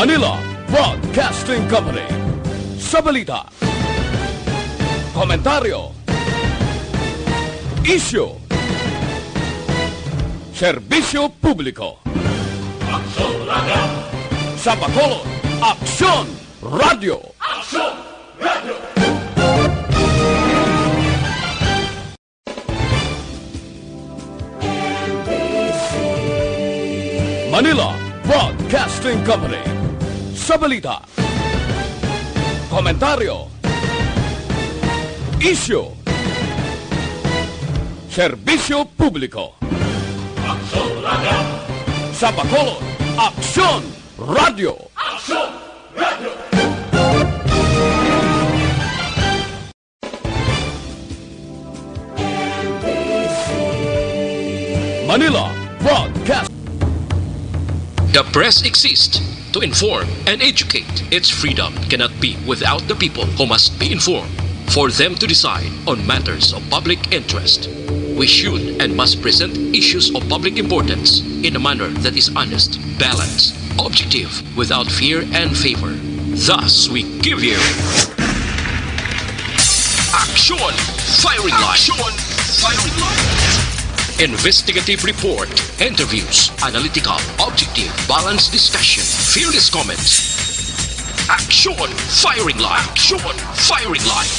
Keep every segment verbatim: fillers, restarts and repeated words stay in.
Manila Broadcasting Company. Sa balita, komentaryo, isyu, serbisyo publiko. Aksyon Radio. Sa Bacolod, Aksyon Radio. Aksyon Radio. Manila Broadcasting Company. Sa balita, komentaryo, isyu, serbisyo publiko. Aksyon Radio. Sa Bacolod, Aksyon Radio. Aksyon Radio. Manila Broadcast. The press exists to inform and educate. Its freedom cannot be without the people, who must be informed for them to decide on matters of public interest. We should and must present issues of public importance in a manner that is honest, balanced, objective, without fear and favor. Thus, we give you Aksyon Firing Line. Aksyon Firing Line. Investigative report, interviews, analytical, objective, balanced discussion, fearless comments. Aksyon Firing Line. Aksyon Firing Line.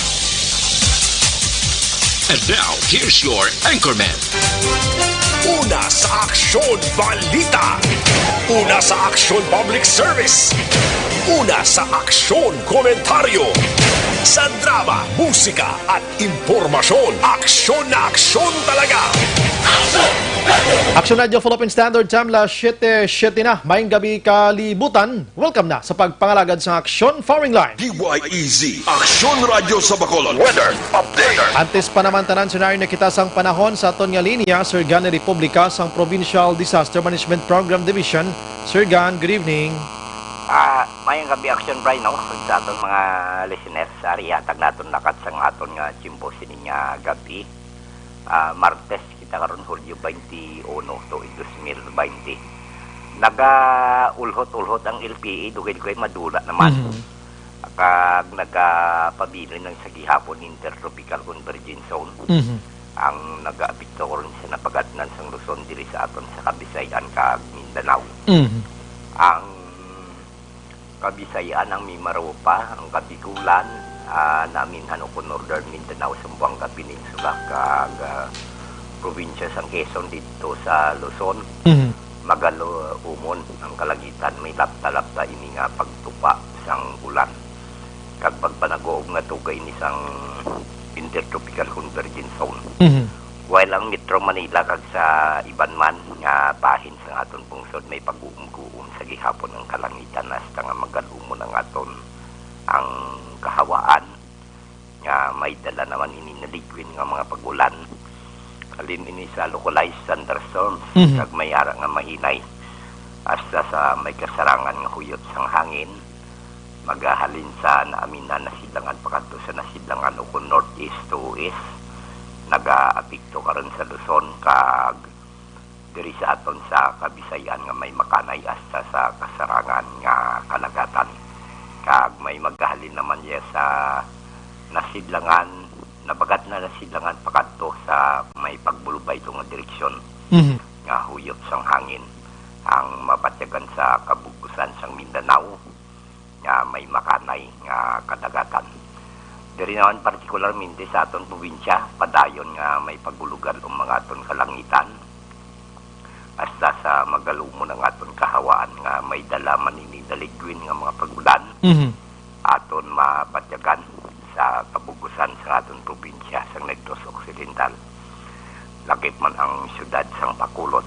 And now, here's your anchorman. Una sa Aksyon Balita. Una sa Aksyon Public Service. Una sa Aksyon Komentaryo. Sa drama, musika, at impormasyon, aksyon na aksyon talaga. Aksyon Radio Philippine Standard Time, las siyete siyete na. Maayong gabi, kalibutan. Welcome na sa pagpangalagad sa Aksyon Firing Line. D Y E Z, Aksyon Radio sa Bacolod. Weather update. Antes pa naman tanan, Sir Nari, nakita sang panahon sa aton nga linya, Sir Gan Republica sang Provincial Disaster Management Program Division. Sir Gan, good evening. Ah, maayong gabi, Aksyon Brian, no? Sa aton mga listeners, ari, hatag naton lakat sang aton nga tiyempo sini nga gabi. Ah, Martes kita karon, Hulyo twenty-one to dos mil twenty. Nagaulhot-ulhot ang L P A, dugay-dugay madula naman. Mhm. Kag nagapabilin lang sa gihapon Intertropical Convergence Zone. Mhm. Ang nagaapekto karon sa napagatnan sang Luzon diri sa aton sa Kabisayan kag Mindanao. Mhm. Ang Kabisayan, ang Mimaropa, ang Kabigulan, ah, naminhan ukon Northern Mindanao, Zamboanga Peninsula, kag, ah, probinsya sang Quezon didto sa Luzon, Mhm. magaluumon ang kalangitan. May lapta-lapta ini nga pagtupa sang ulan kag pagpanaguob nga tuga ini sang Intertropical Convergence Zone. Mhm. While ang Metro Manila kag sa iban man nga bahin sang aton pungsod may pag-uumguum sa gihapon ang kalangitan hasta nga magalumon ang aton ang kahawaan nga may dala naman ini naligwin nga mga pag-ulan. Halin ini sa localized thunderstorms Mhm. kag may ara nga mahinay hasta sa may kasarangan nga huyop sang hangin. Magahalin sa naaminhan na sidlangan pakadto sa nasidlangan ukon northeast to east, nagaapekto karon sa Luzon kag diri sa aton sa Kabisayan nga may makanay hasta sa kasarangan nga kadagatan. Kag may magahalin naman niya sa nasidlangan, nabagat na nasidlangan pakadto sa may pagbulubay nga direksyon Mhm. nga huyop sang hangin ang mabatyagan sa kabug-usan sang Mindanao nga may makanay nga kadagatan. Diri naman partikularmente sa aton probinsya, padayon nga may pagulugal ang mga aton kalangitan hasta sa magalumon ang aton kahawaan nga may dala man ini naligwin nga mga pag-ulan. Mhm. Aton mabatyagan sa kabug-usan sa aton probinsya sang Negros Occidental, lakip man ang siyudad sang Bacolod.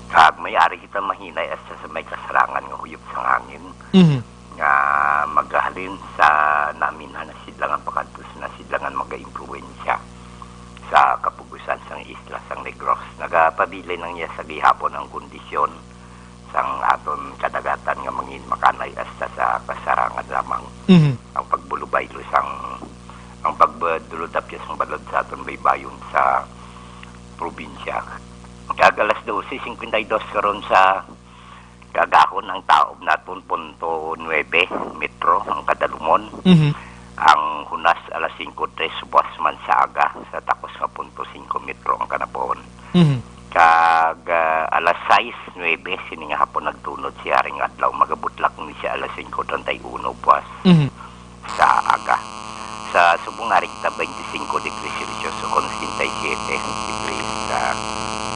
Kag may ari kita mahinay hasta sa may kasarangan nga huyop sang hangin Mhm. nga magahalin sa naminhan na sidlangan pakadto sa nasidlangan, magaimpluwensya sa kabug-usan sang isla sang Negros. Nagapabilin lang niya sa gihapon ang kondisyon sang aton kadagatan nga mangin makanay hasta sa kasarangan lamang. Mhm. Ang pagbulubay sang, ang pagdulod-apyas sang balod sa aton baybayon sa probinsya. Kag alas dose cincuenta y dos karon sa Kagahon ang taob naton, punto nuebe metro ang kadalumon. Mhm. Ang hunas alas singko tres, buwas man sa aga, sa takos nga punto singko metro ang kanapuhon. Mhm. Kag, ah, alas sais nuebe sini nga hapon nagtunod si Haring Adlaw, magabutlak ni siya alas singko treinta y uno buwas Mhm. sa aga. Sa subong nga rekta, twenty-cinco degrees Celsius o konsienta y siyete degrees sa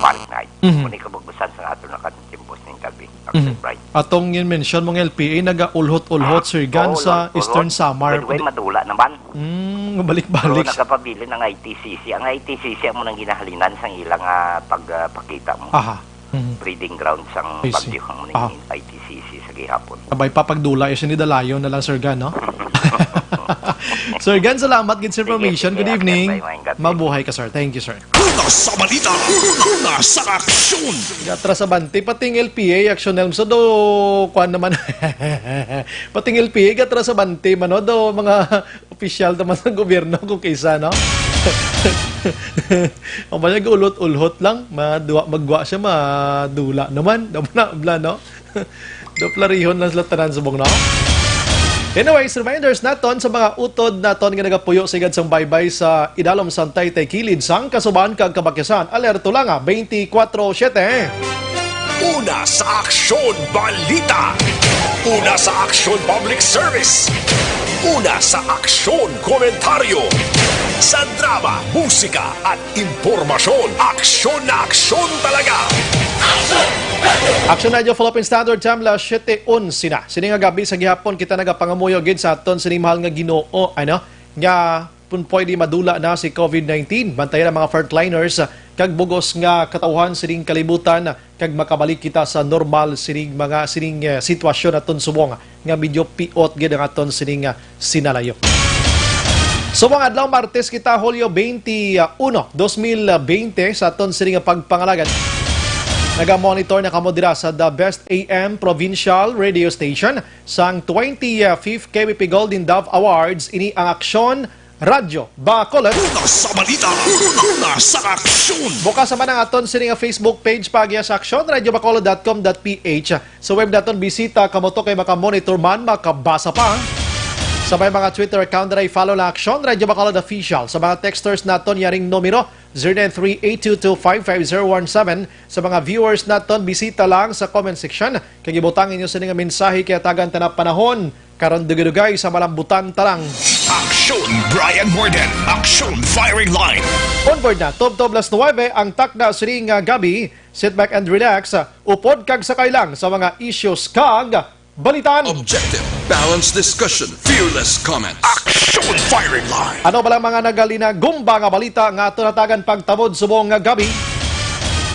Fahrenheit. Mhm. Muni kabug-usan sa aton nga katimpos ning gabi. Ang Mm. Sir Brian. Atong gin-mention mo nga L P A, nagaulhot-ulhot, Ah, Sir Gan, oo, sa ulhot-ulhot. Eastern Samar. By the way, madula naman. Mm, balik-balik. Pero nakapabilin ang I T C C. Ang I T C C amo nang ginahalinan sang ilang, ah, pag, ah, pakita mo. Aha. Mhm. Breeding ground sang I see. Bagyo ang Aha. I T C C sa gihapon. Sabay pa pagdula, eh, sini dalayon na lang, Sir Gan, no? Sir Gan, salamat gid sa Sige, information. Sige, Good evening. Maayong gabi. Mabuhay ka, sir. Thank you, sir. Una sa balita, una sa aksyon. Gatra sa bante, pati ang L P A, action na so do, kuan naman. Pati ang L P A, gatra sa bante, mano, do, mga opisyal naman sa gobyerno kung kaysa, no? Ang bala, ulot-ulhot lang, madua, magwa siya, madula naman. Daw na, bla, no? Doplarihon lang sila tanan subong, no? Anyways, reminders naton sa mga utod naton nga nagapuyo sigad sang baybay sa idalom sang taytay kilid sang kasuban kag kabakyasan. Alerto lang, ah, twenty-four seven. Una sa aksyon, balita. Una sa aksyon, public service. Una sa aksyon, komentaryo. Sa drama, musika, at impormasyon, aksyon na aksyon talaga. Action Radio Philippine Standard Time, las siete onse na. Sini nga gabi sa gihapon, kita nagapangamuyo gid sa aton sini mahal nga Ginoo, ano, nga kung pwede madula na si covid nineteen. Bantayan ang mga frontliners, ah, kag bugos nga katawhan sining kalibutan, ah, kag makabalik kita sa normal sining mga sining, eh, sitwasyon aton subong nga medyo piot gid ang aton sining, ah, sinalayo. Subong adlaw Martes kita, Hulyo twenty-one, dos mil twenty, sa aton sining pagpangalagad. Naga-monitor na kamo dira sa The Best A M Provincial Radio Station sang twenty-fifth K B P Golden Dove Awards. Ini ang Aksyon Radyo Bacolod. Una sa balita, una sa aksyon. Bukas naman ang aton sini nga Facebook page, pagya sa aksyon radyo bacolod dot com dot P H. Sa web naton, bisita kamo to kay makamonitor man, makabasa pa. Sa may mga Twitter account, dira i-follow lang Aksyon Radyo Bacolod Official. Sa mga texters naton, yaring numero, zero nine three eight two two five five zero one seven. Sa mga viewers naton, bisita lang sa comment section. Kag ibutang inyo sini nga mensahe kay hatagan ta na panahon. Karon dugay-dugay sa malambutan tarang. Aksyon Brian Morden, Aksyon Firing Line. Onward na, tubtob las nuwebe ang takna sini nga gabi. Sit back and relax. Upod kag sakay lang sa mga issues kag balitan. Objective, balanced discussion, fearless comment. Aksyon Firing Line. Ano ba lang mga nagalinagumba nga balita nga aton hatagan pagtawod subong nga gabi?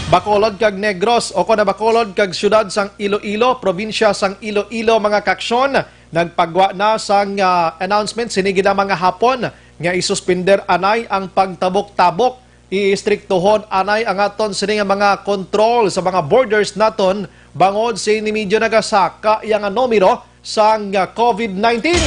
Bacolod kag Negros, o kon Bacolod kag siyudad sang Iloilo, probinsya sang Iloilo, mga kaaksyon, nagpagwa na sang, ah, announcement sini gid ang mga hapon nga isuspender anay ang pagtabok-tabok. Iistriktohon anay ang aton sini nga mga control sa mga borders naton bangod sini medyo nagasaka iya nga numero sang, ah, covid nineteen.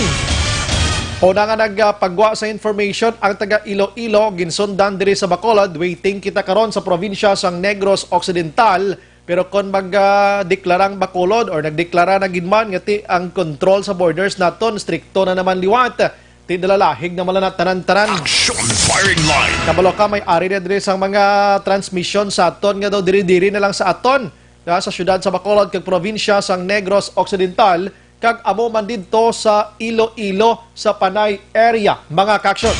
Una nga nagpagwa sa information ang taga Iloilo, ginsundan diri sa Bacolod, waiting kita karon sa probinsya sang Negros Occidental. Pero kon mag, ah, deklara ang Bacolod or nagdeklara na gid man nga ti ang control sa borders naton strikto na naman liwat, ti dalalahig na man lang na tanan-tanan. Action Firing Line. Kabalo ka, may ari na diri sang mga transmission sa aton nga daw diri-diri na lang sa aton, ah, sa siyudad sa Bacolod kag probinsya sang Negros Occidental, kag amo man didto sa Iloilo, sa Panay area, mga kaaksyon.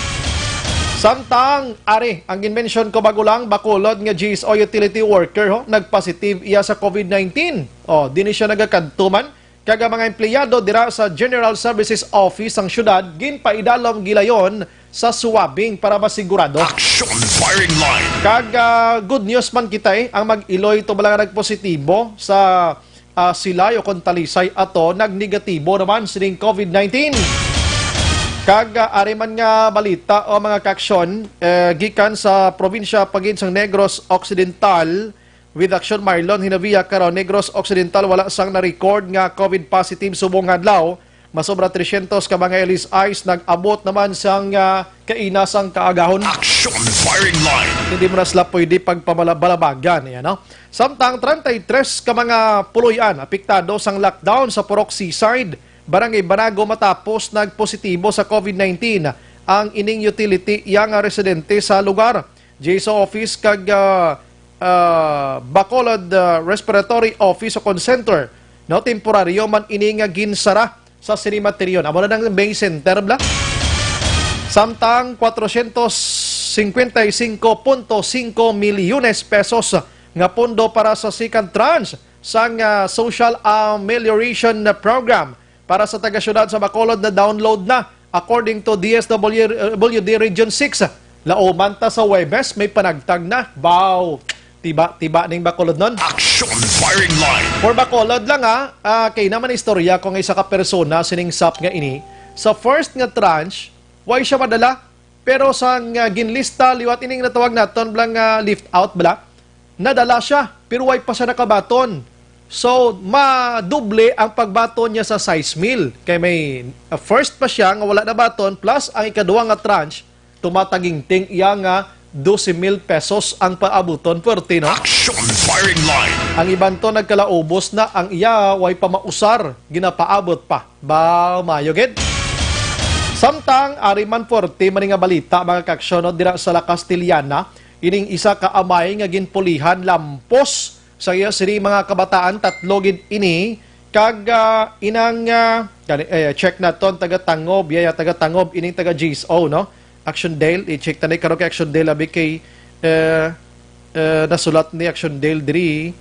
Samtang ari ang ginmention ko bago lang, Bacolod nga G S O utility worker, ho, nagpositive iya sa covid nineteen. Oh, dinhi siya nagakadto man, kag ang mga empleyado dira sa General Services Office sang siyudad ginpaidalom gilayon sa swabbing para masigurado. Action Firing Line. Kag, ah, good news man kita, eh, ang mag-Iloy to bala nga nagpositibo sa, ah, Silay o kon Talisay ato, nagnegatibo naman sining covid nineteen. Kag, ah, ari man nga balita o mga kaaksyon, eh, gikan sa probinsya pa gid sang Negros Occidental, with Action Marlon Hinavia karon, Negros Occidental, wala sang na-record nga covid positive subong nga adlaw. Masobra tresyentos ka mga L S Is nag-abot naman sang, ah, kaina sang kaagahon. Action firing line. Hindi mo na sila pwede pagpamalabalabagan, yan, no? Samtang treinta y tres ka mga puloy-an apektado sang lockdown sa Purok Seaside, Barangay Banago, matapos nagpositibo sa COVID nineteen ang ining utility iya nga residente sa lugar. G S O office kag, ah, ah, Bacolod, ah, Respiratory Office o Call Center, no, temporaryo man ini nga ginsara sa sini materion. Amo na nang main center, bla. Samtang cuatrocientos cincuenta y cinco punto cinco milyones pesos nga pondo para sa second tranche sang, ah, Social Amelioration Program para sa taga-syudad sa Bacolod na-download na, according to D S W D Region six. Lauman ta sa Huwebes, may panagtag na. Baw! Tiba, tiba ning Bacolod nun. Action firing line. For Bacolod lang, ha, ah, kay naman istorya kung isa ka persona sining sap nga ini. Sa first nga tranche, way siya madala. Pero sa nga ginlista, liwat ining natawag naton bala nga lift out bala, nadala siya, pero way pa siya nakabaton. So, madoble ang pagbaton niya sa sais mil. Kay may, uh, first pa siya nga wala nabaton, plus ang ikaduha nga tranche, tumataginting iya nga dose mil pesos ang paabuton, pwerte, no? Action firing line. Ang iban to nagkalaubos na, ang iya way pa mausar, ginapaabot pa. Ba, mayo gid. Samtang ari man, pwerte man nga balita, mga kaaksyon, no, dira sa La Castellana, ining isa ka amay nga ginpulihan lampos sa iya sini mga kabataan, tatlo gid ini, kag, ah, inang, ah, gani, eh, check naton, taga Tangob, yaya, taga Tangob, ining taga G S O, no? Action Dale, i-check ta ni karon kay Action Dale, abi kay, eh, eh, nasulat ni Action Dale diri,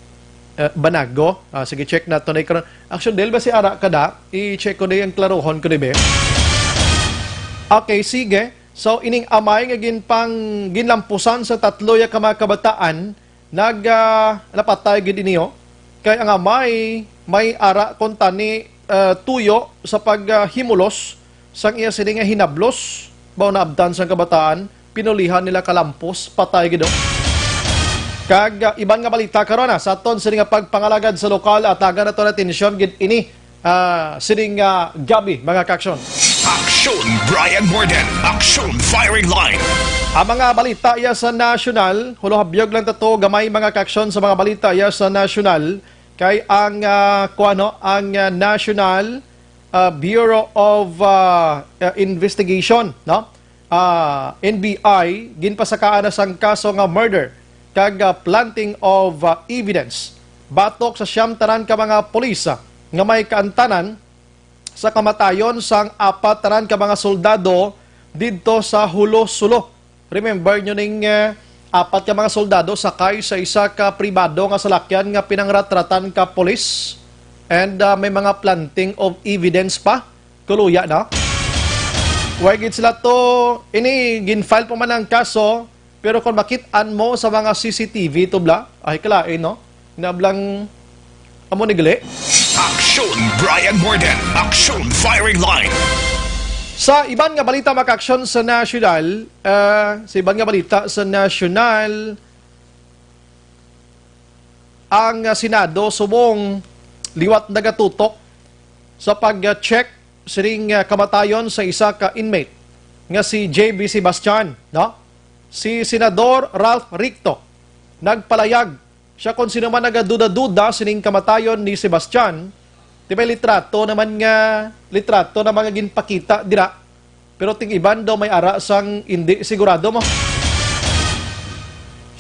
eh, Banago. Ah, sige, check nato na karon. Action Dale, ba si ara ka da? I-check ko na yung klarohon ko, di ba? Okay, sige. So, ining amay nga ginpang-, ginlampusan sa tatlo ya ka mga kabataan, nag, ah, napatay gid ini, oh. Kay ang amay may ara kuntani, ah, tuyo sa paghimulos sang iya sini nga hinablos, baw naabtan sang kabataan, pinulihan nila kalampos, patay gid, oh. Kag, ah, iban nga balita karon, ah, sa aton sini nga pagpangalagad sa lokal, atagan nato na atensyon gid ini, ah, sining, ah, gabi, mga kaaksyon. Action, Brian Morden. Action, firing line. Ang mga balita iya sa nasyonal, hulohabyog lang tato gamay, mga kaaksyon, sa mga balita iya sa nasyonal, kay ang, ah, kuano, ang, ah, National, ah, Bureau of, ah, ah, Investigation, no? Ah, N B I, ginpasakaan na sang kaso nga murder kag, ah, planting of, ah, evidence batok sa siyam tanan ka mga pulis, ah, nga may kaantanan sa kamatayon sang apat tanan ka mga soldado didto sa Hulo, Sulo. Remember nyo ning, eh, apat ka mga soldado sakay sa isa ka pribado nga salakyan nga pinangratratan ka pulis? And, ah, may mga planting of evidence pa. Kuluya na. Way gid sila to, ini, gin-file pa man ang kaso, pero kung makit-an mo sa mga C C T V to bala, ay kalain, no? Nablang amo ni gali. Action, Brian Morden. Action, firing line. Sa iban nga balita, mga kaaksyon, sa nasyonal, ah, sa iban nga balita sa nasyonal, ang, ah, Senado subong liwat nagatutok sa pag-check sining, ah, kamatayon sa isa ka inmate nga si J B Sebastian, no? Si Senador Ralph Ricto nagpalayag siya kon sino man nagaduda-duda sining kamatayon ni Sebastian, di may litrato naman nga, litrato naman nga ginpakita dira. Pero ting iban daw may ara sang indi sigurado mo.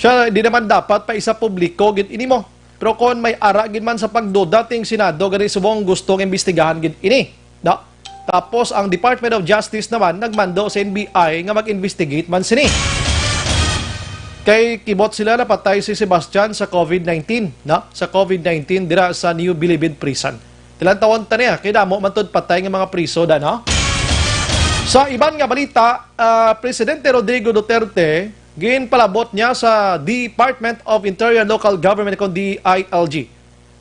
Siya, di naman dapat pa isa publiko gid ini mo. Pero kon may ara gid man sa pagduda ting Senado, gani subong gusto nga imbestigahan gid ini, no? Tapos ang Department of Justice naman nagmando sa N B I nga mag-investigate man sini. Kay kibot sila napatay si Sebastian sa COVID nineteen, no? Sa COVID nineteen dira sa New Bilibid Prison. Tilantawon ta niya, kay damo man tod patay nga mga priso da, no? Sa iban nga balita, ah, Presidente Rodrigo Duterte ginpalabot niya sa Department of Interior and Local Government, kon D I L G,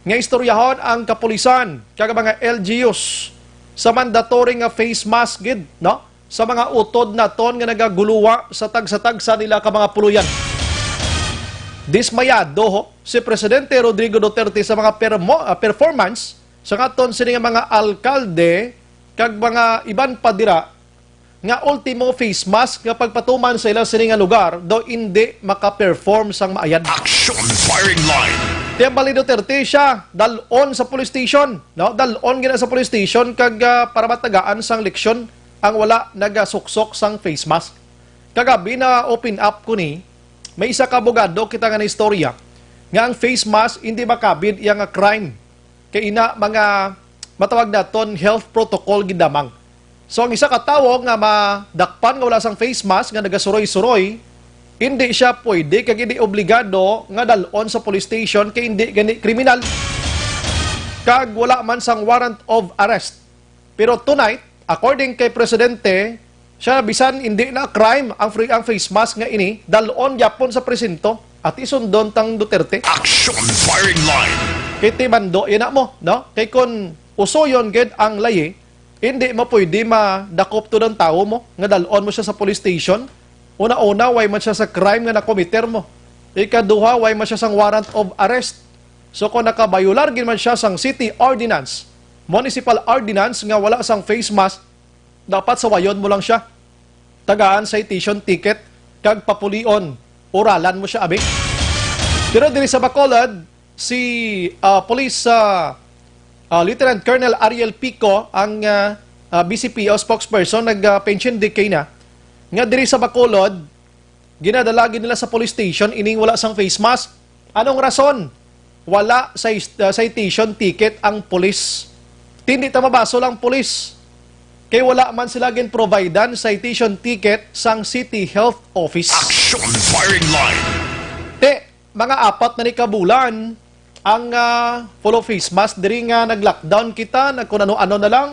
nga istoryahon ang kapulisan kag mga L G Us sa mandatory nga face mask gid, no? Sa mga utod naton nga nagaguluwa sa tagsa-tagsa nila ka mga puloyan. Dismayado ho si Presidente Rodrigo Duterte sa mga permo-, ah, performance sa aton sini nga mga alkalde kag mga iban pa dira nga ultimo face mask nga pagpatuman sa ila sini nga lugar daw indi maka-perform sang maayad. Action firing line. Tiambal ni Duterte siya, dal-on sa police station, no? Dal-on gina sa police station kag, ah, para matagaan sang leksyon ang wala nagasuksok sang face mask. Kagabi na open up ko ni, may isa ka abogado kita nga naistorya nga ang face mask hindi makabid iya nga crime. Kay ina, mga matawag naton health protocol gid lamang. So, ang isa ka tawo nga madakpan nga wala sang face mask nga nagasuroy-suroy, hindi siya pwede kag hindi obligado nga dal-on sa police station kay hindi gani kriminal kag wala man sang warrant of arrest. Pero tonight, according kay Presidente, siya bisan hindi na crime ang free, ang face mask nga ini, dal-on gyapon sa presinto at isundon tang Duterte. Action firing line. Kay ti mando, ina mo, no? Kay kun usoyon gid ang layi, hindi mo pwede madakop to ng tao mo, nga dal-on mo siya sa police station. Una-una, way man siya sa crime nga nakomiter mo. Ikaduha, way man siya sang warrant of arrest. So kung nakabayular gid man siya sang city ordinance, municipal ordinance nga wala sang face mask, dapat sawayon mo lang siya. Tagaan citation ticket kag papulion, uralan mo siya, abi. Pero diri sa Bacolod, si, ah, Police, ah, ah, Lieutenant Colonel Ariel Pico ang, ah, ah, B C P O spokesperson, nag, ah, pension decay na, nga diri sa Bacolod, ginadala gid nila sa police station ining wala sang face mask. Anong rason? Wala sa is-, uh, citation ticket ang pulis. Tindi ta mabasol ang pulis. Kay wala man sila gin-providean citation ticket sang City Health Office. Action firing line. Te, mga apat na ni kabulan ang, ah, full of face mask diri nga nag-lockdown kita, nagkunano-ano na lang.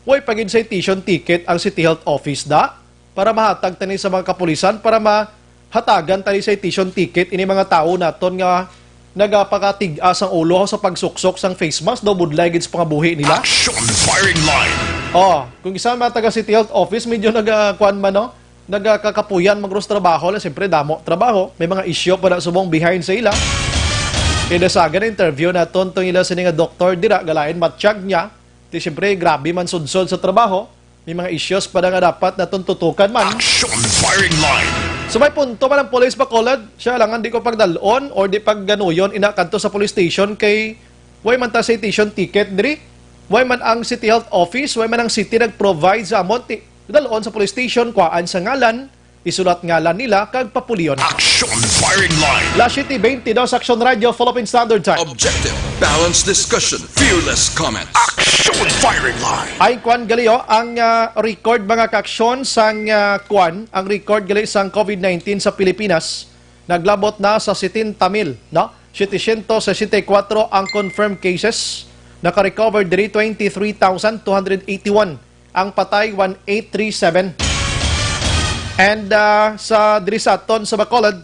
Way pa gid citation ticket ang City Health Office da para mahatag tani sa mga kapulisan para mahatagan tani citation ticket ini mga tawo naton nga nagapakatig-a sang ulo sa pagsuksok sang face mask daw budlay gid sa pangabuhi nila. Action firing line. Oh, kung isa mga taga City Health Office, medyo nagakuan man, no? Nagakakapuyan magros trabaho, na siyempre damo trabaho. May mga isyu pa na subong behind sa ila. Kaya nasaga na interview naton tong ila sini nga doktor dira, galain matsyag niya. Ti siyempre, grabe man sudsod sa trabaho. May mga issues pa na nga dapat naton tutukan man. Action firing line. So may punto man ang police, Bacolod. Siya lang ang di ko pagdalon or di pagganuyon ina kadto sa police station kay way man ta citation ticket diri. Way man ang City Health Office, way man ang city nag-provide sa amon ti dalon sa police station, kuhaan sa ngalan, isulat ngalan nila kag papulion. Action firing line. Las siete veintidós, Action Radio, Philippine Standard Time. Objective, balanced discussion, fearless comment. Action firing line. Ay kwan gali, oh, ang, ah, record, mga kaaksyon, sang, ah, kwan, ang record gali sang COVID nineteen sa Pilipinas naglabot na sa setenta mil, no? Setecientos sesenta y cuatro ang confirmed cases. Naka-recover diri twenty-three thousand two hundred eighty-one. Ang patay, one eight three seven. And, ah, sa diri sa aton sa Bacolod,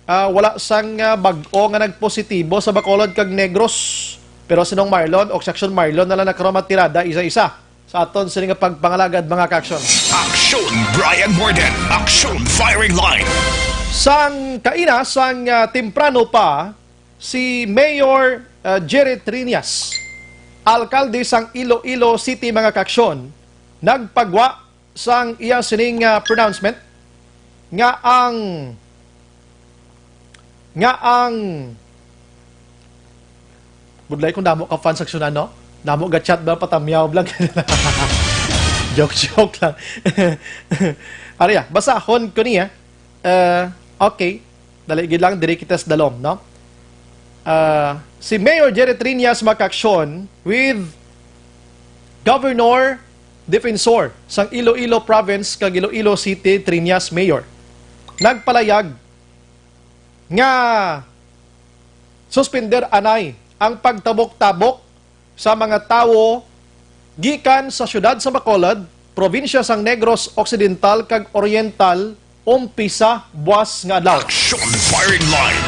ah, wala sang, ah, bag-o nga nagpositibo sa Bacolod kag Negros. Pero sinong Marlon o Section Marlon na lang nakaroon matirada isa-isa sa aton sini nga pagpangalagad, mga kaaksyon. Action Brian Warden. Action firing line. Sang kaina, sang, ah, temprano pa, si Mayor, ah, Jerry Triñas, alkalde sang Iloilo City, mga kaaksyon, nagpagwa sang iya sining, ah, pronouncement nga ang, nga ang, budlay kung damo ka fans aksyonan, no? Damo ga chat ba, patamyaw lang. Joke, joke lang. Ariya, basahon ko niya. Uh, okay. Dali gid lang, diri kita sa dalom, no? Uh, si Mayor Jerry Triñas makaaksyon with Governor Defensor sang Iloilo Province kag Iloilo City, Triñas Mayor, nagpalayag nga suspender anay ang pagtabok-tabok sa mga tawo gikan sa siyudad sa Bacolod, probinsya sang Negros Occidental kag Oriental, umpisa buwas nga adlaw. Action firing line.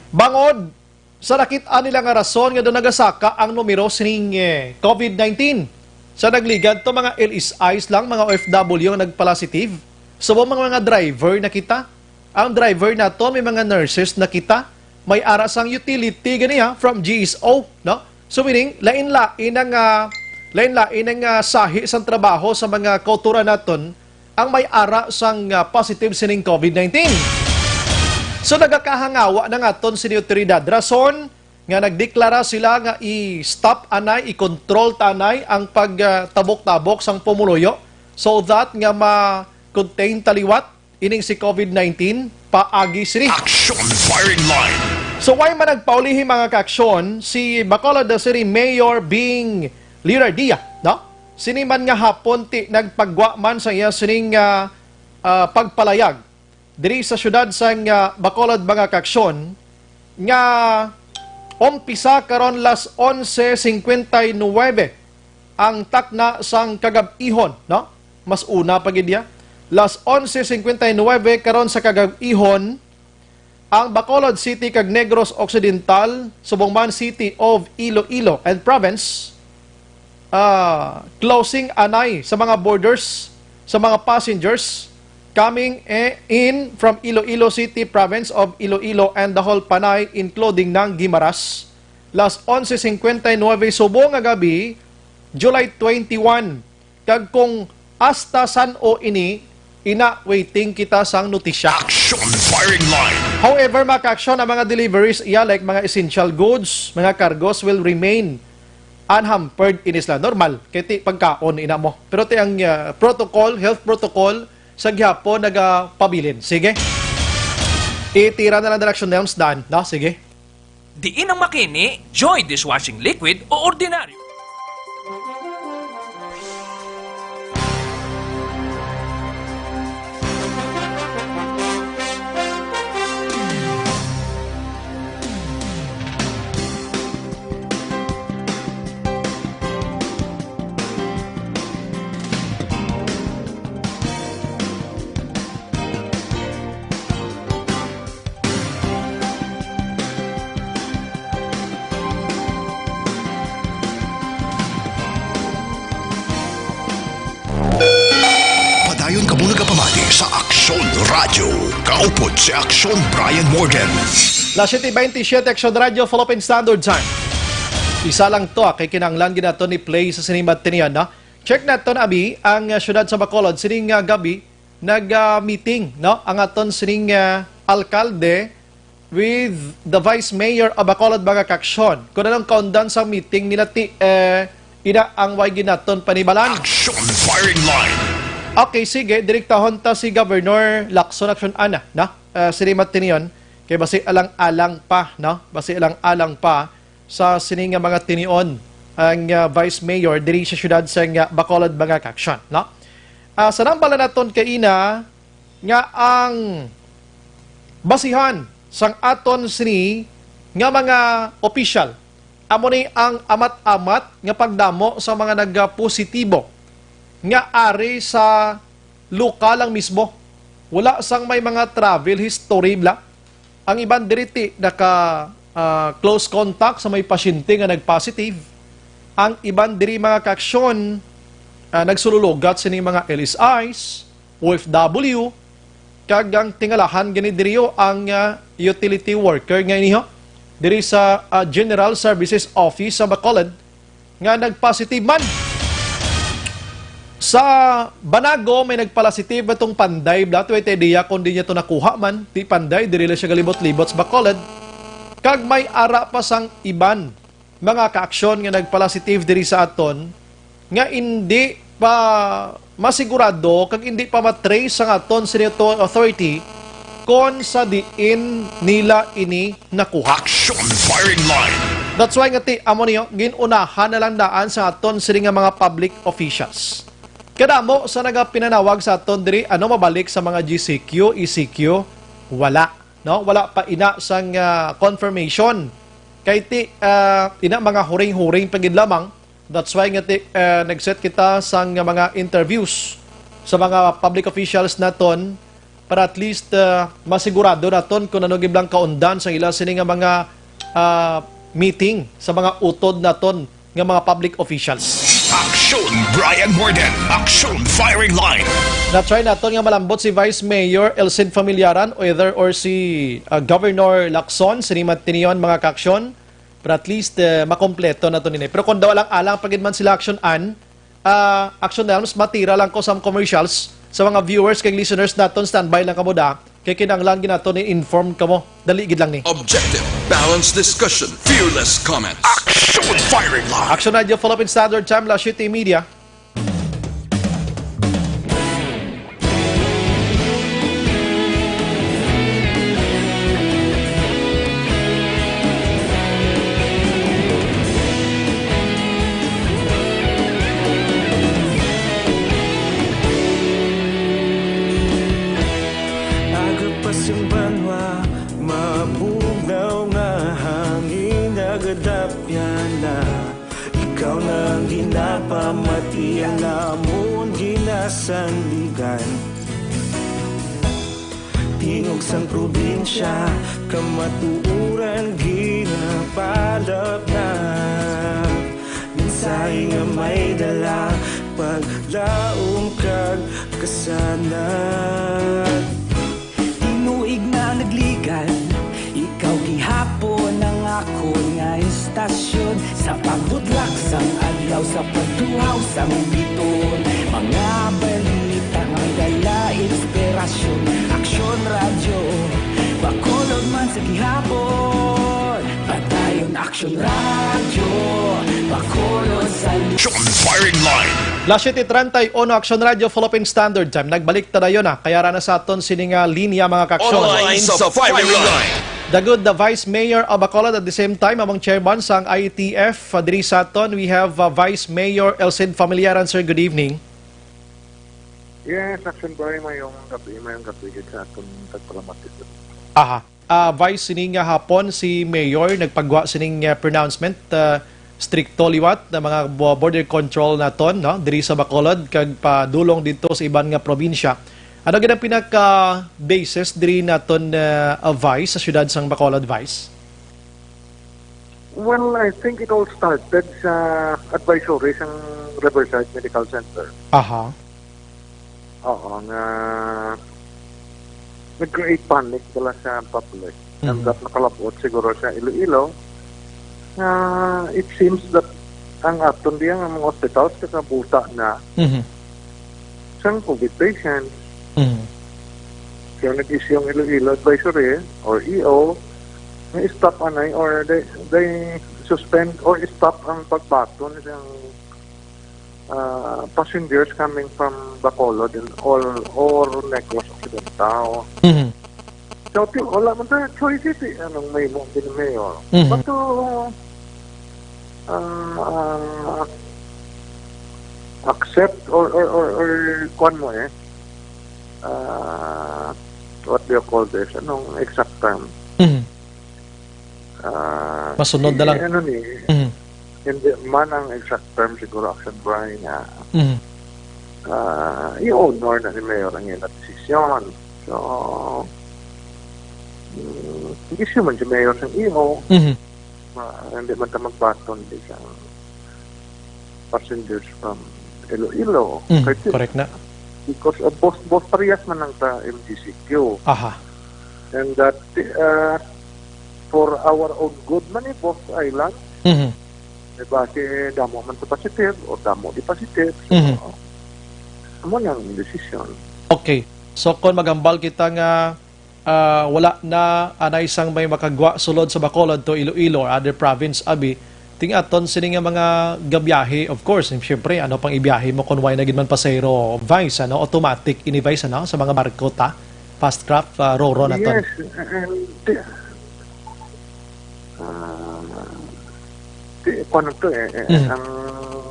Bangod sa nakit-an nila nga rason nga daw nagasaka ang numero sining, eh, COVID nineteen. Sa nagligad to, mga L S Is lang, mga O F W ang nagpalasitive. So, mga, mga driver na kita. Ang driver nato, may mga nurses na kita. May ara sang utility ganiha from G S O, no? So, meaning, lain-lain ang, ah, Lain-lain ang, ah, sahi sang trabaho sa mga kautoran naton ang may ara sang, ah, positive sining COVID nineteen. So, nagakahangawa na nga aton sini awtoridad, rason nga nagdeklara sila nga i-stop anay, i-control ta anay ang pag, ah, tabok-tabok sang pumuluyo so that nga ma-contain ta liwat ining si COVID nineteen paagi sini. Action Firing Line. So, way man nagpaulihi, mga kaaksyon, si Bacolod City Mayor Bing Leonardia, no? Sini man nga hapon ti nagpagwa man sa iya sining, ah, ah, pagpalayag diri sa siyudad sang, ah, Bacolod, mga kaaksyon, nga umpisa karon las onse cincuenta y nueve ang takna sang kagab-ihon, no? Mas una pa gid ya. Las onse cincuenta y nueve karon sa kagab-ihon, ang Bacolod City kag Negros Occidental, subong man City of Iloilo and Province, ah, closing anay sa mga borders sa mga passengers coming, eh, in from Iloilo City, Province of Iloilo, and the whole Panay, including ng Guimaras. Las onse cincuenta y nueve subong nga gabi, July twenty-one. Kag kung hasta san-o ini, ina, waiting kita sang notisya. Action Firing Line. However, mga kaaksyon, ang mga deliveries iya, like mga essential goods, mga cargos, will remain unhampered ini sila. Normal, kay ti pagkaon ina mo. Pero ti ang, ah, protocol, health protocol, sa gihapon nagapabilin. Sige. Itira na lang direction, Nelms, daan, no? Sige. Diin ang makini, Joy dishwashing liquid o ordinaryo? Padayon kamo nagapamati sa Aksyon Radyo. Kaupod si Aksyon Brian Morgan. Las siete veintisiete, Aksyon Radyo, Philippine Standard Time. Isa lang to, ah, kay kinahanglan gid naton i-play sa sining batinian, no? Check naton, abi, ang, ah, siyudad sa Bacolod. Sining, ah, gabi, nag, ah, meeting, no? Ang aton sining, ah, alkalde with the Vice Mayor of Bacolod, mga kaaksyon. Kung anong kaundan sa meeting nila ti, eh, ina ang way gid naton panibalan. Action Firing Line. Okay, sige, direktahon ta si Governor Lacson, aksyon ana, no? Ah, sini matinion, kay basi alang-alang pa, no? Basi alang-alang pa sa sini nga mga tinion ang, ah, Vice Mayor diri sa siyudad sang, ah, Bacolod, mga kaaksyon, no? Ah, sa nambala naton kaina nga ang basihan sang aton sini nga mga opisyal, amo ni ang amat-amat nga pagdamo sa mga nagapositibo nga ari sa lokal lang mismo. Wala sang may mga travel history bala. Ang iban diri ti naka, ah, close contact sa may pasyente nga nag-positive. Ang iban diri, mga kaaksyon, ah, nagsululugat sini mga L S Is, O F W, kag ang tingalahan gani diri ang, ah, utility worker nga ini, ho, diri sa, ah, General Services Office sa Bacolod, nga nag-positive man. Sa Banago, may nagpalasitive atong Panday, bala, way ta idea kung di niya to nakuha man, ti Panday, diri lang siya galibot-libot sa Bacolod. Kag may ara pa sang iban mga kaaksyon nga nagpalasitive diri sa aton, nga indi pa masigurado kag indi pa matrace sang aton sanitary authority kon sa diin nila ini nakuha. Action Firing Line. That's why nga ti, amo niyo, gin-unahan na lang daan sa aton sini nga mga public officials. Kadamo sa nagapinanawag sa aton diri, ano, mabalik sa mga G C Q, E C Q, wala, no? Wala pa ina sang, ah, confirmation. Kay ti, ah, ina mga huring-huring pa gid lamang. That's why nga ti, ah, nag-set kita sang mga interviews sa mga public officials naton para at least, ah, masigurado naton kung ano gid lang kaundan sa ila sini nga mga, ah, meeting sa mga utod naton nga mga public officials. Action Brian Morgan. Action Firing Line. Na-try naton nga malambot si Vice Mayor Elcid Familiaran, whether or si, ah, Governor Lacson, sini matinion, mga kaaksyon. Pero at least, eh, makompleto na to nini. Pero kung daw alang-alang pa gid man sila, Action Ann, ah, Action Nelms, matira lang ko some commercials sa mga viewers kag listeners naton. Standby lang kamo da. Kay kinahanglan gid nato ni inform kamo. Dali gid lang ni. Objective, balanced discussion, fearless comments. Action Firing Line. Action Radio Philippine Standard Time, alas siyete y media. Aga pa sing banwa, mabugnaw nga hangin, nagadapyan na. Ikaw na ang ginapamati, ang amon ginasandigan. Tingog sang probinsya, kamatuoran ginapalapnap. Mensahe nga may dala, paglaom kag kasanag. Tinuig na nagligad, ikaw gihapon ang akon nga istasyon. Sa pagbutlak sang adlaw, sa pagtuhaw sang biton, mga balita nga dala inspirasyon. Aksyon Radyo Bacolod man sa gihapon. Padayon Aksyon Radyo Bacolod sa Action Firing Line. Las siete treinta y uno, Action Radio Philippine Standard Time. Nagbalik ta dayon na. Kaya ra na sa aton sini nga linya, mga kaaksyon. Online sa firing line. The good, the Vice Mayor of Bacolod, at the same time, among chairman sang I T F, uh, diri sa aton, we have, uh, Vice Mayor Elcid Familiaran. Sir, good evening. Yes, Action Boy, mayong gabi, mayong gabi gid sa aton tagpalamati. Aha. Ah, Vice, sini nga hapon si Mayor nagpagwa sining, ah, pronouncement, ah, strikto liwat na mga bo-, border control naton, no, diri sa Bacolod kag padulong didto sa iban nga probinsya. Ano gid ang pinaka basis diri naton, ah, ah, Vice, sa siyudad sang Bacolod, Vice? Well, I think it all started sa advisory sang Riverside Medical Center. Aha. Oo, nga nag-create panic bala sa public. And Mhm. that nakalabot siguro sa Iloilo nga it seems that ang aton diya nga mga hospitals nakabuta na Mhm. sang COVID patient. Mhm. So, nag-issue ang Iloilo Advisory or E O nga stop anay or they, they suspend or stop ang pagbaton sang ah, passengers coming from Bacolod and all or Negros Occidental. Mhm. So, ti-, wala man tayo choice, eh, anong may mo din mayor. Mhm. But to, ah, ah, accept or, or, or, or kuwan mo, eh, ah, what do you call this? Anong exact term? Mhm. Ah, Masunod na lang. Ano ni, Mhm. hindi man ang exact term siguro, Action Brian, nga, Mhm. ah, i-honor na ni Mayor ang iyang desisyon. So, mm, issue man si Mayor sang E O, Mhm. ma-, hindi man ta magbaton di sang passengers from Iloilo. Mm, Kay ti-, correct na. Because of both, both parehas man lang ta M G C Q. Aha. And that, uh, for our own good man eh, both islands. Mhm. Diba, kay damo man sa positive o damo di positive. So, Mhm. amo na ang decision. Okay. So, kung maghambal kita nga ah, wala na anay sang may makagwa sulod sa Bacolod to Iloilo or other province, abi, ting-aton sini nga mga gabiyahe, of course, and syempre, ano pang ibiyahe mo kung way na gid man pasahero, Vice, ano, automatic ini, Vice, ano, sa mga barko ta, fast craft, ah, roro naton. Yes, and, ah, Di, kuwan to eh, eh, Mhm. ang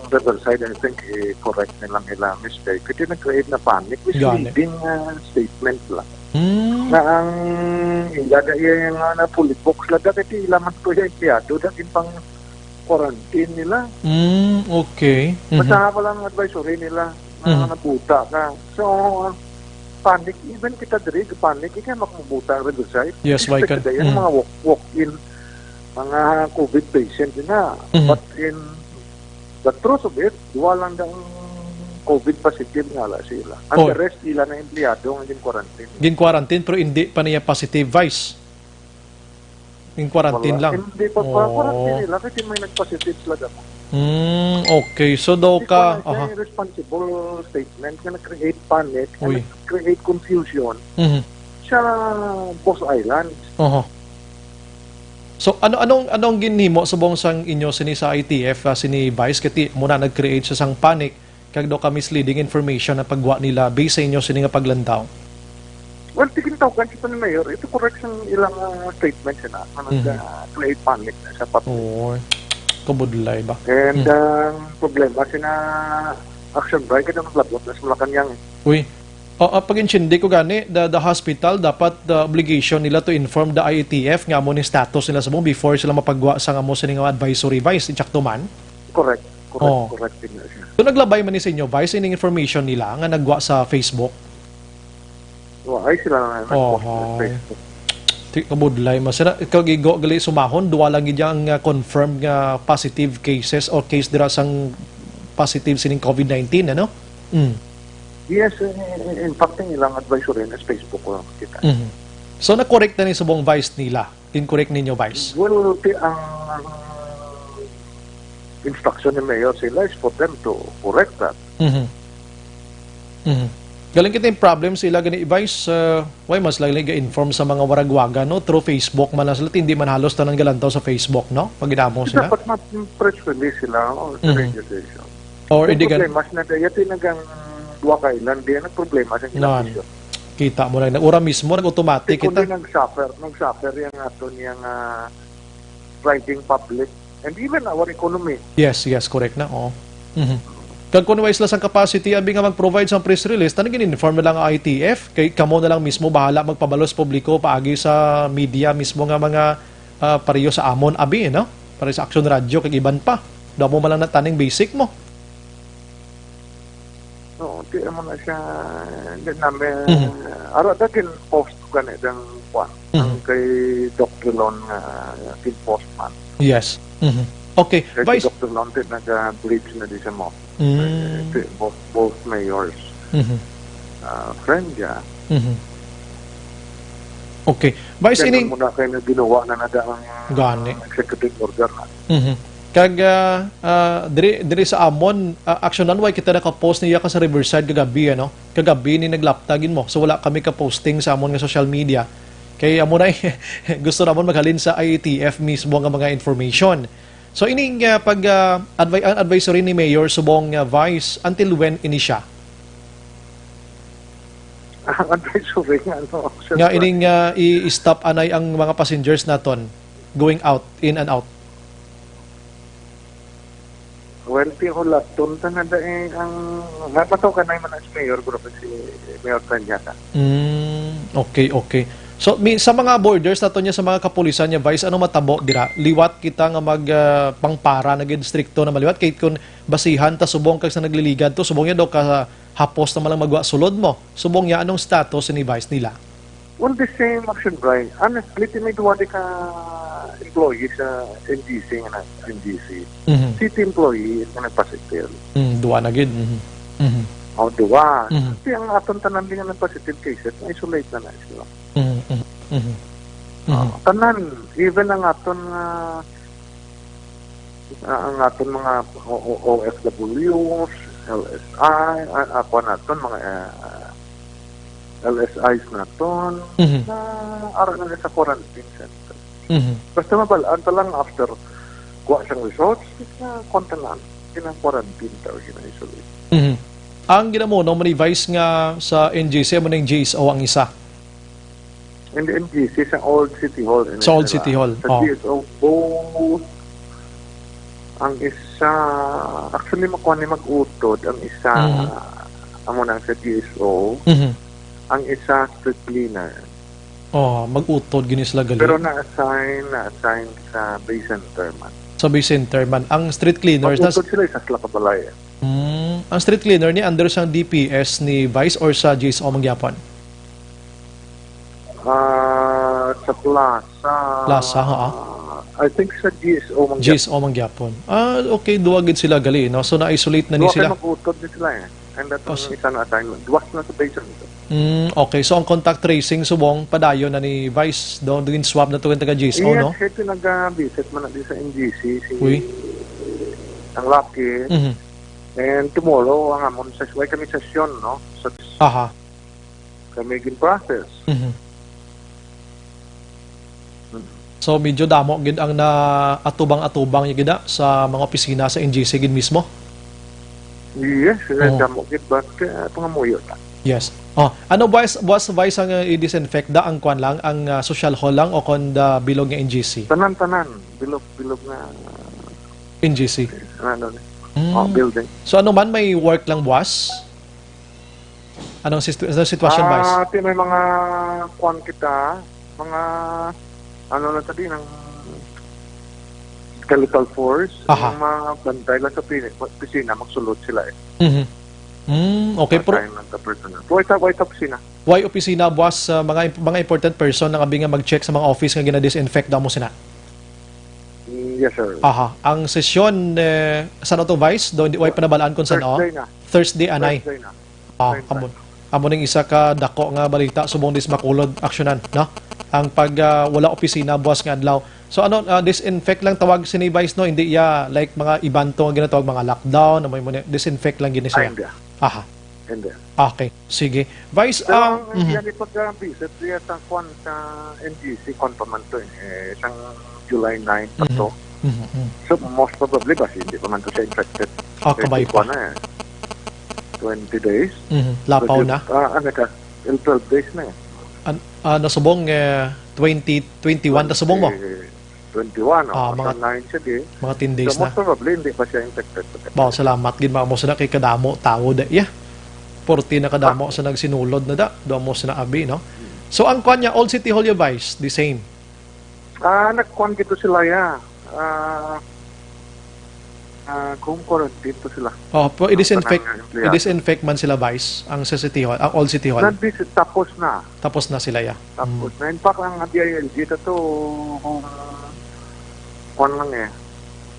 Riverside, I think, i-correct nila ang ila mistake. Kasi nag-create na panic, Gani. misleading, ah, statement lang. Hmm. Na ang ila da iya nga na fully box la da, kasi ila man to yung empleyado da, in pang quarantine nila. Hmm, okay. Mhm. Basta pa lang ang advisory nila, na Mhm. nabuta ka. So, panic, even kita diri, panic, kaya makabuta ang Riverside. Yes, why Expect can-, da yan, mm. mga walk, walk-in, mga COVID patient din na. Mhm. But in the truth of it, duha lang ang COVID positive nga ala sila. Ang Oh. the rest, ila na empleyado nga gin-quarantine. Gin-quarantine, pero hindi pa niya positive, Vice. In quarantine Wala. lang? Hindi, pag Oh. quarantine nila, kasi may nagpositive sila dapat. Hmm, okay. So, daw Di ka, pa aha. Siya responsible statement nga nag-create panic, nga Uy. nag-create confusion Mhm. sa Boss Island. Oho. So, ano, anong, anong ginhimo subong sang inyo sini sa I T F, ah, sini Vice? Kati, muna nag-create siya sang panic, kag daw ka misleading information ang pagwa nila based sa inyo sini nga paglantaw? Well, tigintawgan kita ni Mayor. Ito correct ang ilang, ah, statement sila. Nga Mhm. nag-, ah, create panic na sa public. Oo. Kabudlay ba? And, Hmm. ang problema, sina Action Bright, kaya naglabot na sa Malacañang. Uy. Ah, ah, pag-intindi ko gani, the, the hospital, dapat the obligation nila to inform the I A T F nga amo ni status nila subong before sila mapagwa sa nga amo sini nga advisory, Vice, insakto man? Correct. Correct, Oh. correct din na siya. So, naglabay man ni sa inyo, Vice, ining information nila nga nagwa sa Facebook? Wa, ay sila na nag-post sa Oho. Facebook. Ti-, kabudlay, mas na, ikaw gigo gali sumahon, duwa lang gid ang, ah, confirmed nga positive cases o case dira sang positive sining covid nineteen, ano? Mm. Yes, in, in, in fact, ang ilang advisory na sa Facebook ko lang kita. Mhm. So, na-correct na ni subong, Vice, nila? Incorrect ninyo, Vice? Well, ti-, ang instruction ni Mayor sila is for them to correct that. Mhm. Mhm. Galing kita yung problem sila gani, Vice, uh, why mas lain ga-inform sa mga waragwagan, no? Through Facebook man lang sila, hindi man halos tanan galantaw sa Facebook, no? Pag inamo Di sila. dapat ma-press release sila, o sa Mhm. radio station. Or Ang hindi gan- problema sila, dahil ito yung nagang duwa ka island, di yan ang problema sa Nan. Ilang isyo. Kita mo lang, nag-ura mismo, nag-automatic Kung kita. di nag-suffer, nag-suffer yung ato niyang, ah, riding public and even our economy. Yes, yes, correct na, oo. Mhm. Kag kung wala sila sang capacity, abi nga mag-provide sang press release, tan gin-inform na lang ang I T F, kay kamo na lang mismo bahala magpabalo sa publiko paagi sa media mismo nga mga, ah, pareho sa amon, abi, no? Pareho sa Action Radio, kag iban pa. Damo man lang na taning basic mo. Oo, di mo na siya, di namin, Mhm. ara, da gin-post ko gani dang kwan, Mhm. ang kay Doc Trilon nga gin-post man. Yes. Mhm. Okay, Kay si Vice. Doc Trilon, di naga-bridge na di siya mo. Mm. Eh, di, both, both mayors. Mhm. Ah, friend niya. Mhm. Okay. Vice, Kaya ining muna kayo na ginawa na nada ang Gani. executive order na. Mhm. Kag, ah, ah, diri, diri sa amon, ah, aksyonan, way kita nakapost niya ka sa Riverside kagabi, ano? Kagabi ni naglapta gid mo. So, wala kami ka-posting sa amon nga social media. Kay amo na, eh, gusto namon maghalin sa I A T F mismo nga mga information. So, ining, ah, pag, ah, advi-, ang advisory ni Mayor subong, ah, Vice, until when ini siya? Ang advisory nga, ano, Nga sir, ining, ah, i-stop anay ang mga passengers naton going out, in and out. Well, ti hulaton ta na da, eh, ang napataw ka na man si Mayor, pero si Mayor Tanyata. Mm, okay, okay. So, mi-, sa mga borders nato niya, sa mga kapulisan niya, Vice, ano matabo dira? Liwat kita nga mag, ah, pangpara na gid, strikto na maliwat. Kay kung basihan ta subong kag sa nagliligad to, subong niya daw ka hapos na man lang magwa sulod mo. Subong niya, anong status ni Vice nila? Well, the same action, Bri. Honestly, ti may duwa di ka employee sa N G C nga nag-, N G C. Mhm. City employee nga nagpasitil. Mm, duwa na gid. Mhm. Mhm. O, duwa. Mhm. Ti ang aton tanan di nga nagpositive cases, na-isolate na na sila. Mhm, mhm, mhm. Ah, Mhm. tanan, even ang aton nga, ah, ang aton mga O-, O-, O F Ws, L S I, ah, ah, kuwan naton, mga, ah, L S Is naton, Mhm. na ara na sa quarantine center. Mhm. Basta mabalaan ta lang after kuha siyang results, na kuwan ta lang, kinang quarantine ta o kinang isolate. Mhm. Ang ginamuno man ni Vice nga sa N G C, amo ning G S O ang isa. And the N G C sa Old City Hall, in Sa Old Manila. City Hall, Sa oh. G S O, both. Ang isa, actually, makuha ni mag-utod. Ang isa, Mhm. amo na sa G S O. Mhm. Ang isa, street cleaner. Oh, mag-utod gini sila gali. Pero na-assign, na-assign sa Bay Center man. Sa Bay Center man. Ang street cleaners, nas- Mag-utod sila, isa sila kabalay. Mm, ang street cleaner ni under sang D P S ni Vice or sa G S O man gyapon? Ah, sa Plaza. Plaza, ha? I think sa G S O man gyapon. G S O man gyapon. Ah, okay, duwa gid sila gali, no? So, na-isolate na ni Duwa kay sila. Mag-utod ni sila, eh. And that Oh, s- isa na assignment. Duwa na sa Bay Center. Mm, okay. So, ang contact tracing subong padayon na ni Vice, do, do gin-swab na to yung taga G S O, Yes, no? Kay pinag-visit man na di sa N G C si Uy. Ang Lucky. Mhm. And tomorrow, ang amon ses-, way kami session, no? Sa Aha. Kami gin-process. Mhm. Mm. So, medyo damo gid ang naatubang-atubang niya gid, ah, sa mga opisina sa N G C gid mismo? Yes, eh, Oo. Damo gid, but, eh, pangamuyo ta. Yes. Oh, ano, boss, boss, Vice, ang, uh, i-disinfect da? Ang kwan lang, ang, uh, social hall lang o kon the bilog nga N G C? Tanan, tanan. Bilog, bilog nga N G C. Ano ni? Mm. Oh, building. So, ano man, may work lang, boss? Anong situ-, anong sitwasyon, Vice? Ah, ti may mga kwan kita, mga, ano lang sabi, ng skeletal force, Aha. Yung mga bantay lang sa pini-, opisina, magsulod sila eh. Mhm. Mm, okay, pro- Assignment sa personnel. Wait, wait, opisina. Why opisina, boss, sa mga imp-, mga important person nga abi nga mag-check sa mga office nga gina-disinfect daw mo sina? Mm, yes, sir. Aha. Ang sesyon, eh, sa ano to, Vice? Do, hindi, way panabalaan kung saan, oh? Thursday na. Thursday, anay. Thursday na. Ah, Same amo, time. Amo ning isa ka dako nga balita subong dis Bacolod aksyonan, no? Ang pag, ah, wala opisina buwas nga adlaw. So ano, ah, disinfect lang tawag sini, Vice, no? Hindi ya like mga iban to nga ginatawag mga lockdown, amo mo ni, disinfect lang gini Ay, siya. Hindi. Aha. Hindi. Okay, sige. Vice, Pero ah, ang mhm. Yan ipag-visit siya sa kwan sa N G C, kwan pa man to eh. Eh, isang July nine pa Mhm. to. Mhm, mhm. So, most probably ba, hindi pa man to siya infected. Ah, Kasi kabay pa. Kwan na eh. Twenty days. Mhm. Lapaw Kasi, na. Ah, ano ka? Il twelve days na eh. An-, ah, nasubong, eh, twenty twenty-one, nasubong mo? Twenty, twenty-one, Ah, oh, mga, sa nine siya di. Mga ten days So, na. Most probably, hindi pa siya infected. Ba, salamat gid, mamo sa na kay kadamo tao da, yeah. Forty na kadamo Ah. Sa nagsinulod na da, do mo sa na abi, no? Hmm. So, ang kwan niya, Old City Hall, ya, Vice, the same. Ah, nagkuan gito sila, ya. Ah, ah, home quarantine to sila. Oh, po, Ang i-disinfect, tanang empleyado. I-disinfect man sila, Vice, ang sa City Hall, ang Old City Hall. Nandis-, tapos na. Tapos na sila, ya. Tapos Mm. na. In fact, ang D I L G na to, home, kuan lang eh.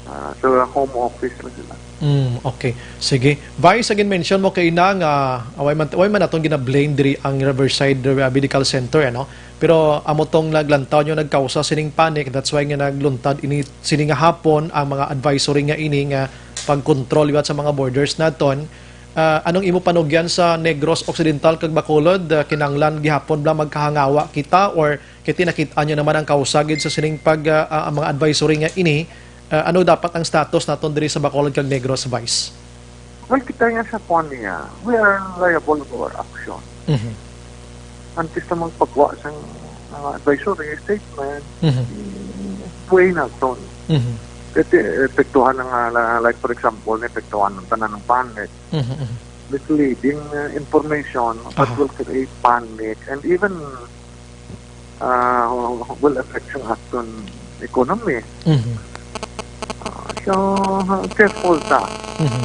Ah, so, home office na sila. Mm, okay. Sige. Vice, again, mention mo kay na nga, ah, way man, way man atong gina-blame diri ang Riverside, uh, Medical Center, ano? Pero amo tong naglantaw nyo nagkausa sining panic, that's why nga nagluntad ini, sini nga hapon ang mga advisory nga ini nga pag-control liwat sa mga borders naton. Ah, anong imo panugyan sa Negros Occidental kag Bacolod? Ah, kinahanglan gihapon bala magkahangawa kita, or kay ti nakit-an nyo naman ang kausa gid sa sining pag, ah, ah, ang mga advisory nga ini? Ah, ano dapat ang status naton diri sa Bacolod kag Negros, Vice? Well, kita nga sa kuan niya, we are liable for action. Mhm. Antes na magpagwa sang mga advisory statement, Mhm. way naton. Mhm. Kasi epektuhan na nga, la-, like for example, epektuhan ng tanan ng panic, Mhm, mhm. Misleading, uh, information that Aha. Will create panic and even, uh, will affect ang aton economy. Mhm. Uh, so, uh, careful ta. Mhm.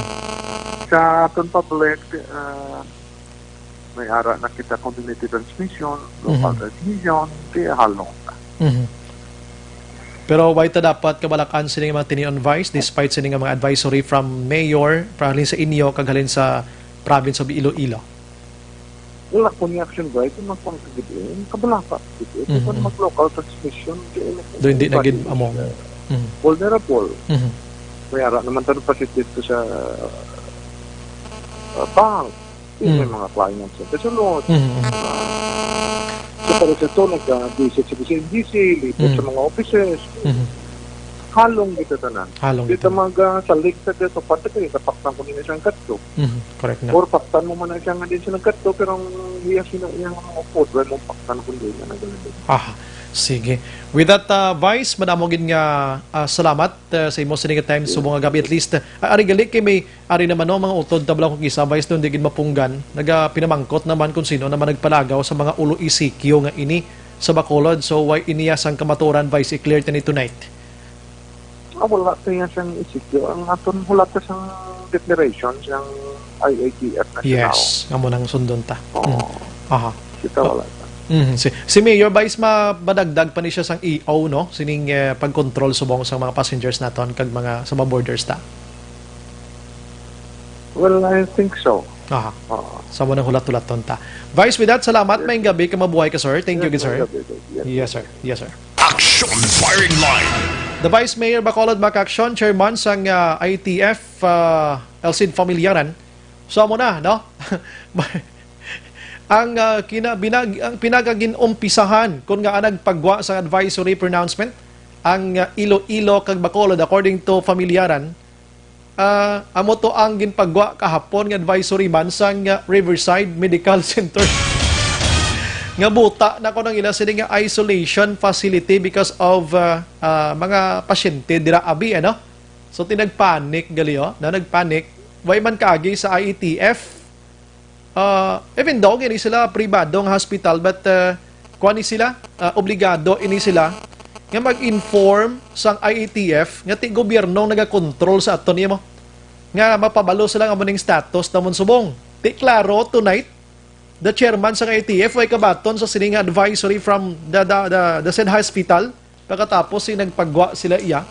Sa aton public, uh, may ara na kita community transmission, local Mhm. transmission, kaya halong ta. Mhm. Pero way ta dapat kabalak-an sini nga mga tinion, Vice, despite sini nga mga advisory from mayor, from halin sa inyo, kag halin sa province of Iloilo? Wala ko ni action, Vice, kung magpangkagid, eh, kabalaka. Ito Mhm. Kung mag-local transmission, eh, Do hindi na gid everybody is, amo. uh, Mhm. Vulnerable. Mhm. May ara naman tayo pasit dito sa, uh, bank. Yung may Mm. mga clients sa kasunod. Mhm, mhm. Ah, so, para sa ito, nag-visit sa N G C, lipot Mm. Sa mga offices. Mhm. Halong kita tanan. Halong Kita kita. Mag, ah, sa link sa dito, pati kayo, napaktan ko nila siyang katto. Mhm, correct na. Or paktan mo man na siya nga din siya nagkatto, pero ang iya sino, iya nga mga upod, wala mong paktan kung di na nagalabi. Aha, sige. With that, ah, Vice, madamo gid nga, ah, salamat, ah, sa imo sining time subong nga gabi. At least, ah, ari gali kay may Ari naman, no, mga utod, tabla ko kisa, Vice, no, hindi gid mapunggan. Naga-, pinamangkot naman kung sino naman nagpalagaw sa mga ulo E C Q nga ini sa Bacolod. So, why iniya sang kamaturan, Vice, i-clear tani tonight? Ah, wala kaya siyang E C Q. Ang aton, wala ka siyang declaration, siyang I A T F na siya Yes, nga mo nang sundon ta. Oo. Mm. Aha. Kita So, wala ka. Mhm. Si, si Mayor Vice, ma-, madagdag pa ni siya sang E O, no? Sining, eh, pag-control subong sa mga passengers naton kag mga, sa mga borders ta. Well, I think so. Aha. Oo. Sa mo nang hulat-hulaton ta. Vice, with that, salamat. Yes. Maayong gabi ka, mabuhay ka, sir. Thank you, yes, good sir. Maayong gabi, sir. Yes, yes, sir. Yes, sir. Action Firing Line. The Vice Mayor Bacolod, Mac Action, Chairman sang, ah, I T F, ah, Elcid Familiaran. So, amo na, no? Ang, ah, kina-, binag-, ang pinagagin-umpisahan kun nga nagpagwa sa advisory pronouncement ang, ah, Iloilo kag Bacolod, according to Familiaran, ah, amo to ang ginpagwa kahapon nga advisory man sang, ah, Riverside Medical Center. Nga buta na ko nang ila sini nga isolation facility because of, ah, ah, mga pasyente dira abi, ano? So, tinagpanic gali, oh, na nagpanic. Way man kaagi sa I A T F. Ah, even though gini sila pribado nga hospital, but, ah, kuan ni sila, ah, obligado ini sila nga mag-inform sang I A T F nga ti gobyerno ang nagakontrol sa aton, imo nga mapabalo sila nga amo ning status namon subong. Ti klaro, tonight, the chairman sang I A T F way kabaton sa sining advisory from the, the, the, the said hospital. Pagkatapos, si nagpagwa sila iya.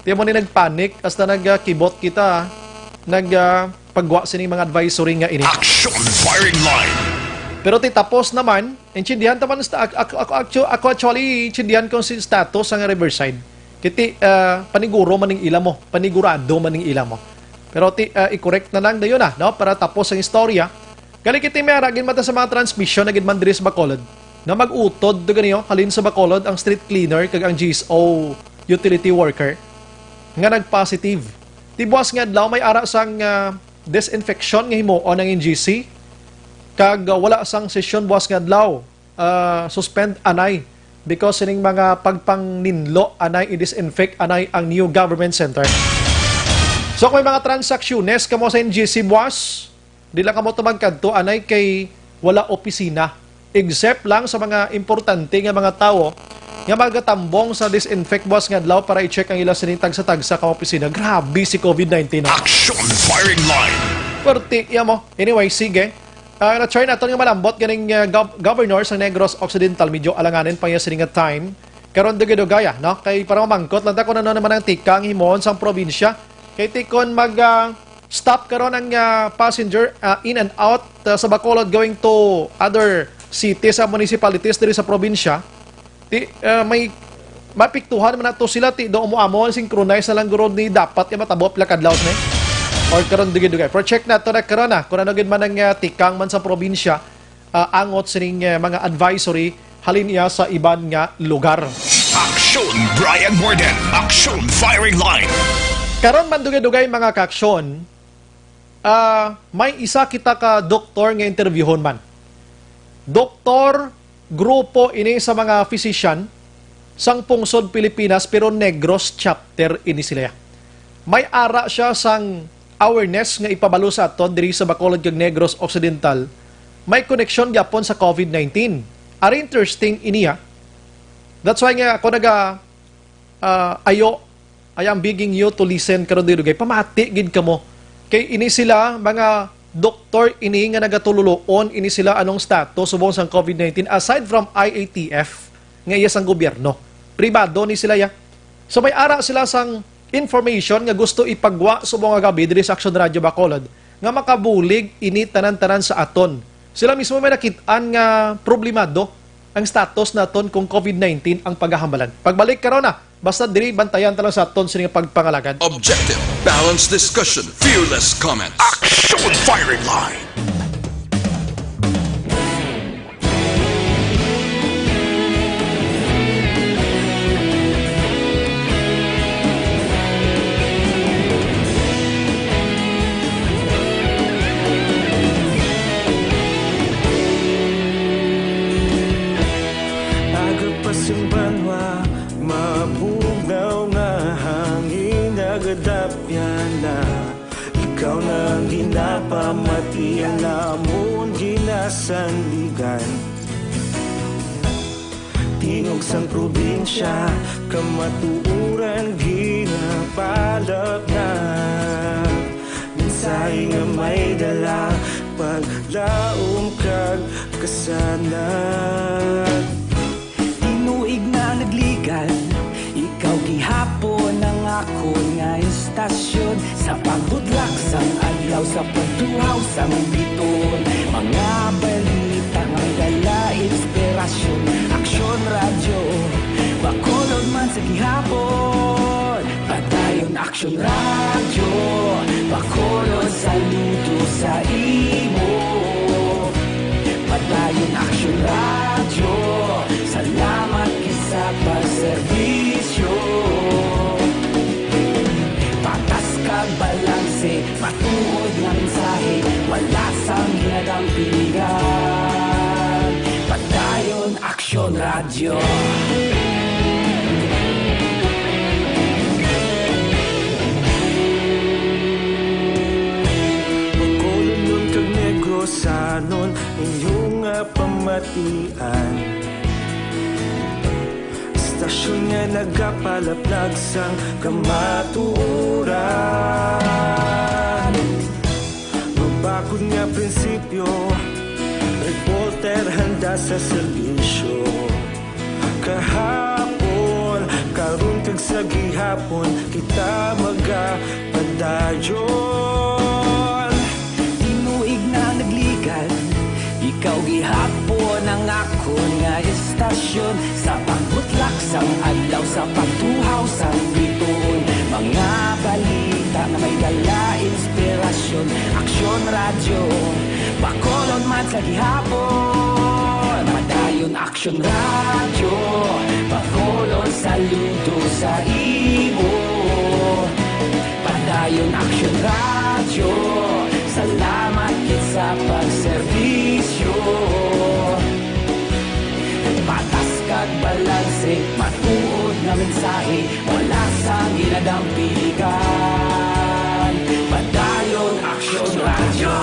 Tiyan mo ni nagpanic, hasta nagkibot kita, nag, ah, pagwa sining mga advisory nga ini. Action Firing Line. Pero ti tapos naman, intindihan ta man sa, ak-, ak-, ak-, actu-, ako actually, intindihan ko si status sa Riverside. Kiti, ah, paniguro man ning ila mo, panigurado man ning ila mo. Pero ti, ah, i-correct na lang dayon na, no? Para tapos ang istorya. Gali kiti may ara gid mata sa mga transmission na gid man diri sa Bacolod, nga mag-utod to ganiyo halin sa Bacolod ang street cleaner kag ang G S O utility worker nga nag-positive. Ti buas nga adlaw may ara sang, ah, disinfection nga himuon ang N G C, kag, ah, wala sang sesyon buas nga adlaw, ah, suspend anay because sining mga pagpangninlo anay i-disinfect anay ang new government center. So kung may mga transaksyones kamo sa N G C buas, di lang kamo tumagkadto anay kay wala opisina, except lang sa mga importante nga mga tawo nga magatambong sa disinfect buas nga adlaw para i-check ang ila sining tagsa-tagsa ka opisina. Grabe si covid nineteen, ah. Action Firing Line. Perti, iya mo. Anyway, sige. Ah, na-try naton nga malambot ganing, ah, gov-, governor sa Negros Occidental, medyo alanganin pa niya sini nga time. Karon dugay-dugay, ah, no? Kay para mamangkot lang ta kung ano naman ang tikang himuon sang probinsya. Kay ti kon mag, ah, stop karon ang, ah, passenger, ah, in and out, ah, sa Bacolod going to other cities, sa municipalities diri sa probinsya, ti, ah, may mapiktuhan man nato sila, ti do mo amo synchronize na lang guro ni dapat kay matabo pila kadlaw ni. Or karon dugay-dugay. Pero check nato na karon, ah, kung ano gid man ang, ah, tikang man sa probinsya, ah, angot sining, ah, mga advisory halin iya sa iban nga lugar. Action Brian Morden, Action Firing Line. Karon man dugay-dugay, mga kaaksyon, ah, may isa kita ka doktor nga interviewhon man. Doktor, grupo ini sa mga physician sang pungsod Pilipinas, pero Negros chapter ini sila. May ara siya sang awareness nga ipabalo sa aton diri sa Bacolod kag Negros Occidental. May koneksyon gyapon sa covid nineteen. Ari interesting ini, ah. That's why nga ako naga, ah, ayo, I am begging you to listen karon dugay-dugay. Pamati gid kamo. Kay ini sila, mga doktor ini nga nagatululuon ini sila anong status subong sang covid nineteen, aside from I A T F nga iya sang gobyerno. Pribado ni sila ya. So may ara sila sang information nga gusto ipagwa subong nga gabi diri sa Action Radio Bacolod nga makabulig ini tanan-tanan sa aton. Sila mismo may nakit-an nga problemado ang status naton kung covid nineteen ang pagahambalan. Pagbalik karon na, basta diri bantayan ta lang sa aton sini nga pagpangalagad. Objective, balanced discussion, fearless comments. Action Firing Line. Aga pa sing banwa, mabugnaw nga hangin, nagadapyan na. Ikaw na ang ginapamati, ang amon ginasandigan. Tingog sang probinsya, kamatuoran ginapalapnag. Mensahe nga may dala, paglaom kag kasanag. Tinuig na nagligad, ikaw gihapon ang akon nga istasyon. Sa pagbudlak sang adlaw Sa pagtuhaw sang biton, mga balita nga may dala inspirasyon. Aksyon Radyo, Bacolod man sa gihapon. Padayon Aksyon Radyo, Bacolod saludo sa imo. Padayon Aksyon Radyo, salamat gid sa pagserbisyo. Patas kag balanse, matuod nga mensahe, wala sang ginadampigan. Padayon Aksyon Radyo. Bacolodnon kag Negrosanon, inyo nga pamatian. Istasyon nga nagapalaplag sang kamatuoran. Mabakod nga prinsipyo, reporter handa sa serbisyo. Kahapon, karon kag sa gihapon, kita magapadayon. Tinuig na nagligan, ikaw gihapon ang akon nga istasyon. Sa pagbutlak sang adlaw, sa pagtuhaw sang bituon, mga balita nga may dala inspirasyon. Aksyon Radyo, Bacolod man sa gihapon. Padayon Aksyon Radyo, Bacolod saludo sa imo. Padayon Aksyon Radyo, salamat gid sa pagserbisyo. Patas kag balanse, matuod nga mensahe, wala sang ginadampigan. Padayon Aksyon Radyo.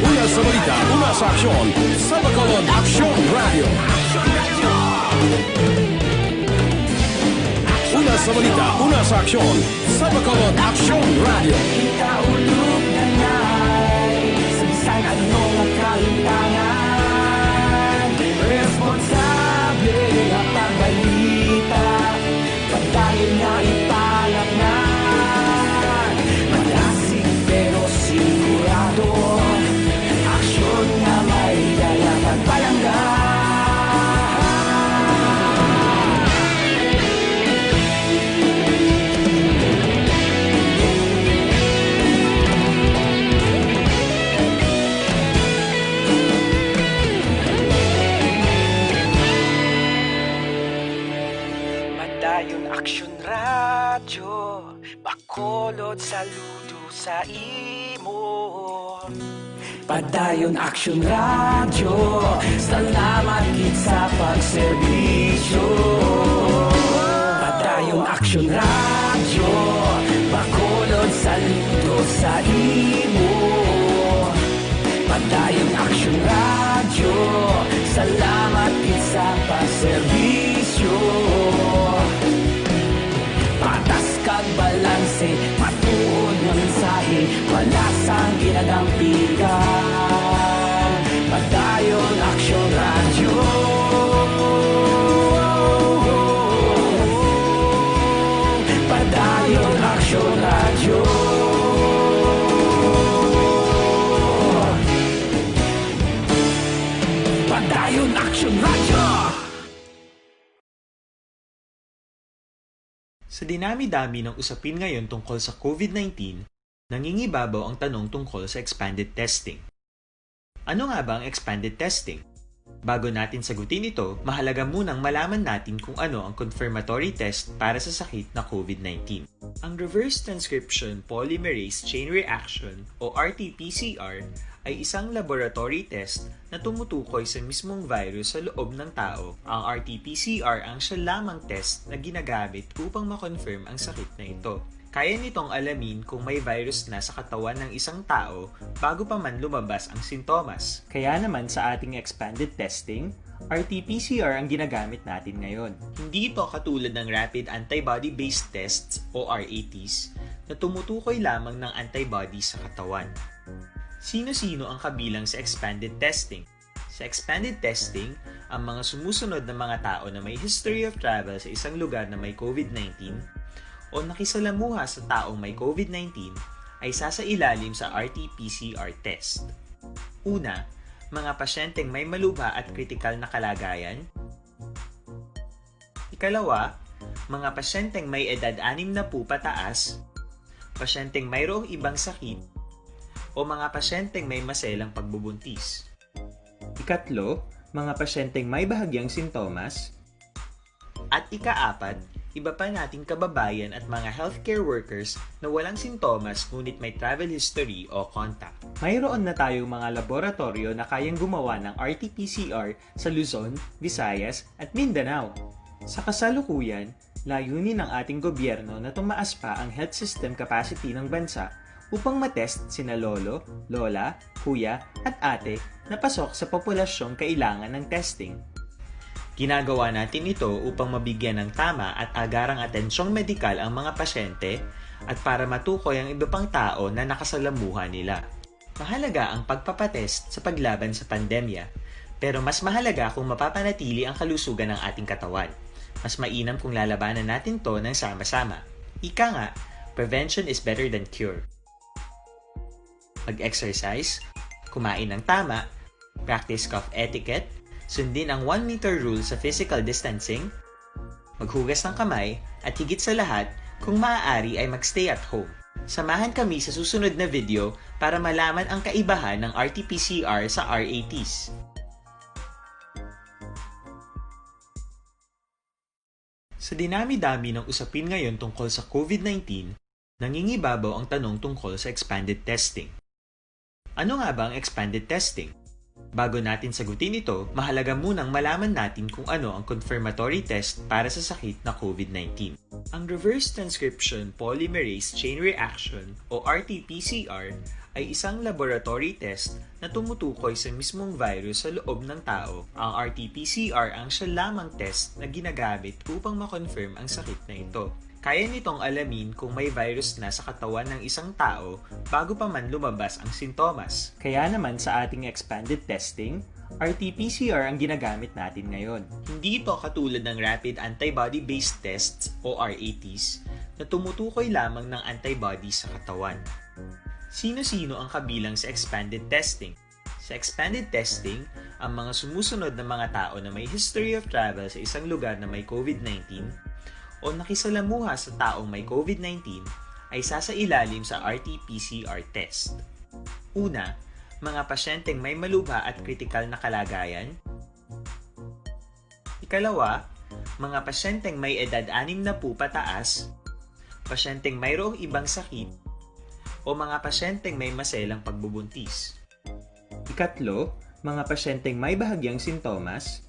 Una sa balita, una sa aksyon, sa Bacolod Aksyon Radyo. Una sa balita, una sa aksyon, sa Bacolod Aksyon Radyo. Ikaulog na nay, sa bisan ano nga kahimtangan, responsable nga pagbalita. Padayon nga ipalaknag, madasig pero sigurado. Aksyon nga may dala kag palangga. Padayon Aksyon Radyo, Bacolod saludo sa imo. Padayon Aksyon Radyo, salamat gid sa pagserbisyo. Padayon Aksyon Radyo, Bacolod saludo sa imo. Padayon Aksyon Radyo, salamat gid sa pagserbisyo. Patas kag balanse, matuod nga mensahe, wala sang ginadampigan. Padayon Aksyon Radyo. Padayon Aksyon Radyo. Padayon Aksyon Radyo. Sa dinami-dami ng usapin ngayon tungkol sa COVID nineteen, nangingibabaw ang tanong tungkol sa expanded testing. Ano nga ba ang expanded testing? Bago natin sagutin ito, mahalaga munang malaman natin kung ano ang confirmatory test para sa sakit na COVID nineteen. Ang reverse transcription polymerase chain reaction o R T P C R ay isang laboratory test na tumutukoy sa mismong virus sa loob ng tao. Ang R T P C R ang siya lamang test na ginagamit upang ma-confirm ang sakit na ito. Kaya nitong alamin kung may virus na sa katawan ng isang tao bago pa man lumabas ang sintomas. Kaya naman sa ating expanded testing, R T P C R ang ginagamit natin ngayon. Hindi ito katulad ng rapid antibody-based tests o R A Ts na tumutukoy lamang ng antibody sa katawan. Sino-sino ang kabilang sa expanded testing? Sa expanded testing, ang mga sumusunod na mga tao na may history of travel sa isang lugar na may COVID nineteen o o nakisalamuha sa taong may COVID nineteen ay sasailalim sa R T P C R test. Una, mga pasyenteng may malubha at kritikal na kalagayan. Ikalawa, mga pasyenteng may edad anim na po pataas, pasyenteng mayroong ibang sakit, o mga pasyenteng may maselang pagbubuntis. Ikatlo, mga pasyenteng may bahagyang sintomas. At ikaapat, iba pa nating kababayan at mga healthcare workers na walang sintomas ngunit may travel history o contact. Mayroon na tayong mga laboratoryo na kayang gumawa ng R T P C R sa Luzon, Visayas, at Mindanao. Sa kasalukuyan, layunin ng ating gobyerno na tumaas pa ang health system capacity ng bansa upang matest sina lolo, lola, kuya, at ate na pasok sa populasyong kailangan ng testing. Ginagawa natin ito upang mabigyan ng tama at agarang atensyong medikal ang mga pasyente at para matukoy ang iba pang tao na nakasalamuha nila. Mahalaga ang pagpapatest sa paglaban sa pandemya, pero mas mahalaga kung mapapanatili ang kalusugan ng ating katawan. Mas mainam kung lalabanan natin to ng sama-sama. Ika nga, prevention is better than cure. Mag-exercise, kumain ng tama, practice cough etiquette, sundin ang one meter rule sa physical distancing, maghugas ng kamay, at higit sa lahat, kung maaari ay mag-stay at home. Samahan kami sa susunod na video para malaman ang kaibahan ng R T P C R sa R A Ts. Sa dinami-dami ng usapin ngayon tungkol sa COVID nineteen, nangingibabaw ang tanong tungkol sa expanded testing. Ano nga ba ang expanded testing? Bago natin sagutin ito, mahalaga munang malaman natin kung ano ang confirmatory test para sa sakit na COVID nineteen. Ang reverse transcription polymerase chain reaction o R T P C R ay isang laboratory test na tumutukoy sa mismong virus sa loob ng tao. Ang R T P C R ang siya lamang test na ginagamit upang ma-confirm ang sakit na ito. Kaya nitong alamin kung may virus na sa katawan ng isang tao bago pa man lumabas ang sintomas. Kaya naman sa ating expanded testing, R T P C R ang ginagamit natin ngayon. Hindi ito katulad ng rapid antibody-based tests o R A Ts na tumutukoy lamang ng antibody sa katawan. Sino-sino ang kabilang sa expanded testing? Sa expanded testing, ang mga sumusunod na mga tao na may history of travel sa isang lugar na may COVID nineteen o nakisalamuha sa taong may COVID nineteen ay sasailalim sa R T P C R test. Una, mga pasyenteng may malubha at kritikal na kalagayan. Ikalawa, mga pasyenteng may edad anim na po pataas, pasyenteng mayroong ibang sakit, o mga pasyenteng may maselang pagbubuntis. Ikatlo, mga pasyenteng may bahagyang sintomas.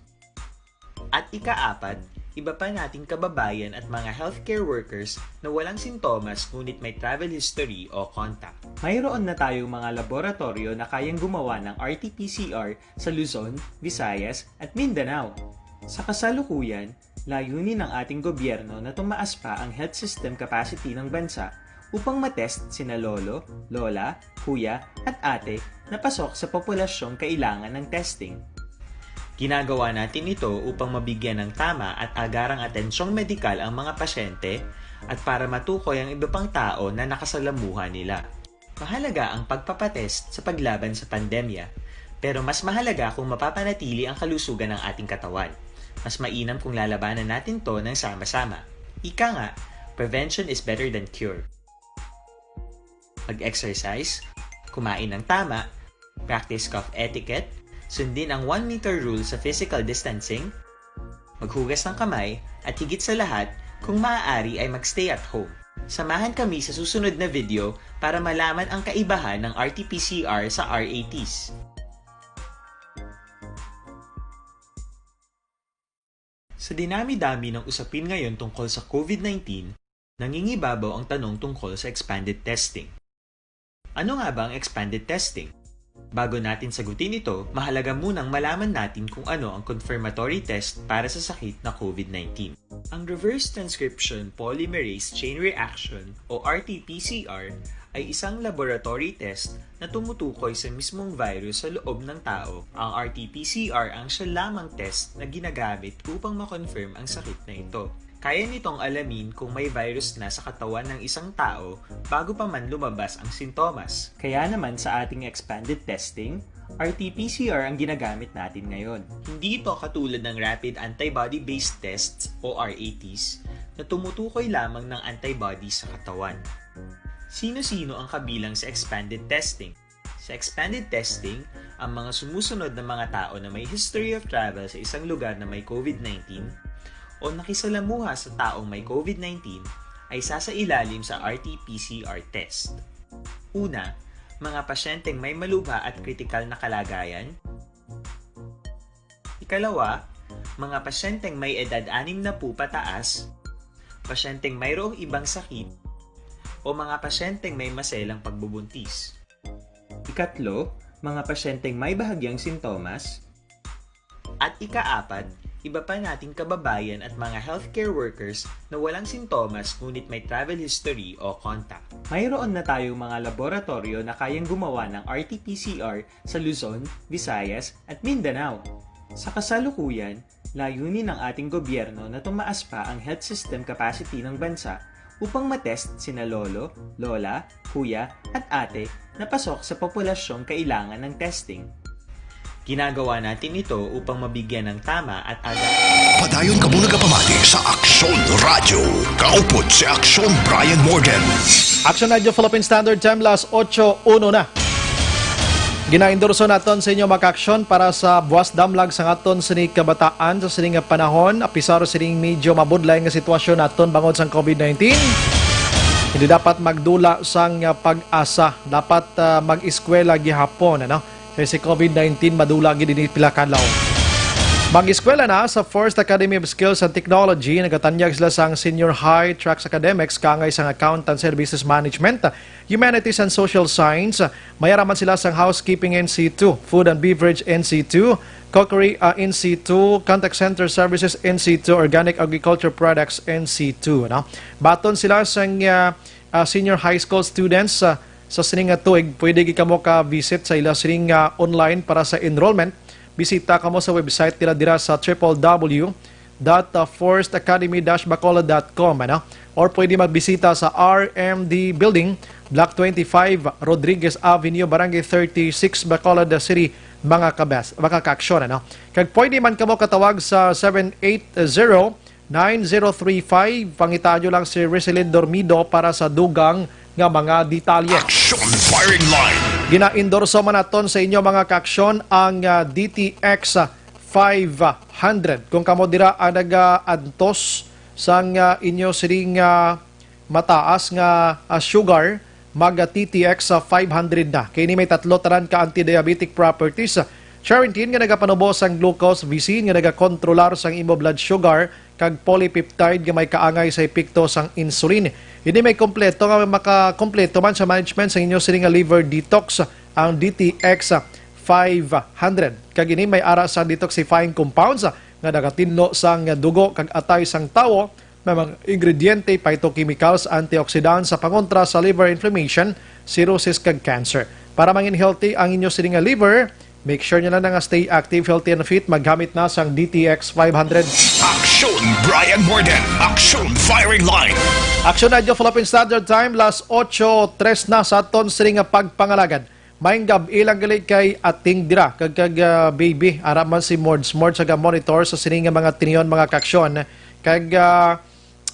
At ikaapat, iba pa nating kababayan at mga healthcare workers na walang sintomas ngunit may travel history o contact. Mayroon na tayong mga laboratorio na kayang gumawa ng R T P C R sa Luzon, Visayas, at Mindanao. Sa kasalukuyan, layunin ng ating gobyerno na tumaas pa ang health system capacity ng bansa upang matest sina lolo, lola, kuya, at ate na pasok sa populasyong kailangan ng testing. Ginagawa natin ito upang mabigyan ng tama at agarang atensyong medikal ang mga pasyente at para matukoy ang iba pang tao na nakasalamuha nila. Mahalaga ang pagpapatest sa paglaban sa pandemya, pero mas mahalaga kung mapapanatili ang kalusugan ng ating katawan. Mas mainam kung lalabanan natin to ng sama-sama. Ika nga, prevention is better than cure. Mag-exercise, kumain ng tama, practice cough etiquette, sundin ang one meter rule sa physical distancing, maghugas ng kamay, at higit sa lahat, kung maaari ay mag-stay at home. Samahan kami sa susunod na video para malaman ang kaibahan ng R T P C R sa R A Ts. Sa dinami-dami ng usapin ngayon tungkol sa COVID nineteen, nangingibabaw ang tanong tungkol sa expanded testing. Ano nga ba ang expanded testing? Bago natin sagutin ito, mahalaga munang malaman natin kung ano ang confirmatory test para sa sakit na COVID nineteen. Ang reverse transcription polymerase chain reaction o R T P C R ay isang laboratory test na tumutukoy sa mismong virus sa loob ng tao. Ang R T P C R ang siya lamang test na ginagamit upang ma-confirm ang sakit na ito. Kaya nitong alamin kung may virus na sa katawan ng isang tao bago pa man lumabas ang sintomas. Kaya naman sa ating expanded testing, R T P C R ang ginagamit natin ngayon. Hindi ito katulad ng rapid antibody-based tests o R A Ts na tumutukoy lamang ng antibody sa katawan. Sino-sino ang kabilang sa expanded testing? Sa expanded testing, ang mga sumusunod na mga tao na may history of travel sa isang lugar na may COVID nineteen o nakisalamuha sa taong may COVID nineteen ay sasailalim sa R T P C R test. Una, mga pasyenteng may malubha at kritikal na kalagayan. Ikalawa, mga pasyenteng may edad anim na po pataas, pasyenteng mayroong ibang sakit, o mga pasyenteng may maselang pagbubuntis. Ikatlo, mga pasyenteng may bahagyang sintomas. At ikaapat, iba pa nating kababayan at mga healthcare workers na walang sintomas ngunit may travel history o contact. Mayroon na tayong mga laboratoryo na kayang gumawa ng R T P C R sa Luzon, Visayas, at Mindanao. Sa kasalukuyan, layunin ng ating gobyerno na tumaas pa ang health system capacity ng bansa upang matest sina lolo, lola, kuya, at ate na pasok sa populasyong kailangan ng testing. Ginagawa natin ito upang mabigyan ng tama at aga- Padayon kamo nagapamati sa Aksyon Radyo. Kaupod si Aksyon Brian Morgan. Aksyon Radyo Philippine Standard Time, las otso uno na. Ginaendorso naton sa inyo, mga kaaksyon, para sa buwas damlag sang aton sini kabataan sa sini nga panahon, apisar sining medyo mabudlay nga sitwasyon naton bangod sang COVID nineteen. Hindi dapat magdula sang, ah, pag-asa. Dapat, ah, mag-eskwela gihapon, ano? Kay si COVID nineteen madula gid ini pila ka adlaw. Mag-eskwela na sa First Academy of Skills and Technology, nagatanyag sila sang senior high tracks academics kaangay sang accountancy and business management, humanities and social science. May ara man sila sang housekeeping N C two, food and beverage N C two, cookery, ah, N C two, contact center services N C two, organic agriculture products N C two, no? Baton sila sang, ah, ah, senior high school students, ah, sa sining nga tuig. Pwede gid kamo ka-visit sa ila sining, ah, online para sa enrollment. Bisita kamo sa website nila dira sa triple W dot first academy dash bacolod dot com, ano? Or pwede magbisita sa R M D Building, Block twenty-five, Rodriguez Avenue, Barangay thirty-six, Bacolod City, mga kabes-, mga kaaksyon, ano? Kag pwede man kamo katawag sa seven eight zero, nine zero three five. Pangitaan nyo lang si Resilin Dormido para sa dugang nga mga detalye. Action Firing Line. Ginaendorso man naton sa inyo, mga kaaksyon, ang, ah, D T X five hundred. Kung kamo dira ang nagaantos sang, ah, inyo sining, ah, mataas nga, ah, sugar, mag, ah, T T X five hundred na. Kay ini may tatlo tanan ka anti-diabetic properties. Charintin nga nagapanubo sang glucose, visin nga nagakontrolar sang imo blood sugar, kag polypeptide nga may kaangay sa epekto sang insulin. Ini may kompleto nga makakompleto man sa management sa inyo sini nga liver detox, ang D T X five hundred. Kag ini may ara sa detoxifying compounds nga nagatinlo sang dugo kag atay sang tawo, may mga ingrediente, phytochemicals, antioxidants sa pangontra sa liver inflammation, cirrhosis kag cancer. Para mangin healthy ang inyo sini nga liver, make sure nyo lang na nga stay active, healthy, and fit. Maggamit na sang D T X five hundred. Action Brian Morgan. Action Firing Line. Action Radyo Philippine Standard Time, las otso tres na sa aton sini nga pagpangalagad. Maayong gab-i lang gali kay Ating dira kag, kag, ah, baby. Ara man si Mords. Mords, aga-monitor sa sini nga mga tinion, mga kaaksyon. Kag, ah,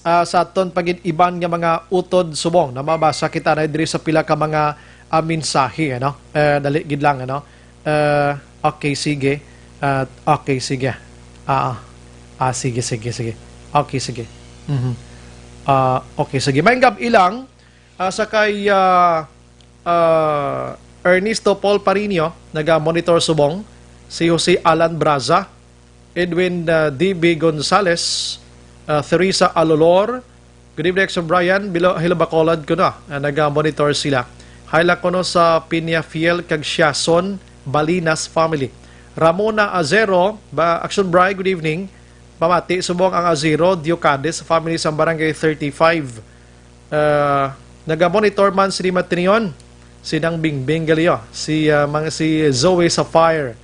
ah, sa aton pa gid iban nga mga utod subong na mabasa kita na diri sa pila ka mga, ah, mensahe, ano? Eh, dali gid lang, ano? Eh, okay, sige. Ah, okay, sige. Ah, ah. Ah, sige, sige, sige. Okay, sige. Mhm. Ah, okay, sige. Maayong gab-i lang, ah, sa kay, ah, ah, Ernesto Paul Parino, naga-monitor subong, si Jose Alan Braza, Edwin, ah, D B Gonzales, ah, Theresa Alolor. Good evening, Action Brian. Bilo-, hello, Bacolod kuno, ah, naga-monitor sila. Hi lang kuno sa Peñafiel kag Siason, Balinas family. Ramona Azero, ba, Action Brian, good evening. Pamati subong ang Azero, Diocades family sa Barangay thirty-five. Ah, naga-monitor man si Matinion, si Nang Bingbing Galio, si, ah, mga, si Zoe Sapphire,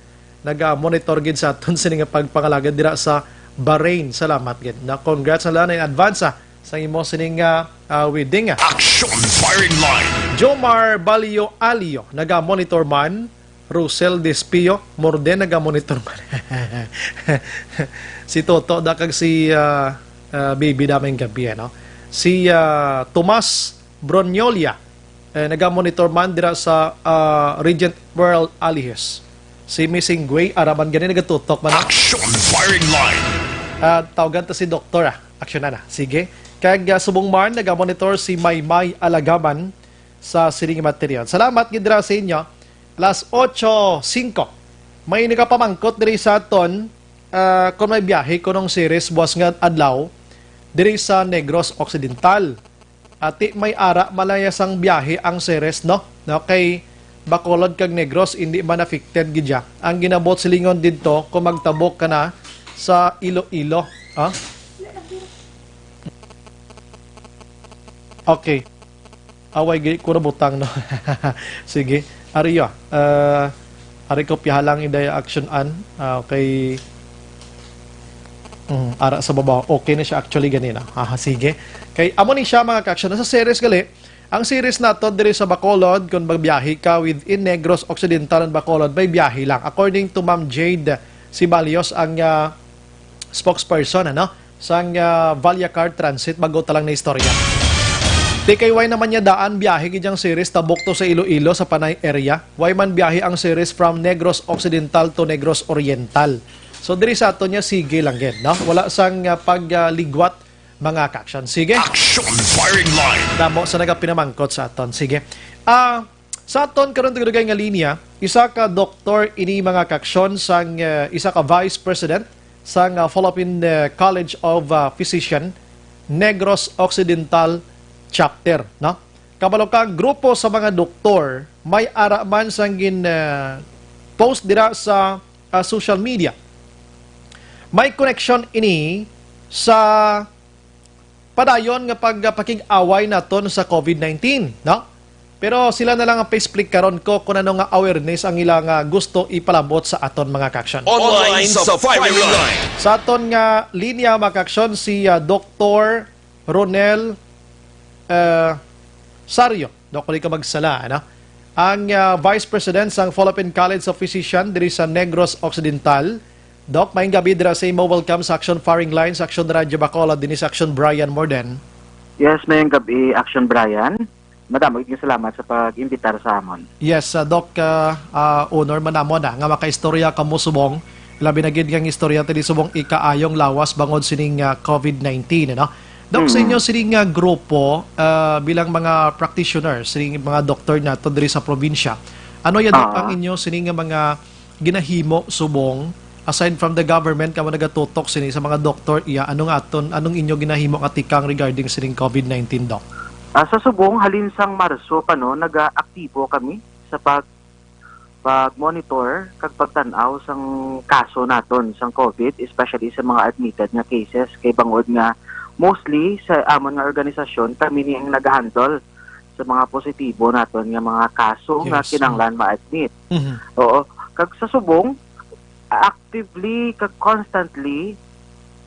naga-monitor gid sa aton sini nga pagpangalagad dira sa Bahrain. Salamat gid. Na, congrats na lang in advance, ah, sa imo sining, ah, ah, wedding, ah. Action Firing Line. Jomar Balio Alio, naga-monitor man. Russell Despio, more than naga-monitor man. Si Toto da kag si, ah, ah, Baby daming gabi, ano? Si, ah, Tomas Bronyolia, eh, naga-monitor man dira sa, ah, Regent World Alihis. Si Missing Gray, araman gani nagatutok man, ah. Action Firing Line. Ah, tawagan ta si Doktor, ah. Aksyon na na. Sige. Kag, ah, subong man, naga-monitor si Maymay Alagaman sa sining material. Salamat gid dira sa inyo. Alas otso singko. May nagapamangkot diri sa aton, ah, kung may biyahe kunong series buwas nga adlaw diri sa Negros Occidental. Ati may ara malaya sang biyahe ang series, no? No, kay Bacolod kag Negros, hindi man affected gid siya. Ang ginabot silingon didto, kung magtabok ka na sa Iloilo. Ah? Okay. Away, gay ko na butang, no? Sige. Ari, ah. Ah, ari, kopyaha lang inday action an. Ah, okay. Mm, ara sa babaw. Okay na siya actually ganina. Ah, sige. Kay amo ni siya, mga ka-action. Sa series gali, ang series nato diri sa Bacolod, kung magbiyahe ka within Negros Occidental and Bacolod, may biyahe lang. According to Ma'am Jade Sibalios, ang, ah, spokesperson, ano, sang, ah, Vallecar Transit, bago ta lang na istorya. T K Y naman niya daan, biyahe gid ang series tabok to sa Iloilo, sa Panay area. Way man biyahe ang series from Negros Occidental to Negros Oriental. So, diri sa ato niya, sige lang gid, no? Wala sang, ah, pag, ah, ligwat, mga ka-action. Sige. Action Firing Line. Damo sa nagapinamangkot sa aton. Sige. Ah, sa aton karon dugay nga linya, isa ka doktor ini, mga ka-action, sang, eh, isa ka vice president sang, ah, Philippine, eh, College of, ah, Physician, Negros Occidental Chapter, no? Kabalo ka, ang grupo sa mga doktor may ara man sang gin, eh, post dira sa, ah, social media. May koneksyon ini sa padayon nga pag-, pakig-away naton sa COVID nineteen, no? Pero sila na lang ang pa-explain karon ko kung ano nga awareness ang ila nga gusto ipalabot sa aton, mga ka-action. Online sa firing line. Sa aton nga linya, mga ka-action, si, ah, Doktor Ronel, ah, Sario. Dok, kung di ka magsala, ano? Ang, ah, Vice President sang Philippine College of Physician diri sa Negros Occidental. Doc, maayong gabi dira sa imo. Welcome sa Action Firing Line, sa Action Radio Bacolod, dinhi sa Action Brian Morden. Yes, maayong gabi, Action Brian. Madamo gid nga salamat sa pag-imbitar sa amon. Yes, ah, Doc, ah, ah, honor man namon, ah, nga makaistorya kamo subong. Labi na gid nga ang istorya ta di subong ikaayong lawas bangod sining, ah, COVID nineteen, ano? Doc, sa Mm. inyo sining, ah, grupo, ah, bilang mga practitioner, sining mga doktor nato diri sa probinsya, ano ya, Doc, Ah. ang inyo sining nga mga ginahimo subong, aside from the government, kamo nagatutok sini sa mga doktor, iya, ano nga aton, anong inyo ginahimo nga tikang regarding sining COVID nineteen, Doc? Ah, sa subong, halin sang Marso pa, no, nagaaktibo kami sa pag-, pag-monitor kag pagtan-aw sang kaso naton sang COVID, especially sa mga admitted nga cases, kay bangod nga mostly sa amon nga organisasyon, kami ni ang nag-handle sa mga positibo naton nga mga kaso nga Yes. kinahanglan ma-admit. Mhm. Oo. Kag sa subong, actively kag constantly,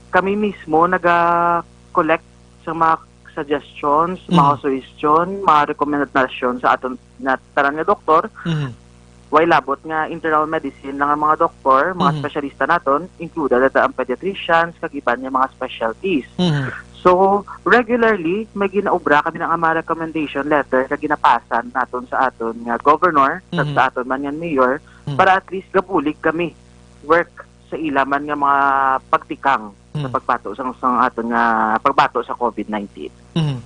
kami mismo naga-collect sa mga suggestions, mga Mhm. suggestion, mga rekomendasyon sa aton nga tanan nga doktor. Mhm. Way labot nga internal medicine lang ang mga doktor, mga Mhm. espesyalista naton, included ata ang pediatricians, kag iban nga mga specialties. Mhm. So, regularly, may ginaobra kami ng mga recommendation letter nga ginapasa naton sa aton nga governor, kag Mhm. sa aton man nga mayor, Mhm. para at least gabulig kami work sa ila man nga mga pagtikang sa Mm. pagbato sa, sa aton nga pagbato sa COVID nineteen. Mm.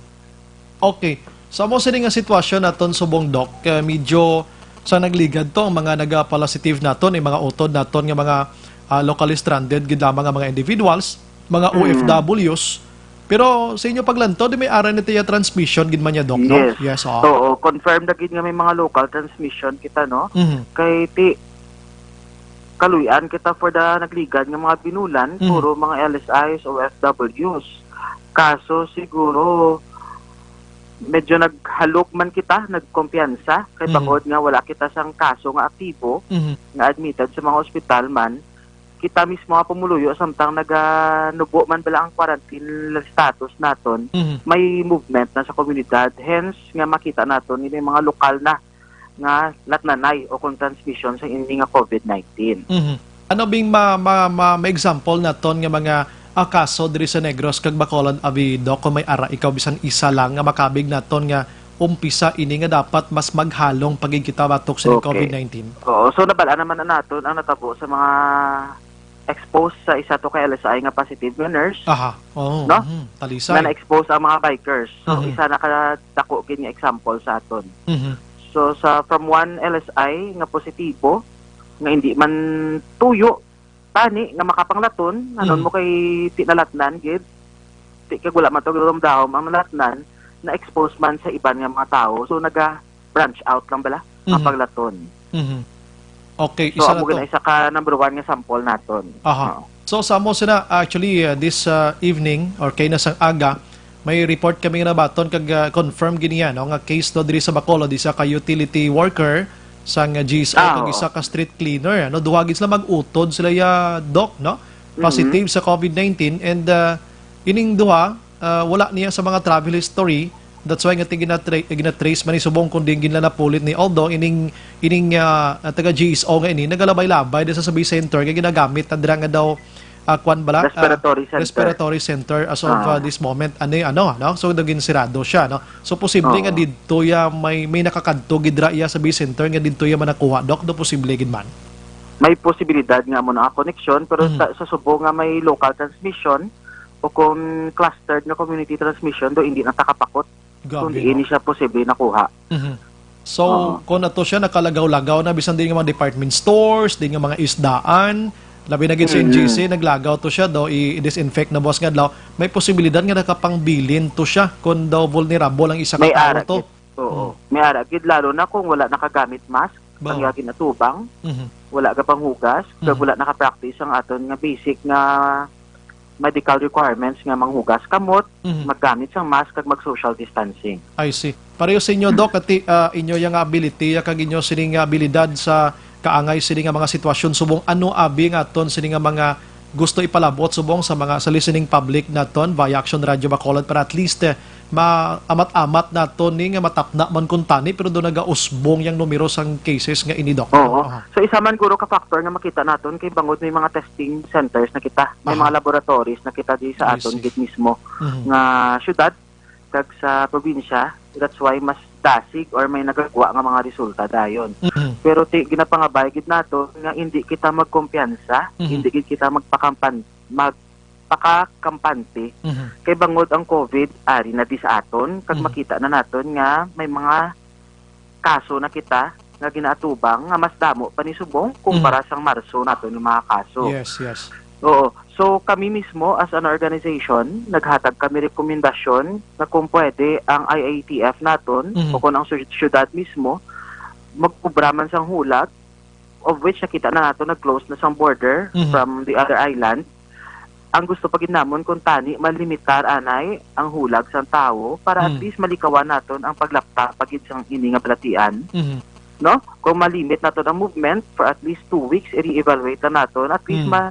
Okay. Sa amo sini nga sitwasyon naton subong, Doc, eh, medyo sa nagligad to ang mga nagapalasative naton, ang mga utod naton nga mga, ah, locally stranded gid lamang nga mga individuals, mga Mm. O F Ws. Pero sa inyo paglantaw, di may ara ni tiya transmission gid man niya, Doc, no? Yes. Yes, oo. Oo, confirmed na gid nga may mga local transmission kita, no? Mhm. Kay ti, kaluy-an kita for the nagligad nga mga binulan, Mhm. puro mga L S Is, O F Ws. Kaso siguro, medyo naghalog man kita, nagkumpiyansa, kay Mhm. bangod nga wala kita sang kaso nga aktibo, Mhm. nga admitted sa mga ospital man, kita mismo nga pumuluyo, samtang naganubo man bala ang quarantine status naton, Mhm. may movement na sa komunidad. Hence, nga makita naton, ini mga lokal na nga latnanay o kung transmission sa ini nga covid nineteen. Mhm. Ano bing ma-, ma-, ma-, ma-example naton nga mga, ah, kaso diri sa Negros kag Bacolod, abi, Doc, kung may ara ikaw bisan isa lang nga makabig naton nga umpisa ini nga dapat mas maghalong pa gid kita batok sa Okay. covid nineteen? Oo, so nabal-an naman na naton ang natabo sa mga exposed sa isa to ka L S I nga positive nga nurse, Aha. Oh, no? Mhm. Talisay. Na na-expose ang mga bikers. So, Mhm. isa na ka dako gid nga example sa aton. Mhm. So, sa, from one L S I nga positibo, nga hindi man tuyo, tani nga makapanglaton, nanon Mhm. mo kay tinalatnan gid, ti kag wala man to gidumdahom ang nalatnan, na-expose man sa iban nga mga tawo. So, naga-branch out lang bala, Mhm. mapanglaton. Mhm. Okay, So, isa na amo to. gina isa ka number one nga sample naton. Aha. Oo. So, sa amo sina, actually, uh, this, uh, evening, or kay na sang aga, may report kami nga nabaton kag, uh, confirm gid niya, no, nga case to diri sa Bacolod, isa ka utility worker sang, uh, G S O Ah, kag oo. isa ka street cleaner, no? Duha gid sila mag-utod sila ya, Doc, no? Mhm. Positive sa covid nineteen and, uh, ining duha, ah, wala niya sa mga travel history. That's why nga ti-, ginatra-, ginatrace man ni subong kundi ginla napulit ni, although ining, ining, ah, ah, taga G S O nga ini nagalabay-labay din sa Sabi Center nga ginagamit na dira nga daw, ah, kwan bala, ah, Respiratory center. respiratory center as of, Ah. ah, this moment. Ano y-, ano, no? So, daw ginsirado siya, no? So, posible nga Oo. didto ya may, may nakakadto gid ra iya Sabi Center nga didto ya manakuha, Doc, do posible gid man? May posibilidad nga amo na ang koneksyon, pero Mhm. sa, sa subong nga may local transmission o kung clustered nga community transmission, do hindi na takapakot Grabe, kung diin no? ni siya posible nakuha. Mhm. So, Oo. kung ato siya nakalagaw-lagaw na, bisan din nga mga department stores, din nga mga isdaan, labi na gid sa Mm. N G C, naglagaw to siya, daw i-, i-disinfect na buwas nga adlaw, may posibilidad nga nakapangbilin to siya kung daw vulnerable ang isa ka May tawo ara to. gid. Oo. Mm. May ara gid, lalo na kung wala nakagamit mask, Ba. ang iyang ginatubang, Mhm. wala ka panghugas, kag Mhm. wala naka-practice ang aton nga basic nga medical requirements nga manghugas kamot, Mhm. maggamit sang mask, kag mag-social distancing. I see. Pareho sa inyo, Doc, ati, ah, inyo yang ability, ah, kag inyo sining abilidad sa kaangay sini nga mga sitwasyon, subong ano abi nga aton sini nga mga gusto ipalabot subong sa mga, sa listening public naton via Action Radio Bacolod para at least, eh, maamat-amat naton ni nga matapna man kuntani pero do nagausbong yang numero sang cases nga ini, Doc. Oo. Aha. So, isa man guro ka factor nga makita naton kay bangod may mga testing centers na kita, may Aha. mga laboratories na kita di sa I aton see. gid mismo Mhm. nga syudad kag sa probinsya. That's why mas dasig or may nagagwa nga mga resulta dayon. Mhm. Pero ti, ginapangabay gid nato nga hindi kita magkumpiyansa, Mhm. hindi gid kita magpakampan-, magpakakampante. Mhm. Kay bangod ang covid ari na di sa aton, kag Mhm. makita na naton nga may mga kaso na kita nga ginaatubang nga mas damo pa ni subong Mhm. kumpara sang Marso naton nga mga kaso. Yes, yes. Oo. So, kami mismo, as an organization, naghatag kami rekomendasyon nga kung pwede, ang I A T F naton, Mhm. o kung ang sy-, syudad mismo, mag-obra man sang hulag, of which nakita na nato nag-close na sang border Mhm. from the other island. Ang gusto pa gid namon kung tani malimitar anay ang hulag sang tawo para at Mhm. least malikawan naton ang paglapta pa gid sang ini nga balatian. Mhm. No? Kung malimit naton ang movement for at least two weeks, i-re-evaluate na naton. At least Mhm. ma-,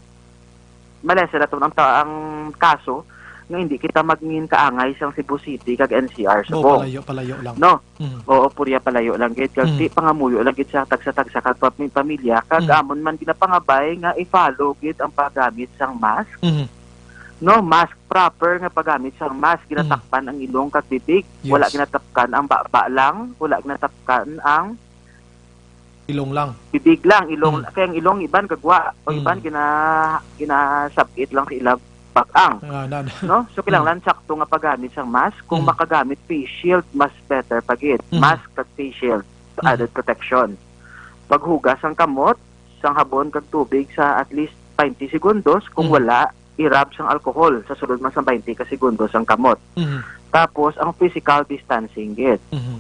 ma-lessen naton ang ta-, ang kaso nga hindi kita magngin kaangay sang Cebu City kag N C R Oo, subong. palayo, palayo lang. No? Mhm. Oo, purya palayo lang gid. Kag Mhm. ti pangamuyo lang gid sa tagsa-tagsa ka pami-, pamilya. Kag Mhm. amon man ginapangabay nga i-follow gid ang paggamit sang mask. Mhm. No, mask, proper nga paggamit sang mask. Mhm. Ginatakpan ang ilong kag bibig. Wala Yes. ginatakpan ang baba lang, wala ginatakpan ang Ilong lang. bibig lang, ilong, Mm. kay ang ilong iban gagwa, o iban Mm. gina-, ginasabit lang sa ila bag-ang. Ah, na, na. No? So, Mm. kinahanglan sakto nga paggamit sang mask. Kung Mm. makagamit face shield, mas better pa gid. Mm. Mask kag face shield, Mm. added protection. Paghugas sang kamot sang habon kag tubig sa at least twenty segundos, kung Mm. wala, i-rub sang alcohol sa sulod man sang twenty ka segundos ang kamot. Mhm. Tapos, ang physical distancing gid. Mhm.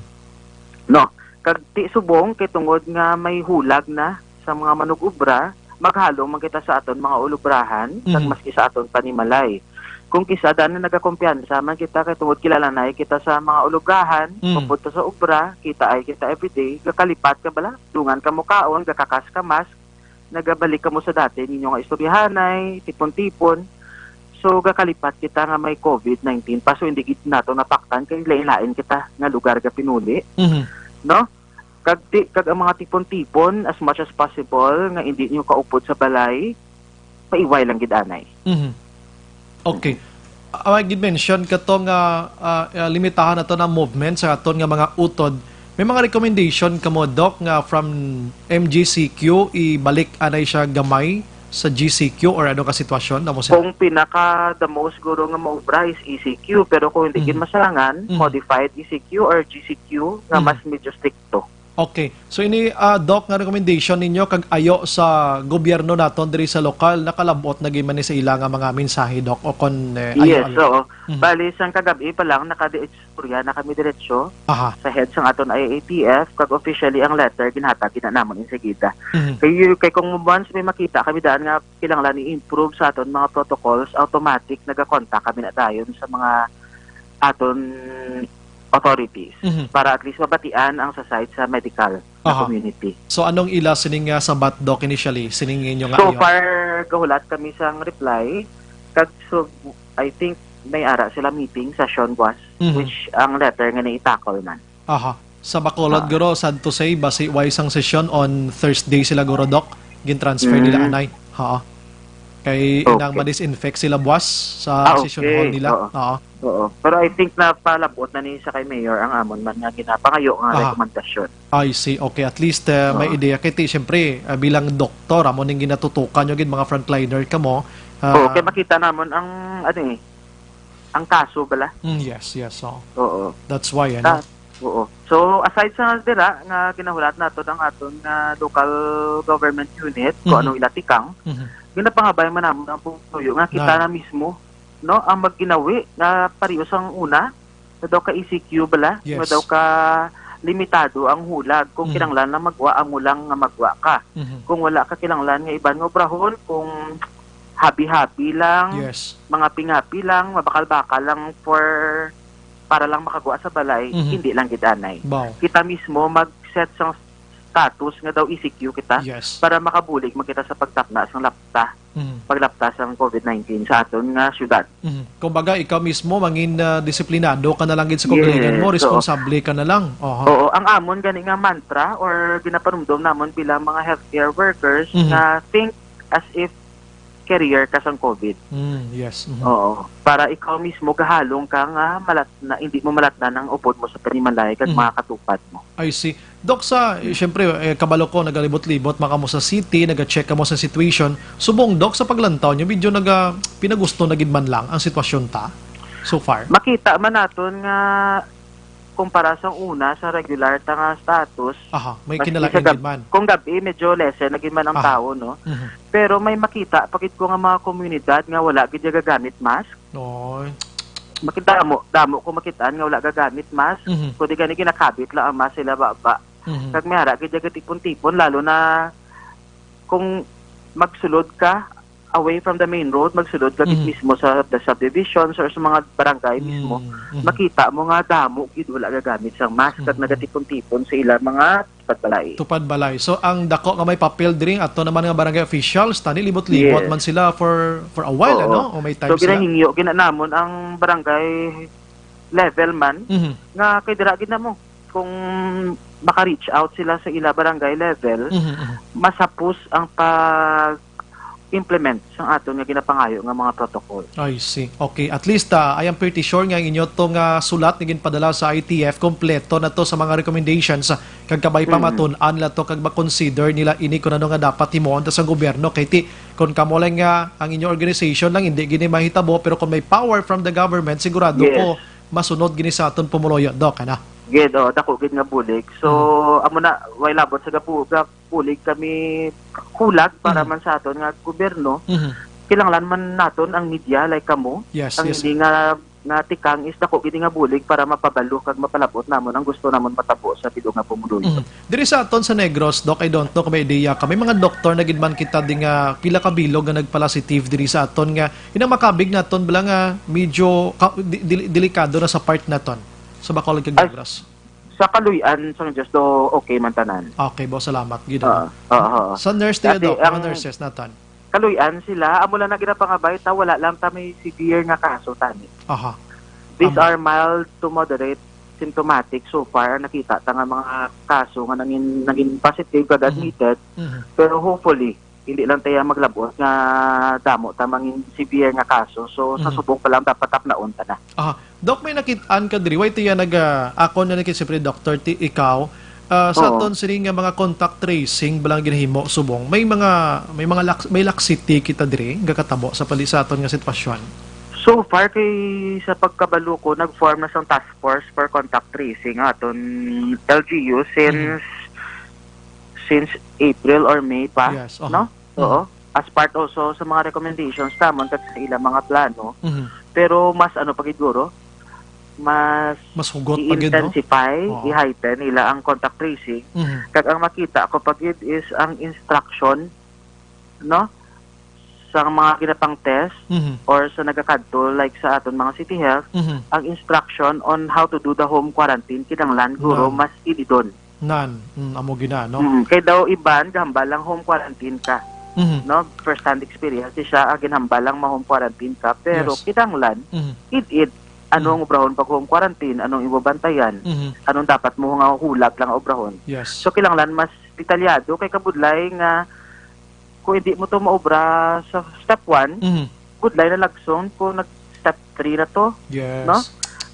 No? Kag ti subong kay tungod nga may hulag na sa mga manug-obra, maghalong man kita sa aton mga ulubrahan, kag Mhm. maski sa aton panimalay. Kung kis-a daan na nagakumpiyansa man kita kay tungod kilala na kita sa mga ulubrahan, Mhm. upod ta sa obra, kitaay kita everyday, gakalipat ka bala, dungan ka mokaon, gakakas ka mask, nagabalik kamo sa dati ninyo nga istoryahanay, tipon-tipon. So, gakalipat kita nga may covid nineteen pa, so hindi gid nato napaktan kay lain-lain kita nga lugar ga pinuli, Mhm. no? Kag ti-, kag ang mga tipon-tipon, as much as possible, nga hindi nyo kaupod sa balay, paiway lang gid anay. Mhm. Okay. Ah, gid mention kato nga, ah, ah, limitahan nato na movement sa aton nga mga utod. May mga recommendation kamo, Doc, nga from M G C Q, ibalik anay siya gamay sa G C Q or ano ka sitwasyon? Amo sila. Kung pinaka the most siguro nga maubra is E C Q, pero kung hindi Mhm. gid masarangan, Mhm. modified E C Q or G C Q nga Mhm. mas medyo stricto. Okay. So ini, ah, Doc, nga recommendation ninyo kag ayo sa gobyerno naton diri sa lokal, nakalab-ot na gid man ni sa ila nga mga mensahe, Doc, o kon, eh, ayo Yes, lang? Oo. Mhm. Bali, sang kagabi pa lang, nakadi-istorya na kami diretsyo Aha. sa head sang aton I A T F, kag officially ang letter, ginhatag gid na namon insagida. Mhm. Kay, kay kung once may makita kami daan nga kinahanglan i-improve sa aton mga protocols, automatic nagakontak kami na dayon sa mga aton authorities Mhm. para at least mabatian ang sa side sa medical na Aha. community. So, anong ila sining, ah, sabat, Doc, initially? Sining inyo nga So ayo? far, gahulat kami sang reply. Kag so, I think may ara sila meeting session buwas, Mhm. which ang letter nga naitakol man. Aha. Sa Bacolod, Ah. guro, sad to say, basi way sang session on Thursday sila, guro, Doc. Gin-transfer nila Mm. anay. Ha. Kay inang Okay. ma-disinfect sila buwas sa Ah, session okay. hall nila. Oo. Oo. Oo. Pero I think na palabot na ni sa kay Mayor ang amon man nga ginapangayo nga Aha. rekomendasyon. I see. Okay, at least, uh, may Oo. ideya. Kay ti, siyempre, uh, bilang doktor, amo ning ginatutukan nyo gid, mga frontliner kamo. Uh, Oo, kay makita namon ang, ano eh, ang kaso bala. Mm, yes, yes. So, Oo. that's why, ano? Ah, oo. So, aside sa dira nga ginahulat nato ang aton nga local government unit, kung Mhm. anong ila tikang, Mhm. ginapangabay man namon ang pumuyo nga kita Na. na mismo, no, ang magginawi nga pareho sang una, nga daw ka E C Q bala, Yes. nga daw ka limitado ang hulag. Kung Mhm. kinahanglan na magwa, amo lang nga magwa ka. Mhm. Kung wala ka kinahanglan nga iban nga obrahon, kung habi-habi lang, Yes. mga pingapi lang, mabakal-bakal lang for, para lang makagwa sa balay, Mhm. hindi lang gid anay. Baw. Kita mismo mag-set sang status nga daw E C Q kita Yes. para makabulig man kita sa pagtapna sang lapta, Mhm. paglapta sang covid nineteen sa aton nga syudad. Mhm. Kumbaga, ikaw mismo mangin, ah, disiplinado ka na lang gid sa kaugalingon Yes, mo, oo. responsable ka na lang. Oho. Oo, ang amon gani nga mantra or ginapanumdom namon bilang mga healthcare workers Mhm. nga think as if carrier ka sang covid. Mm, yes. Mhm. Oo. Para ikaw mismo gahalong ka nga malat-, na, hindi mo malatnan ang upod mo sa panimalay kag Mhm. mga katupad mo. I see. Doc, sa, eh, siyempre, eh, kabalo ko, nagalibot-libot man kamo sa city, naga-check kamo sa situation. Subong, Doc, sa paglantaw nyo, medyo naga-, pinagusto na gid man lang ang sitwasyon ta so far? Makita man naton nga kumpara sa una, sa regular ta nga status, Aha, may maski kinalain sa gab-, gid man. kung gabi, medyo lesser na gid man ang Aha. tao, no? Mhm. Pero may makita pa gid ko nga mga komunidad nga wala gid gagamit mask. Oy. Makita mo, damo ko makitaan nga wala gagamit mask. Mhm. Kundi gani ginakabit lang ang mask sila baba. Mhm. Kag may ara gid tipon-tipon, lalo na kung magsulod ka away from the main road, magsulod ka gid Mhm. mismo sa the subdivisions or sa mga barangay mismo, Mm, mhm. makita mo nga damo gid wala gagamit sang mask kag Mhm. nagatipon-tipon sa ila mga tupad balay. Tupad balay. So, ang dako nga may papel diri, ato naman nga barangay officials, tani libot-libot Yes. man sila for, for a while, Oo. ano? O may So, time sila? ginahingyo, gina-, namon ang barangay level man, Mhm. nga kay dira gid namo. Kung maka-reach out sila sa ila barangay level, Mhm, mhm. mas hapos ang pag-implement sang aton nga ginapangayo nga mga protocol. I see. Okay. At least, ah, I am pretty sure nga ang inyo to nga sulat nga ginpadala sa I T F, kompleto na to sa mga recommendations, ah, kag kabay pa Mm. matun-an nila to kag ma-consider nila ini kung ano nga dapat himuon ta sa gobyerno. Kay ti, kung kamo lang nga ang inyo organization lang, hindi gini mahitabo, pero kung may power from the government, sigurado Yes. ko masunod gini sa aton pumuluyo, Doc, ana? Gid, oh, dako gid nga bulig. So, Mm. amo na, way labot sa gabu-, ga-, bulig kami hulag para Mhm. man sa aton nga gobyerno. Mhm. Kinahanglan man naton ang media like kamo. Yes, Ang yes. hindi nga, nga tikang is dako gid nga bulig para mapabalo kag mapalabot namon ang gusto namon matabo sa bilog nga pumuluyo. Mhm. Diri sa aton sa Negros, Doc, I don't know kung may ideya ka. May mga doktor na gid man kita di nga pila ka bilog nga nagpalasitive diri sa aton nga inang makabig naton bala nga medyo ka-, di-, dili-, delikado na sa part naton sa Bacolod kag Ay, Negros. Sa kaluy-an sang Dios, do okay man tanan. Okay, boss, salamat gid, Oo, ano. Oo, oo. Sa nurse tayo, Kasi Doc, mga ang nurses naton. Kaluy-an sila, amo lang na ginapangabay ta, wala lang ta may severe nga kaso tani. Aha. These Amo. are mild to moderate symptomatic so far. Nakita ta nga mga kaso nga nangin, nangin positive kag Mhm. admitted. Mhm. Pero hopefully, hindi lang tayo maglabot nga damo ta mangin severe nga kaso. So, sa Mhm. subong pa lang, dapat tapnaon ta na. Aha. Doc, may nakit-an ka diri. Way tiya nag, ah, ako na nakit-, siyempre, Doctor, ti-, ikaw, ah, sa Oo. aton sini nga mga contact tracing, balang ginahimo subong, may mga, may mga lax-, may laxity kita diri, gakatabo sa pali sa aton nga sitwasyon. So far, kay sa pagkabalo ko, nag-form na sang task force for contact tracing ang aton L G U since, Mhm. since April or May pa, Yes, uh-huh. no? Oo. Mhm. As part also sa mga recommendations tamon kag sa ilang mga plano. Mhm. Pero mas ano pa gid guro, mas Mas hugot pa gid, no? i-intensify, Oo. i-heighten nila ang contact tracing. Mhm. Kag ang makita ko pa gid is ang instruction, no? Sa mga ginapang test Mhm. or sa nagakadto, like sa aton mga city health, Mhm. ang instruction on how to do the home quarantine, kinahanglan guro Nan. mas ilidon. Nan, mm, amo gina, no? Mm, kay daw iban, gahambal lang home quarantine ka. Mhm. No? First hand experience, si siya, ah, ginhambal lang ma-home quarantine ka, pero Yes. kinahanglan, Mhm. id-id, ano ang Mhm. obrahon pag home quarantine, anong imo bantayan, Mhm. anong dapat mo nga hulag lang obrahon. Yes. So, kinahanglan mas detalyado, kay kabudlay nga, kung hindi mo to maobra sa step one, Mhm. budlay na lagson kung nag step three na to, Yes. no?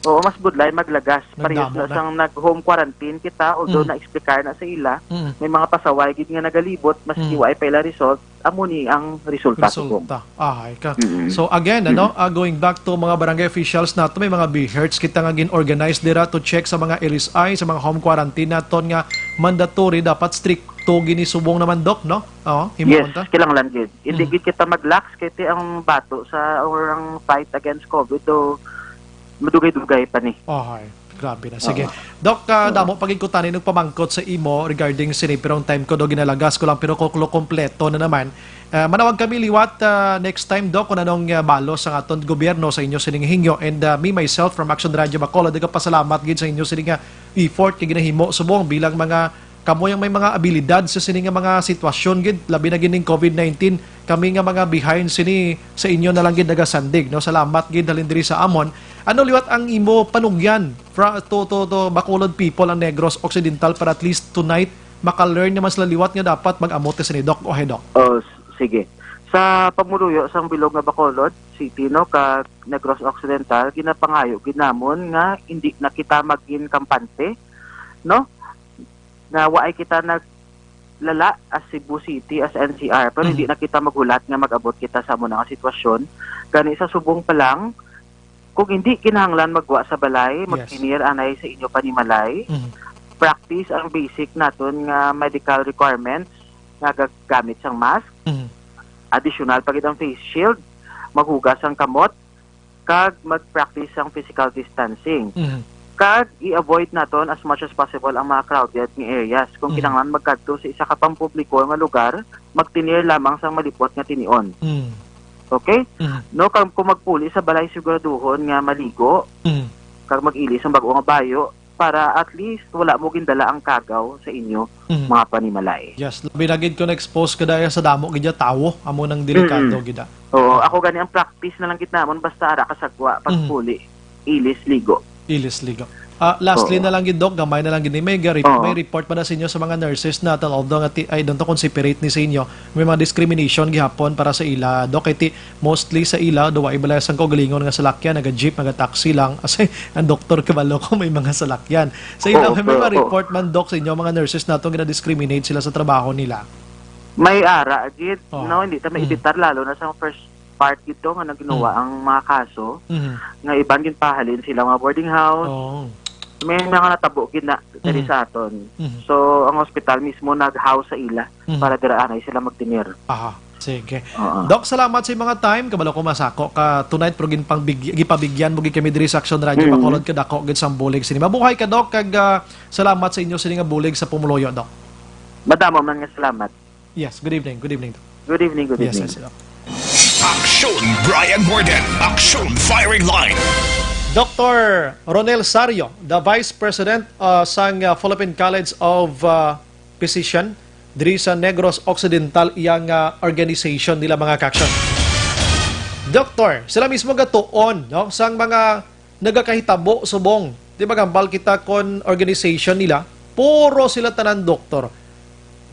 Oo, mas budlay maglagas. Parehas Nagdamo na na. sang nag-home quarantine kita, although Mm. na-explicar na sa ila, Mm. may mga pasaway gid nga nagalibot, maski Mm. wa pa ila result, amo ni ang resulta subong. Resulta. Ahay ka. Mm. So again, ano, Mm. ah, going back to mga barangay officials nato, may mga BHERTs kita nga gin-organize dira to check sa mga L S I, sa mga home quarantine naton nga mandatory, dapat stricto gini subong naman, Doc, no? Oo, himuon Yes, ta. kinahanglan gid. Hindi Mm. gid kita mag-lax kay ti ang bato sa, or ang fight against COVID do madugay-dugay pa ni. Ohay, grabe na. Sige. Oo. Doc, ah, Oo. damo pa gid ko tani nagpamangkot sa imo regarding sini, pero ang time ko do ginalagas ko lang, pero kuklo kompleto na naman. Ah, manawag kami liwat, ah, next time, Doc, kung anong, ah, balo sa aton gobyerno sa inyo sining hingyo. And, ah, me, myself, from Action Radio Bacolod, nagapasalamat gid sa inyo sining, ah, effort kay ginahimo subong bilang mga kamo yang may mga abilidad sa sini nga mga sitwasyon gid, labi na gid ning COVID nineteen. Kami nga mga behind sini sa inyo na lang gid nagasandig, no? Salamat gid halin diri sa amon. Ano liwat ang imo panugyan fra-, to, to, to Bacolod people, ang Negros Occidental, para at least tonight maka-learn naman sila liwat nga dapat mag-amo ta sini, Doc? O, hey, Doc. Oh, s-, sige. Sa pamuluyo sang bilog nga Bacolod City, no, kag Negros Occidental, ginapangayo gid namon nga hindi na kita magin kampante, no? Nga waay kita naglala as Cebu City, as N C R, pero hindi Mhm. na kita maghulat nga mag-abot kita sa amo na nga sitwasyon. Gani sa subong pa lang, kung hindi kinahanglan magwa sa balay, Yes. magtinir anay sa inyo panimalay, Mhm. practice ang basic naton nga medical requirements nga gagamit sang mask, Mhm. additional pa gid ang face shield, maghugas ang kamot, kag mag-practice sang physical distancing. Mhm. Kag i-avoid naton as much as possible ang mga crowded nga areas. Kung Mhm. kinahanglan magkadto sa isa ka pampubliko nga lugar, magtinir lamang sang malipot nga tinion. Mm. Okay? Mhm. No, kag kung magpuli sa balay, siguraduhon nga maligo, Mhm. kag mag-ilis ang bag-o nga bayo para at least wala mo gindala ang kagaw sa inyo Mhm. mga panimalay. Yes, labi na gid kung na-expose ka daya sa damo gid ya tawo, amo nang delikado Mm-mm. gid, ah. Oo, Oo. ako gani ang practice na lang gid namon, basta ara ka sagwa, Mhm. pagpuli, ilis, ligo. Ilis, ligo. Ah, lastly Oo. na lang gid, Doc, gamay na lang gid ni. May ga-, Oo. may report ba na sa inyo sa mga nurses naton, although nga ti-, I don't know kung separate ni sa inyo, may mga discrimination gihapon para sa ila, Doc, kay ti-, mostly sa ila, do wa ibalay sang kaugalingon nga salakyan, naga-jeep, naga-taxi lang. Asay, ang doktor kabalo ko may mga salakyan. Sa ila, Oo, may mga oo. report man, Doc, sa inyo, mga nurses naton, gina-discriminate sila sa trabaho nila? May ara, gid, Oo. no? Hindi ta Mm. maibitar, lalo na sa first part gid to nga nagginuwa Mm. ang mga kaso, Mhm. nga iban ginpahalin sila mga boarding house. Oo. May mga natabo gid na diri Mhm. sa aton. Mhm. So, ang hospital mismo nag-house sa ila Mhm. para dira anay sila magtinir. Aha. Sige. Oo. Doc, salamat sa mga time. Kabalo ko masako ka tonight, pero ginpangbig-, gipabigyan mo gid kami diri sa Action Radio Mhm. Bacolod, kadako gid sang bulig sini. Mabuhay ka, Doc, kag, ah, salamat sa inyo sini nga bulig sa pumuluyo, Doc. Madamo man nga salamat. Yes, good evening, good evening, Doc. Good evening, good Yes, evening. yes, Doc. Aksyon Brian Morden, Aksyon Firing Line. Doctor Ronel Sario, the Vice President, uh, sang, uh, Philippine College of, uh, Physician, diri sa Negros Occidental, iyang, uh, organization nila, mga kaaksyon. Doktor, sila mismo gatuon, no, sang mga nagakahitabo subong. Di ba, gambal kita kon organization nila, puro sila tanan doktor.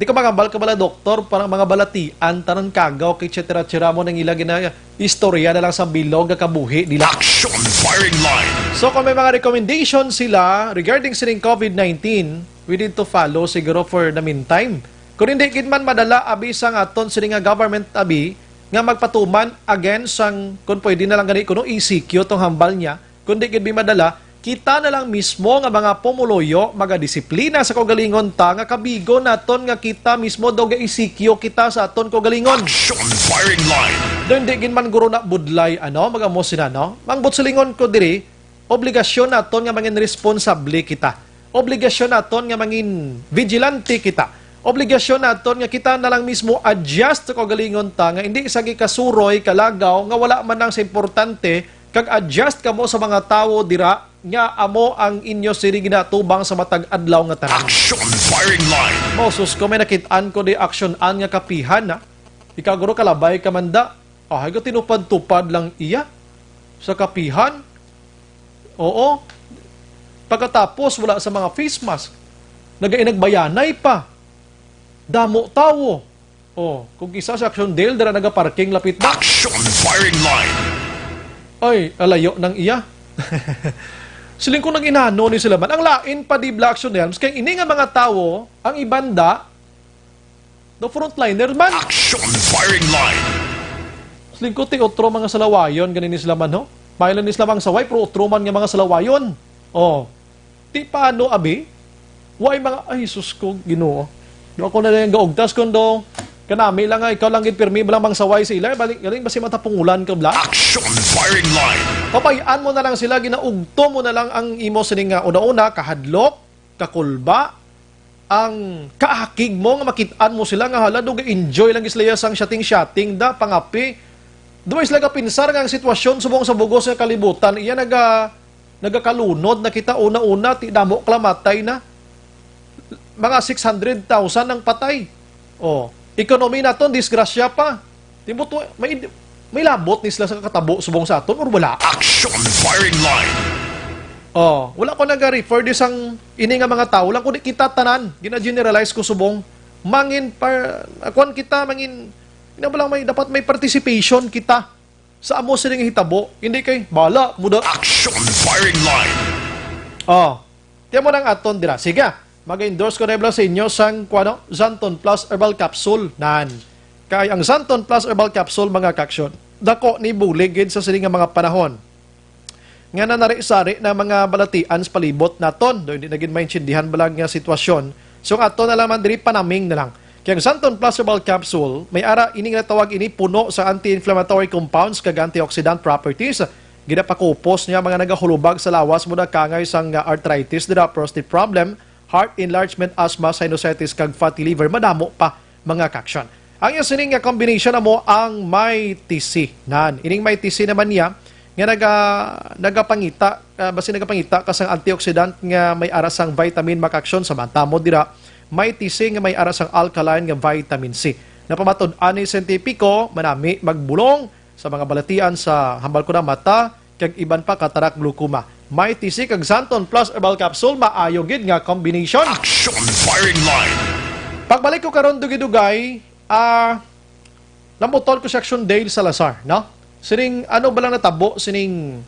Di ka magambal ka bala doktor, parang mga balatian, tanan kagaw, et cetera, et cetera, mo nang ila gina-, istorya na lang sa bilog nga kabuhi nila. Action Firing Line. So, kung may mga recommendation sila regarding sining COVID nineteen, we need to follow siguro for the meantime. Kung hindi gid man madala, abi, sang aton sini nga government, abi, nga magpatuman again sang, kung pwede na lang gani kuno, E C Q tong hambal niya, kundi gid bi madala, kita na lang mismo nga mga pumuluyo magadisiplina sa kaugalingon ta, nga kabigo naton nga kita mismo daw ga-E C Q kita sa aton kaugalingon. Action Firing Line. Daw hindi gid man guro na budlay, ano, mag-amo sila, no? Ang buot silingon ko diri, obligasyon naton nga mangin responsable kita. Obligasyon naton nga mangin vigilante kita. Obligasyon naton nga kita na lang mismo adjust sa kaugalingon ta, nga hindi sa gikasuroy kalagaw nga wala man lang sa importante, kag adjust kamo sa mga tawo dira nga amo ang inyo sini ginatubang sa matag adlaw nga tanan. Action Firing Line. Mao, sus ko, may nakit-an ko di aksyon-an nga kapihan, ha. Ikaw, guro, kalabay ka man da. Ay, gatinupad-tupad lang iya sa kapihan. Oo. Pagkatapos, wala sa mga face mask. Nagainagbayanay pa. Damo tawo. Oh, kung kisa sa Action Dale, dira nagaparking lapit na. Action Firing Line. Ay, alayo nang iya. Siling ko, nag-inano ni sila man. Ang lain pa, di bala, Action Helms, kay ini nga mga tawo, ang iban da, the frontliner man. Action Firing Line. Siling ko, ti otro mga salawayon, ganini sila man, ho? Mahilan ni sila mang saway, pero otro man nga mga salawayon. Oh. Ti paano, abi? Way mga, ay, sus ko, Ginoo. Do ako na lang gaugtas, kundo kanami lang nga, ikaw lang gid pirmi lang mang saway sa ila. Balik, galing ba si matapungulan ka, bla? Action Firing Line. Pabayaan mo na lang sila, ginaugto mo na lang ang imo sining nga una-una, kahadlok, kakulba, ang kaakig mo nga makit-an mo sila nga, hala, do ga-enjoy lang gid sila sang shooting-shooting da, pangapi. Duway sila kapinsar nga ang sitwasyon subong sa bugos nga kalibutan, iya naga-, nagakalunod na kita. Una-una, ti damo kalamatay na. Mga six hundred thousand ang patay. Oh, economy naton, disgrasya pa. Di mo to, may, may labot ni sila sa kakatabo subong sa aton, or wala? Action Firing Line. Oh, wala ko naga-refer di sang ini nga mga tawo lang, kundi kita tanan. Gina-generalize ko subong. Mangin par-, kuwan kita, mangin, ina ba lang, may, dapat may participation kita sa amo sining hitabo. Hindi kay, bala mo da. Action Firing Line. Oh, tiyan mo nang aton dira. Sige, mag-endorse ko na bala sa inyo sang, kuwano, Xanthone Plus Herbal Capsule. Nan. Kay ang Xanthone Plus Herbal Capsule, mga kaaksyon, dako ni bulig gid sa sini nga mga panahon nga nanari-sari na mga balatian sa palibot naton. Do hindi na gid maintindihan balag nga sitwasyon. So, ang ato na lang man diri, panaming na lang. Kay ang Xanthone Plus Herbal Capsule, may ara ini nga tawag ini puno sa anti-inflammatory compounds kag antioxidant properties. Ginapakupos niya mga nagahulubag sa lawas, mo nakangay sang arthritis, dira prostate problem, heart enlargement, asthma, sinusitis, kag fatty liver, madamo pa, mga kaaksyon. Ang iya sining nga combination amo ang Mighty C. Nan, ining Mighty C naman niya nga naga-, nagapangita, ah, basi nagapangita ka sang antioxidant nga may ara sang vitamin, mga kaaksyon, samantamo dira, Mighty C nga may ara sang alkaline nga vitamin C. Napamatud-an ni siyentipiko, manami magbulong sa mga balatian sa, hambal ko na, mata, kag iban pa, katarak, glaucoma. Mighty C kag Xanthone Plus Herbal Capsule, maayo gid nga combination. Action Firing Line. Pagbalik ko karon, dugay-dugay, ah, lambuton ko si Action Dale Salazar, no? Sining, ano ba lang natabo sining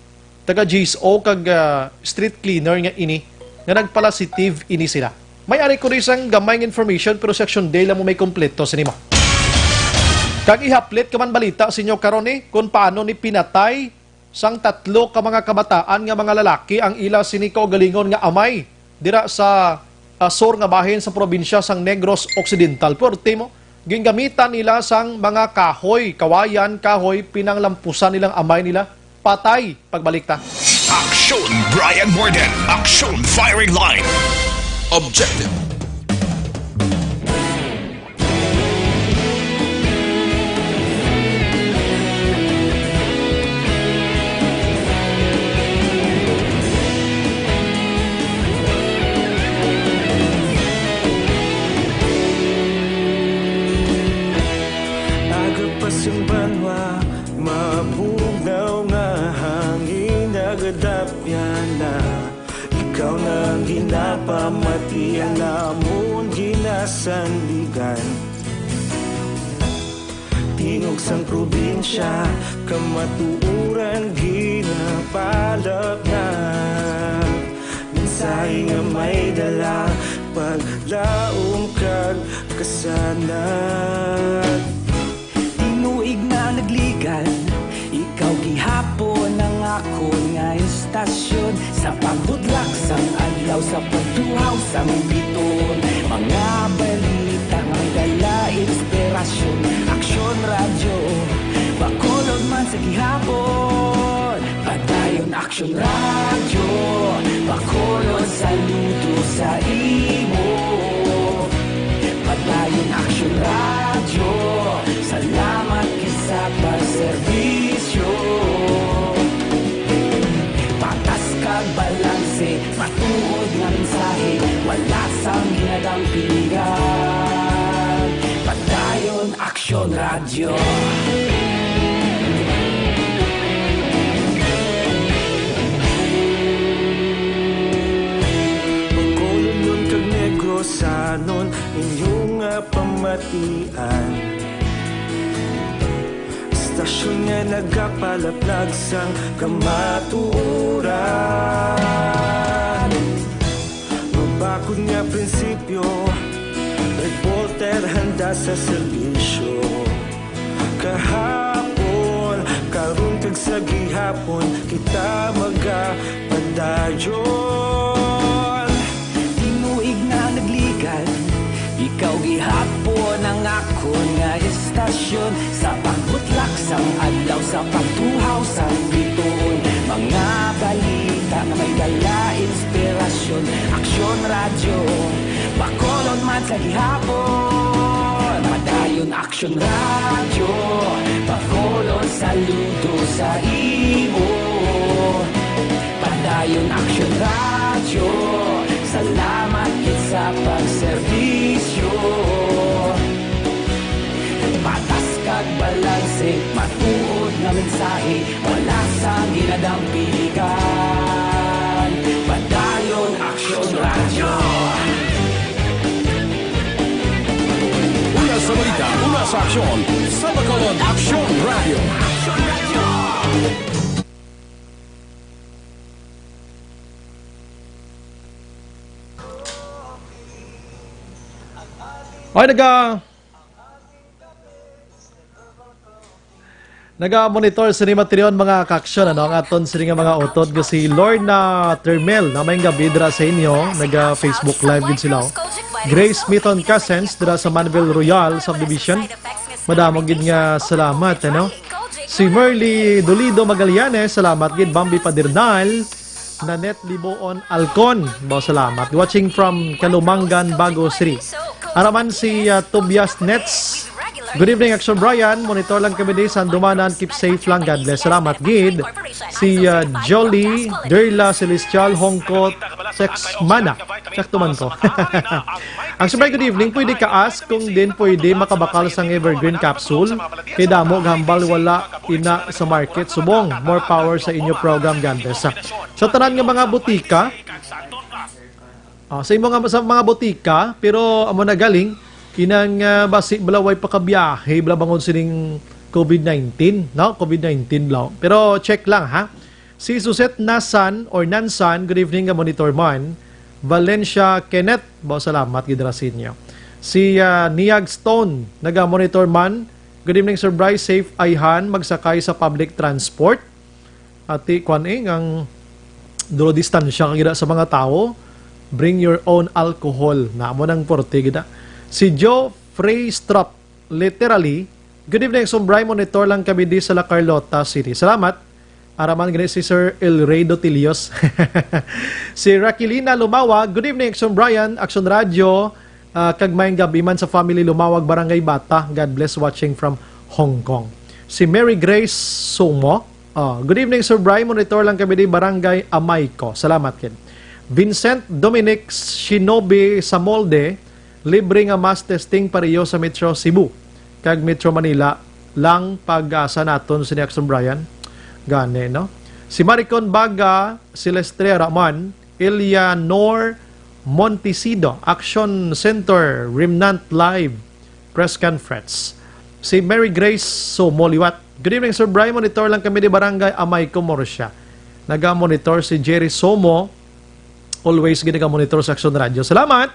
taga G S O kag, ah, street cleaner nga ini, nga nagpalasitive ini sila? May ari ko rin isang gamay nga information, pero si Action Dale lang mo may kompleto sa nimo. Kag ihaplit ka man balita sa inyo karon ni, kung paano ni pinatay sang tatlo ka mga kabataan nga mga lalaki ang ila sini kaugalingon nga amay dira sa, ah, sur nga bahin sa probinsya sang Negros Occidental. Por timo, gingamitan nila sang mga kahoy, kawayan, kahoy, pinanglampusan nilang amay nila. Patay. Pagbalik ta. Action Brian Morgan. Action Firing Line. Objective. Sandigan. Tingog sang probinsya, kamatuoran ginapalapnag. Mensahe nga may dala, paglaom kag kasanag. Tinuig nga nagligan, ikaw gihapon ang akon nga istasyon. Sa pagbudlak sang adlaw, sa pagtuhaw sang bituon, mga balita nga may dala inspirasyon. Aksyon Radyo, Bacolod man sa gihapon. Padayon Aksyon Radyo, Bacolod saludo sa imo. Padayon Aksyon Radyo, salamat gid sa pagserbisyo. Patas kag balanse, matuod nga mensahe, wala sang ginadampingan. Padayon Aksyon Radyo. Bacolodnon kag Negrosanon, inyo nga pamatian. Istasyon nga nagapalapnag sang kamatuoran. Mabakod nga prinsipyo, reporter handa sa serbisyo. Kahapon, karon kag sa gihapon, kita magapadayon. Tinuig nga nagligan, ikaw gihapon ang akon nga istasyon. Sa pagbutlak sang adlaw, sa pagtuhaw sang bituon, mga balita nga may dala inspirasyon. Aksyon Radyo, Bacolod man sa gihapon. Padayon Aksyon Radyo, Bacolod saludo sa imo. Padayon Aksyon Radyo, salamat gid sa pagserbisyo. Patas kag balanse, matuod nga mensahe, wala sang ginadampingan. Padayon Aksyon Radyo. Una sa balita, una sa aksyon, sa Bacolod Aksyon Radyo. Ay, naga, naga-monitor sini, mga kaaksyon, ano, ang aton sini nga mga utod nga si Lorna Termel, na may gabi dira sa inyo, naga-Facebook Live gid sila, oh. Grace Miton Cousins dira sa Manville Royal Subdivision. Madamo gid nga salamat, ano. Si Merly Dolido Magallanes, salamat gid, Bambi Padernal. Nanette Liboon Alcon, ba, salamat. Watching from Calumangan, Bago City. Araman si, ah, Tobias Nets. Good evening, Action Brian. Monitor lang kami di sa Andumanan. Keep safe lang. God bless. Salamat gid. Si, ah, Jolly Derla Celestial Hongko, text mana. Sakto man ko. Action Brian, good evening. Pwede ka ask kung din pwede makabakal sang Evergreen capsule? Kay damo gahambal wala ina sa market. Subong, more power sa inyo program, God bless. Sa tanan nga mga butika, ah, sa imo nga, sa mga butika, pero amo na galing, inang, ah, basi bala way pakabiyahe, bala bangon sining COVID nineteen, no? COVID nineteen bala. Pero check lang, ha? Si Suzette Nasan or Nansan, good evening, ka monitor man. Valencia Kenneth, ba, salamat gid ra sa inyo. Si, ah, Niag Stone, naga-monitor man. Good evening, Sir Bryce. Safe ayhan magsakay sa public transport. Ati, kwan, eh, ang dulo distansya ka gid sa mga tawo. Bring your own alcohol. Namo nang porte gid. Si Joe Freystrop, literally, good evening, Sombray. Monitor lang kami di sa La Carlota City. Salamat. Araman gani si Sir El Rey Dotilios. Si Raquelina Lumawa, good evening, Action Brian, Action Radio, ah, kag maayong gabi man sa family Lumawag, Barangay Bata. God bless, watching from Hong Kong. Si Mary Grace Sumo, ah, good evening, Sir Brian. Monitor lang kami di Barangay Amayco. Salamat, kid. Vincent Dominic Shinobi Samolde, libre nga mass testing pareho sa Metro Cebu kag Metro Manila lang, pag-asa naton si Action Brian. Gani, no? Si Maricon Baga, Silestre Raman, Eleanor Montesido, Action Center, Remnant Live Press Conference. Si Mary Grace Somo liwat. "Good evening, Sir Bry. Monitor lang kami di Barangay Amay, Comorcia." Naga-monitor si Jerry Somo. Always gid naga-monitor sa Action Radio. Salamat.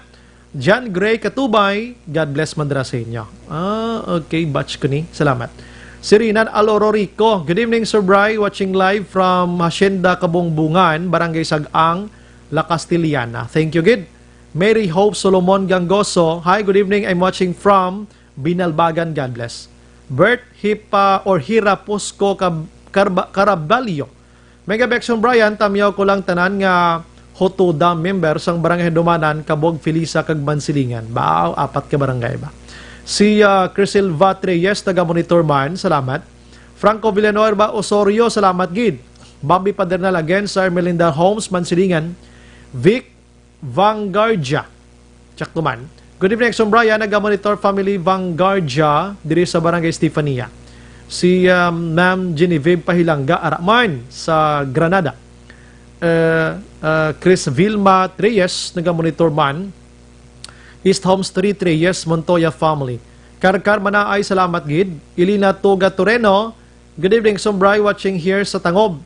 John Gray Katubay, God bless man dira sa inyo. Ah, okay, batch ko ni. Salamat. Si Rinan Aloro Rico, "Good evening, Sir Bry. Watching live from Hacienda Kabungbungan, Barangay Sag-ang, La Castellana." Thank you, gid. Mary Hope Solomon Gangoso, "Hi, good evening. I'm watching from Binalbagan. God bless." Bert Hipa or Hira Pusco Cab-, Carba-, Caraballo, "Mega Bex Brian, tamyaw ko lang tanan nga Hotoda member sang Barangay Dumanan, Kabog, Felisa, kag Mansilingan." Baw, apat ka barangay ba? Si, ah, Crisilva Treyes, taga Monitor man, salamat. Franco Villanueva Osorio, salamat gid. Bobby Padernal again sa Ermelinda Homes, Mansilingan. Vic Vanguardia, Chactuman. "Good evening, Exxon Brian. Naga-monitor family Vanguardia diri sa Barangay Estefania." Si, um, Ma'am Genevieve Pahilanga, ara man sa Granada. Uh, uh, Chris Vilma Reyes, naga-monitor man. East Homes three Reyes, Montoya family. Karkar Manaay, salamat gid. Ilina Tuga Toreno, "Good evening, Exxon Bry, watching here sa Tangob,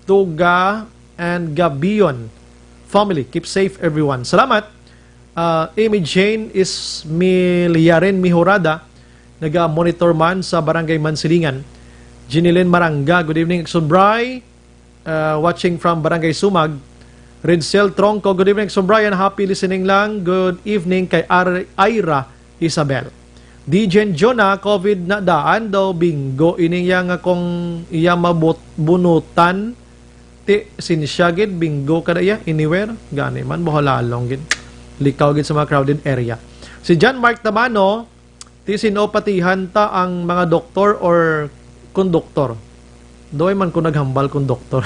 Tuga, and Gabion family. Keep safe, everyone." Salamat. Ah, Amy Jane Ismiliaren Mihorada, naga-monitor man sa Barangay Mansilingan. Jeneline Maranga, "Good evening, Exxon Bry. Uh, watching from Barangay Sumag." Ridsel Tronco, "Good evening, Exxon Brian. Happy listening lang. Good evening kay Ar-, Ira Isabel." D J Jonah, "COVID na daan daw, bingo ini iya nga kung iya mabut-, bunutan. Ti, sinsya gid, bingo ka na iya, anywhere." Gani man, buhalalong gid. Likaw gid sa mga crowded area. Si John Mark Tabano, "Ti sino patihan ta, ang mga doktor or konduktor?" Doy man ko naghambal konduktor.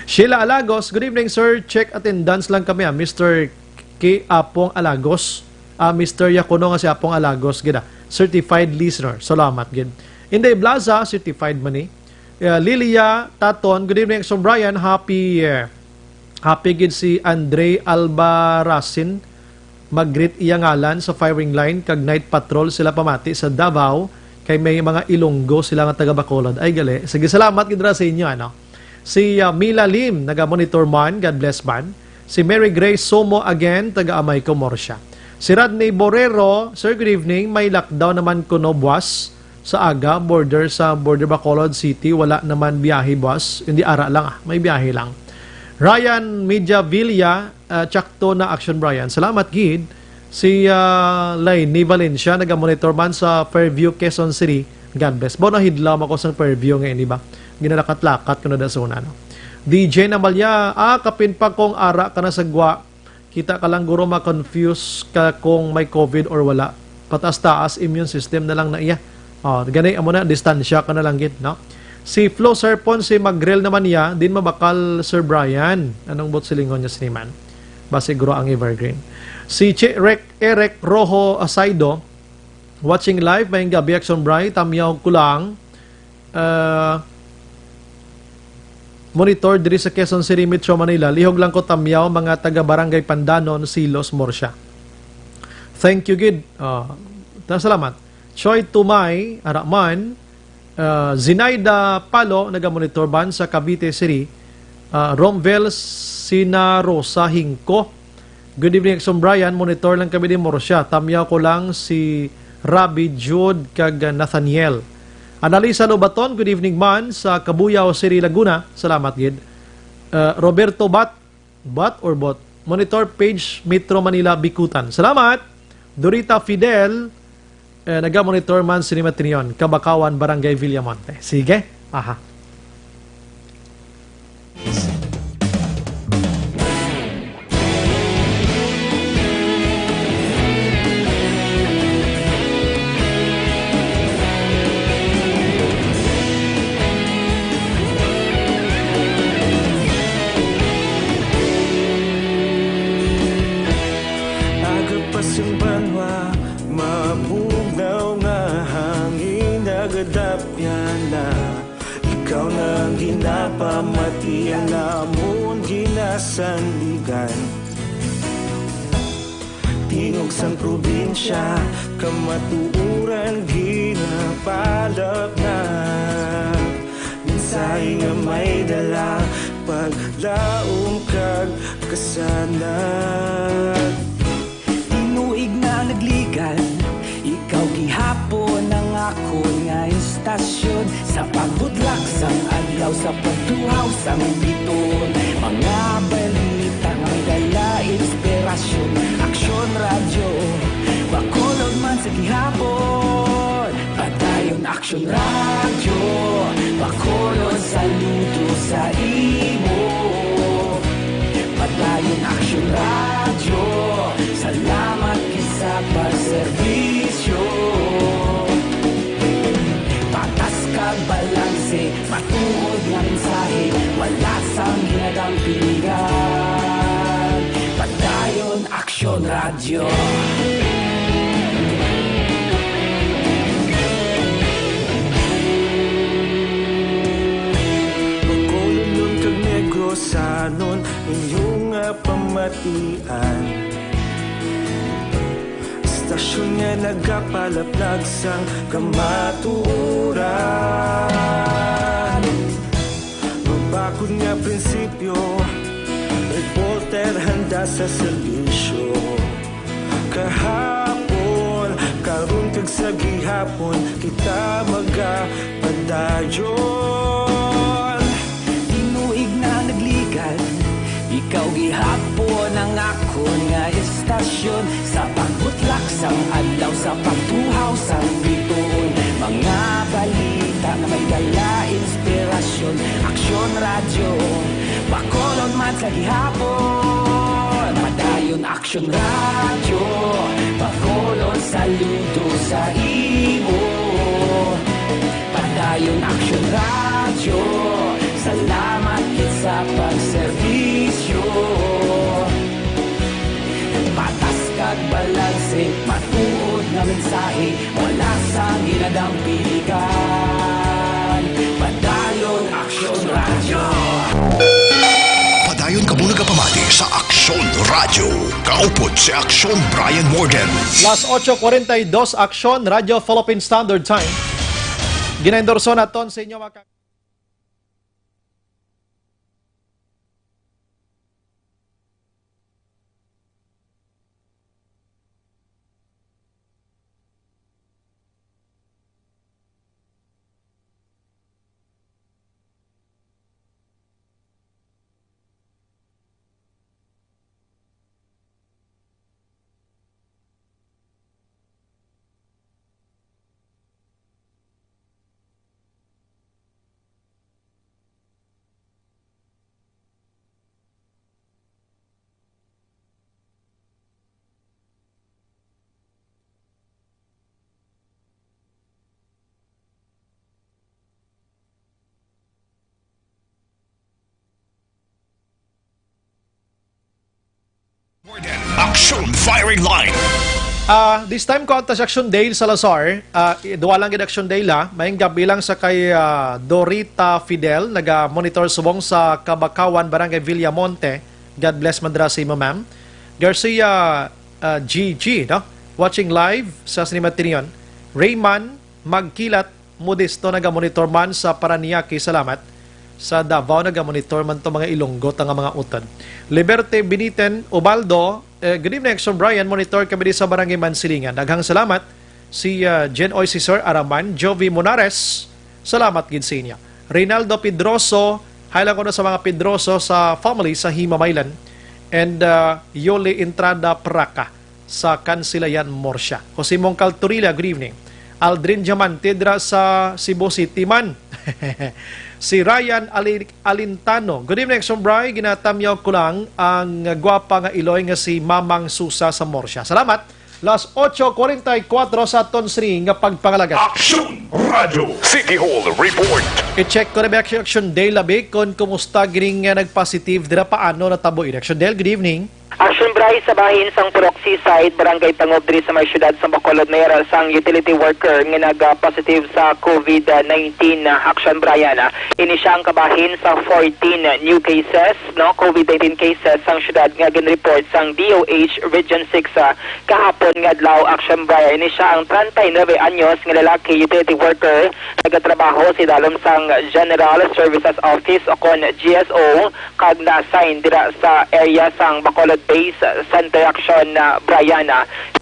Sheila Alagos, "Good evening, sir. Check attendance lang kami, ah. Mister K Apong Alagos." Ah, Mister Yakuno nga si Apong Alagos, gid, ah. Certified listener. Salamat, gid. Inday Blaza, certified man ni. Uh, Lilia Taton, "Good evening, Exxon Brian. Happy, uh, happy gid si Andre Albarracin. Mag-greet iya ngalan sa firing line kag night patrol sila pamati sa Davao, kay may mga Ilonggo sila nga taga Bacolod." Ay, gali. Sige, salamat gid ra sa inyo, ano. Si, uh, Mila Lim, naga-monitor man, God bless man. Si Mary Grace Somo again, taga Amay, Comorcia. Si Rodney Borrero, "Sir, good evening. May lockdown naman kuno buwas sa aga, border sa border Bacolod City, wala naman biyahe buwas." Hindi, ara lang, ah. May biyahe lang. Ryan Mediavilla, uh, "Tsakto na, Action Brian." Salamat gid. Si, uh, Lainey Valencia, naga-monitor man sa Fairview, Quezon City. God bless. Bo, nahidlaw ako sa Fairview nga ini ba? Ginalakat-lakat ko na dasuna, no? D J Amalia, ah, kapin pa kung ara ka na sa gwa. Kita ka lang, guro, ma-confuse ka kung may COVID or wala. Pataas-taas immune system na lang na iya. Oh, gani, amo na, distansya ka na lang gid, no? Si Flo Serpon, si Magrel naman niya, din mabakal, Sir Brian. Anong buot silingon niya sini man? Basi guro ang evergreen. Si Che Rec-, Eric Rojo Asaido, watching live, may gabi, Action Bright, tamyaw ko lang. Ah, monitor diri sa Quezon City, Metro Manila. Lihog lang ko tamyaw, mga taga Barangay Pandanon, Silos, Murcia. Thank you, gid. Ah, ta-, salamat. Choi Tumay, ara man. Ah, Zinaida Palo, naga-monitor ban sa Cavite City. Ah, Romvel Sinarosa Hingko. "Good evening, Exxon Brian. Monitor lang kami ni Murcia. Tamyaw ko lang si Rabbi Jude kag Nathaniel." Analisa Lobaton, "Good evening man sa Cabuyao City, Laguna." Salamat gid. Uh, Roberto Bat, Bat or Bot? Monitor page Metro Manila, Bicutan. Salamat. Dorita Fidel, eh, naga-monitor man sini Matrion, Kabacawan, Barangay Villamonte. Sige. Aha. Agapas ang banwa, mabugnaw nga hangin, nagadapyan na. Ikaw na ang ginapamatian, amon ginasandigan. Tingog sang probinsya, kamatuoran ginapalapnag. Mensahe nga may dala, paglaom kag kasanag. Tinuig na nagligan, ikaw gihapon ang akon nga istasyon. Sa pagbutlak sang adlaw, sa pagtuhaw sang biton, mga balita nga may dala inspirasyon. Aksyon Radyo, Bacolod man sa gihapon. Padayon Aksyon Radyo, Bacolod, saludo sa imo. Padayon Aksyon Radyo, salamat gid sa pagserbisyo. Patas kag balanse, matuod nga mensahe, wala sang ginadampigan. Padayon Aksyon Radyo. Bacolodnon kag Negrosanon, inyo nga pamatian. Istasyon nga nagapalaplag sang kamatuoran. Mabakod nga prinsipyo, reporter handa sa serbisyo. Kahapon, karon kag sa gihapon, kita magapadayon. Tinuig na nagligan, ikaw gihapon ang akon nga istasyon. Sa pagbutlak sang adlaw, sa pagtuhaw sang bituon, mga balita nga may dala inspirasyon. Aksyon Radyo, Bacolod man sa gihapon. Padayon Aksyon Radyo, Bacolod, saludo sa imo. Padayon Aksyon Radyo, salamat gid sa pagserbisyo. Patas kag balanse, matuod nga mensahe, wala sang ginadampigan. Padayon Aksyon Radyo. Padayon kamo nagapamati sa Aksyon Radyo. Kaupod si Aksyon Brian Morden. Las ocho cuarenta y dos, Aksyon Radyo, Philippine Standard Time. Ginaendorso naton sa inyo, mga ka- Action Firing Line. Ah, this time, kuwan ta si Action Dale Salazar. Ah, i-, duwa lang gid, Action Dale, ha. Maayong gabi lang sa kay, ah, Dorita Fidel, naga-monitor subong sa Kabakawan, Barangay Villamonte. God bless man dira sa imo, ma'am. Garcia, ah, G G, no? Watching live sa Cinema Tinion. Rayman Magkilat, Modesto, naga-monitor man sa Parañaque, salamat. Sa Davao, naga-monitor man to, mga Ilonggo ta nga mga utod. Liberte Biniten Ubaldo, eh, good evening, Action Brian, monitor kami di sa Barangay Mansilingan. Daghang salamat. Si, ah, Jen Oy, si Sir Araman, Jovi Monares, salamat gid sa inyo. Reynaldo Pedroso, hi lang kuno sa mga Pedroso sa family sa Himamaylan. And, ah, Yoli Entrada Praca sa Kansilayan, Murcia. Jose Mongcal Turilla, good evening. Aldrin Diamante dira sa Cebu City man. Si Ryan Ali-, Alintano, good evening, Sombray. Ginatamyaw ko lang ang gwapa nga iloy nga si Mamang Susa sa Murcia. Salamat. Las ocho cuarenta y cuatro sa aton sini nga pagpangalaga. Action Radio City Hall Report. I-check ko na ba, Action Dale, labi kung kumusta gining nga nagpositive dira, paano natabo ini? Action Dale, good evening. Action Kay sa bahin sang Purok Seaside, Barangay Tangub, diri sa may siyudad sa Bacolod, may ara sang utility worker nga naga-positive sa COVID nineteen, ah, Action Brian. Ah, ini siya ang kabahin sa fourteen new cases, no, COVID nineteen cases sang siyudad nga ginreport sang D O H Region six, ah, kahapon nga adlaw, Action Brian. Ini siya ang treinta y nuebe anyos nga lalaki, utility worker, nagatrabaho sa idalom sang General Services Office o kon G S O, kag na-assign dira sa area sang Bacolod Base Center Action, ah, Brian.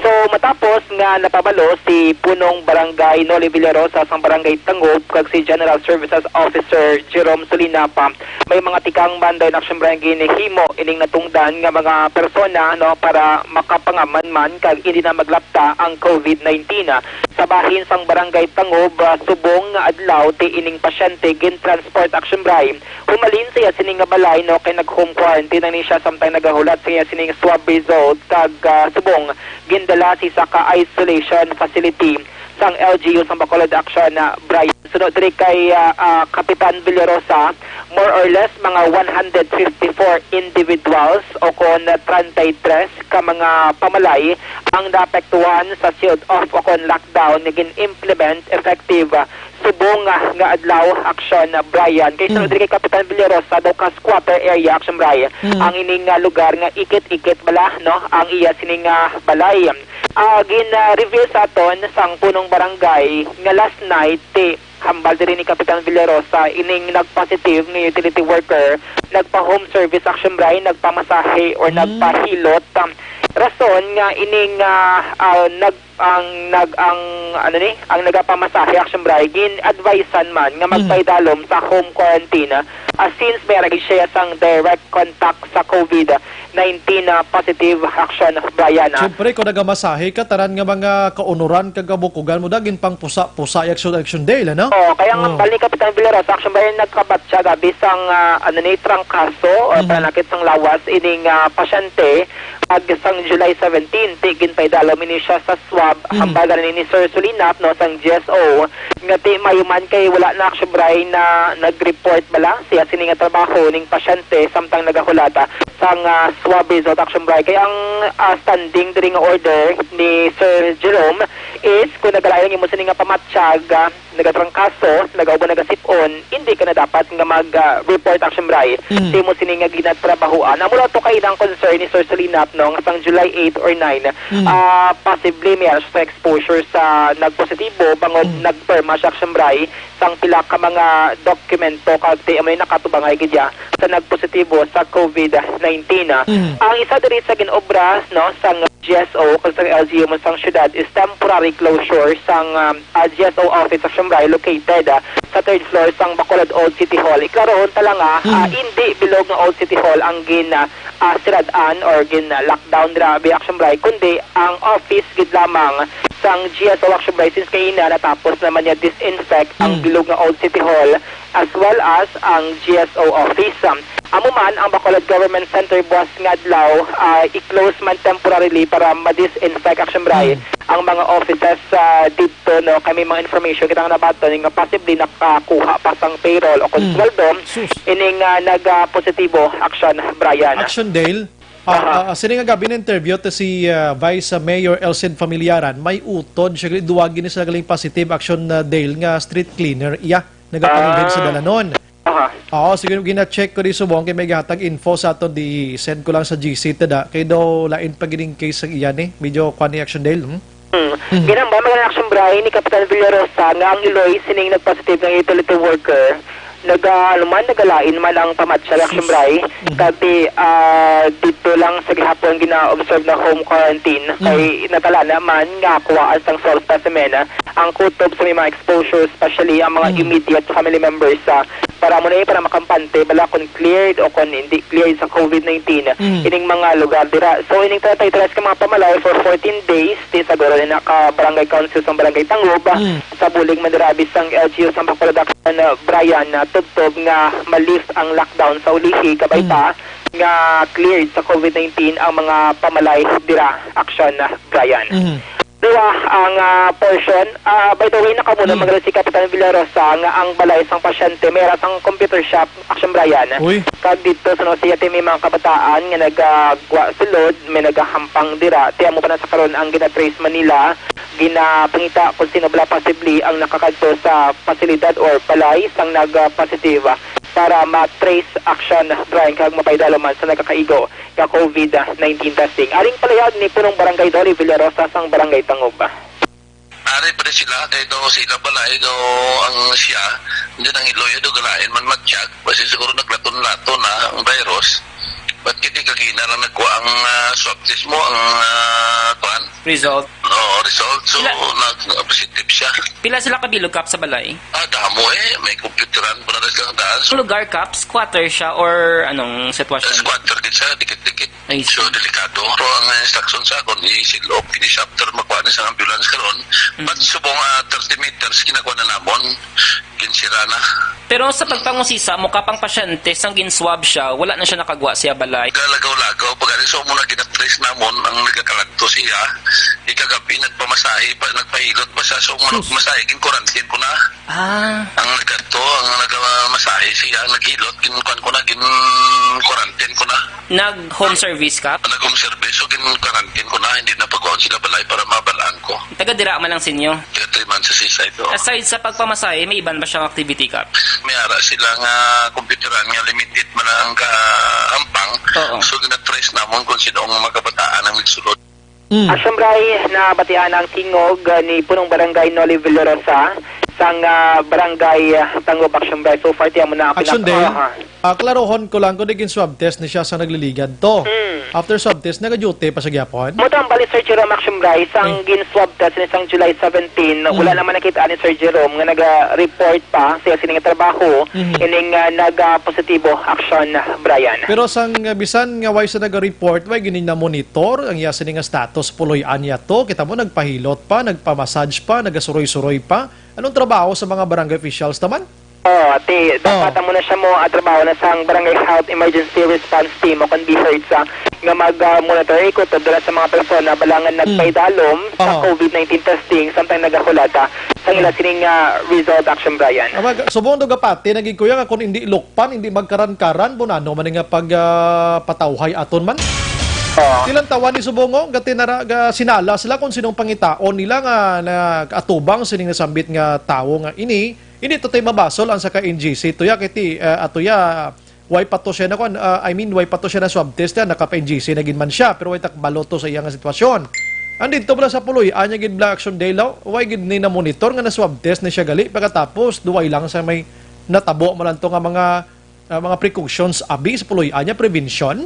So, matapos nga napabalo si Punong Barangay Noli Villarosa sang Barangay Tangub kag si General Services Officer Jerome Solinapa, may mga tikang man dayon, Action Brian, ginhimo ining natungdan nga mga persona, no, para makapangaman man kag hindi na maglapta ang COVID nineteen. Sa bahin sang Barangay Tangub, ah, subong nga adlaw ti ining pasyente gin-transport, Action Brian, humalin sa iya sini nga balay, no, kay nag-home quarantine na ni siya samtang nagahulat sa iya sining swab result kag, ah, subong gindala sa isa ka isolation facility sang L G U sang Bacolod Action, ah, Brian. Suno diri kay, ah, ah, Kapitan Villarosa, more or less mga one hundred fifty-four individuals o kon treinta y tres ka mga pamalay ang naapektuhan sa sealed off o kon lockdown nga gin-implement effective, ah, subong nga, nga adlaw, Action, ah, Brian. Kay suno Mm. diri kay Kapitan Villarosa, daw ka squatter area, Action Brian, Mm. ang ining, ah, lugar nga ikit-ikit bala, no, ang iya sining, ah, balay. Ah, gin, ah, reveal sa aton sang punong barangay nga last night, ti, hambal diri ni Kapitan Villarosa, ining nag-positive nga utility worker, nagpa-home service, Action Brian, nagpamasahe or Mm. nagpahilot. Um, rason nga ining, ah, ah, nag-, ang nag-, ang, ano ni, ang nagapamasahe, Action Brian, gin-advisean man nga Mm. magpaidalom sa home quarantine, ah, since may ra gid siya sang direct contact sa COVID nineteen na positive, Action Brian, ah. Siyempre, kung nagamasahe ka, tanan nga mga kaunuran kag kabukugan mo, dagin pang pusa-pusa, Action, Action Dale, ano? Oo, kaya nga, Oh. bali, Kapitan Villarosa, Action Brian, nagkabatya gabi sang, ah, ano ni, trangkaso or Mhm. pananakit sang lawas ining, ah, pasyente, ag sang July seventeen, ti ginpaidalom ini siya sa swab, Mhm. hambal gani ni Sir Sulinap, no, sang G S O, nga ti mayo man kay wala na, Action Brian, na nag-report bala siya sini nga trabaho ning pasyente samtang nagahulat, ah, sang, ah, swab result, Action Brian. Kay ang, ah, standing diri nga order ni Sir Jerome is kung nagalain ang imo sini nga pamatyag, ah, nagatrangkaso, nagauban, nagasip-on, hindi ka na dapat nga mag, ah, report, Action Brian, Mm. sa imo sini nga ginatrabahoan. Amo lang to kaina ang concern ni Sir Solinap, no, nga sang July eight or nine, Mm. ah, possibly may ara siya sa exposure sa nagpositibo, bangod Mm. nagpirma siya, Action Brian, sang pila ka mga dokumento kag ti amo nakatubangay gid iya sa nagpositibo sa COVID nineteen. Mm. Ang isa diri sa gin-obra, no, sang G S O kag sang L G U man sang siyudad is temporary closure sang, um, ah, G S O office sa Siyambray, located, ah, sa third floor sang Bacolod Old City Hall. Iklaro unta lang, ah, ah, Mm. hindi bilog nga Old City Hall ang gin, ah, ah, sirad-an or gin, ah, lockdown dira, Action Brian, kundi ang office gid lamang sang G S O, Action Brian, since kaina natapos naman niya disinfect ang Mm. bilog nga Old City Hall as well as ang G S O office. Um, amo man ang Bacolod Government Center buwas nga adlaw, ah, i-close man temporarily para ma-disinfect, Action Brian, Mm. ang mga offices, ah, didto, no, kay may mga information kita nga nabaton nga possibly nakakuha pa sang payroll o kon Mm. sweldo Sus. ining, ah, nag, ah, positibo, Action Brian. Action Dale, ah, Aha. ah, sini nga gabi na-interview to si, ah, Vice Mayor Elcin Familiaran. May utod siya, duwa gini sa galing positive, Action, ah, Dale, nga street cleaner iya nagapaningid sa Ah. dalanon. Aha. Oo, sige, gina-check ko di subong kay may gihatag info sa aton, di send ko lang sa G C tada. Kay daw lain pa gining case ang iyan eh. Medyo kwan ni, Action Dale, hmm? Hmm. Hmm. Ginhambal man, Action Brian, ni Kapitan Villarosa nga ang iloy sining nagpositive nga utility worker, naga-, ano man, nagalain man ang pamatyag, Action Sus. Brian. Mhm. Kag di, ah, dito lang sa gihapon gina-observe na home quarantine, Mm. kay natala naman nga kuwaan sang swab specimen, ah, ang kutob sa may mga exposure, especially ang mga Mm. immediate family members, ah, para mo na yun, para makampante, bala kung cleared o kung hindi cleared sa COVID nineteen, Mm. ining mga lugar dira. So, ining thirty-three ka mga pamalay for fourteen days, ti sa guro na ka Barangay Council sa Barangay Tangub, ah, Mm. sa bulig man dira, bisang L G U sa Bacolod, Action, ah, Brian, na tubtob nga ma-lift ang lockdown sa ulihi, kabay Mm. pa nga cleared sa COVID nineteen ang mga pamalay dira, Action, ah, Brian. Mm. Duwa ang, ah, portion. Ah, by the way, nakamuno Mm. man gani si Kapitan Villarosa nga ang balay sang pasyente may ara sang computer shop, Action Brian. Uy. Kag didto sa Nociate may mga kabataan nga nagagwa sulod, may nagahampang dira. Ti amo pa na sa karon ang gina-trace man nila, ginapangita kung sino bala posible ang nakakadto sa pasilidad or balay sang nag-positive para ma-trace, Action Brian, kag mapaidalom man sa nagakaigo nga covid nineteen testing. Aring palihag ni Punong Barangay Dolly Villarosa sang Barangay Tangob. Ari pa rin sila, kay daw sa ila balay, daw ang siya, hindi nang iloy, daw galain man matiyag, kasi siguro naglaton-laton na ang virus. Ba't hindi kagina lang nagkuha ang, ah, swab test mo, ang, ah, kuan? Result. Oo, result. So, Sila nag-, positive siya. Pila sila ka bilog, Kap, sa balay? Ah, damo eh. May computeran pa na rin silang daan. So, Ang lugar, Kap, squatter siya or anong sitwasyon? Squatter gid siya, dikit-dikit. I see. So, delikado. Pero ang instruction sa akon, i-seal off, finish after makuha ni sa ambulance karon. Mm. But subong, ah, thirty meters, kinakuha na namon, ginsira na. Pero sa pagpangusisa mo, Kap, ang pasyente, sang gin-swab siya, wala na siya nakagwa siya balay? Galagaw-lagaw, pag so mo na ginatrace namon ang nagakalat to siya. Ikagabi, nagpamasahe pa, nagpahilot pa siya. So, Sus. Masahe, gin-quarantine ko na. Ah. Ang nagkadto, ang nagamasahe siya, naghilot, gin-, kuwan ko na, gin-quarantine ko na. Nag-home service ka? Nag-home service, so gin-quarantine ko na, hindi na pagkuhan sila balay para mabalaan ko. Taga dira man lang sinyo? Taga three months sa Seaside, oo. Aside sa pagpamasahe, may iban ba siyang activity ka? May ara sila nga computeran nga limited man ang kahampang. Oo. So, gina-trace namon kung sino ang mga kabataan ang nagsulod. Mm. Action Bray, nabatian ang tingog, ah, ni Punong Barangay Noli Villarosa sang, ah, Barangay, ah, Tangob. Action Bray, so far, tiyan mo na ang Action pinag-, Day, aha. Ah, klarohon ko lang kung naging swab test ni siya sa nagliligad to. Mm. After swab test, nag-duty pa siya gyapon? Mo to ang bali, Sir Jerome, Action Bray, sang Eh. gin-swab test ni sang July seventeen, Mm. wala naman nakita ni Sir Jerome nga naga-report pa siya sining trabaho, Mhm. ining, ah, naga-positibo, Action Brian. Pero sang, ah, bisan nga way sa naga-report, way gini na-monitor ang iya sini nga status, puloy-an niya to. Kita mo, nagpahilot pa, nagpa-massage pa, nagasuroy-suroy pa. Anong trabaho sa mga barangay officials naman? Oh, ati, dapat Oh. amo na siya mo, ah, trabaho na sang Barangay Health Emergency Response Team o kon BHERTs, ah, nga mag, ah, monitor, ikot dala sa mga persona balangan Hmm. nagpaidalom sa Oh. covid nineteen testing samtang nagahulat, ah, sang ila Hmm. sining, ah, result, Action Brian. Ah, mag-, subong daw gapati, naging kuya nga kung hindi lukpan, hindi magkaran-karan, bunano man nga pag, ah, patawhay aton man. Oh. Ilang tawa ni subong, oh, gati nara-, ga-, sinala sila kung sinong pangitaon nila nga nag-atubang sining nasambit nga tawo nga ini, hindi to tay mabasol ang sa ka N G C. Tuya, kiti, ah, atuya, way pa to siya na, kuwan, ah, I mean, way pa to siya na swab test, ah, naka-N G C na gid man siya, pero way takbalo to sa iya nga sitwasyon. Andito pala sa Puloy, anya gid bala Action Day, law, way gid ni na-monitor nga na-swab test ni siya gali, pagkatapos, duway lang sa may natabo mo lang to nga mga, ah, mga precautions, abi, sa Puloy, anya, prevention?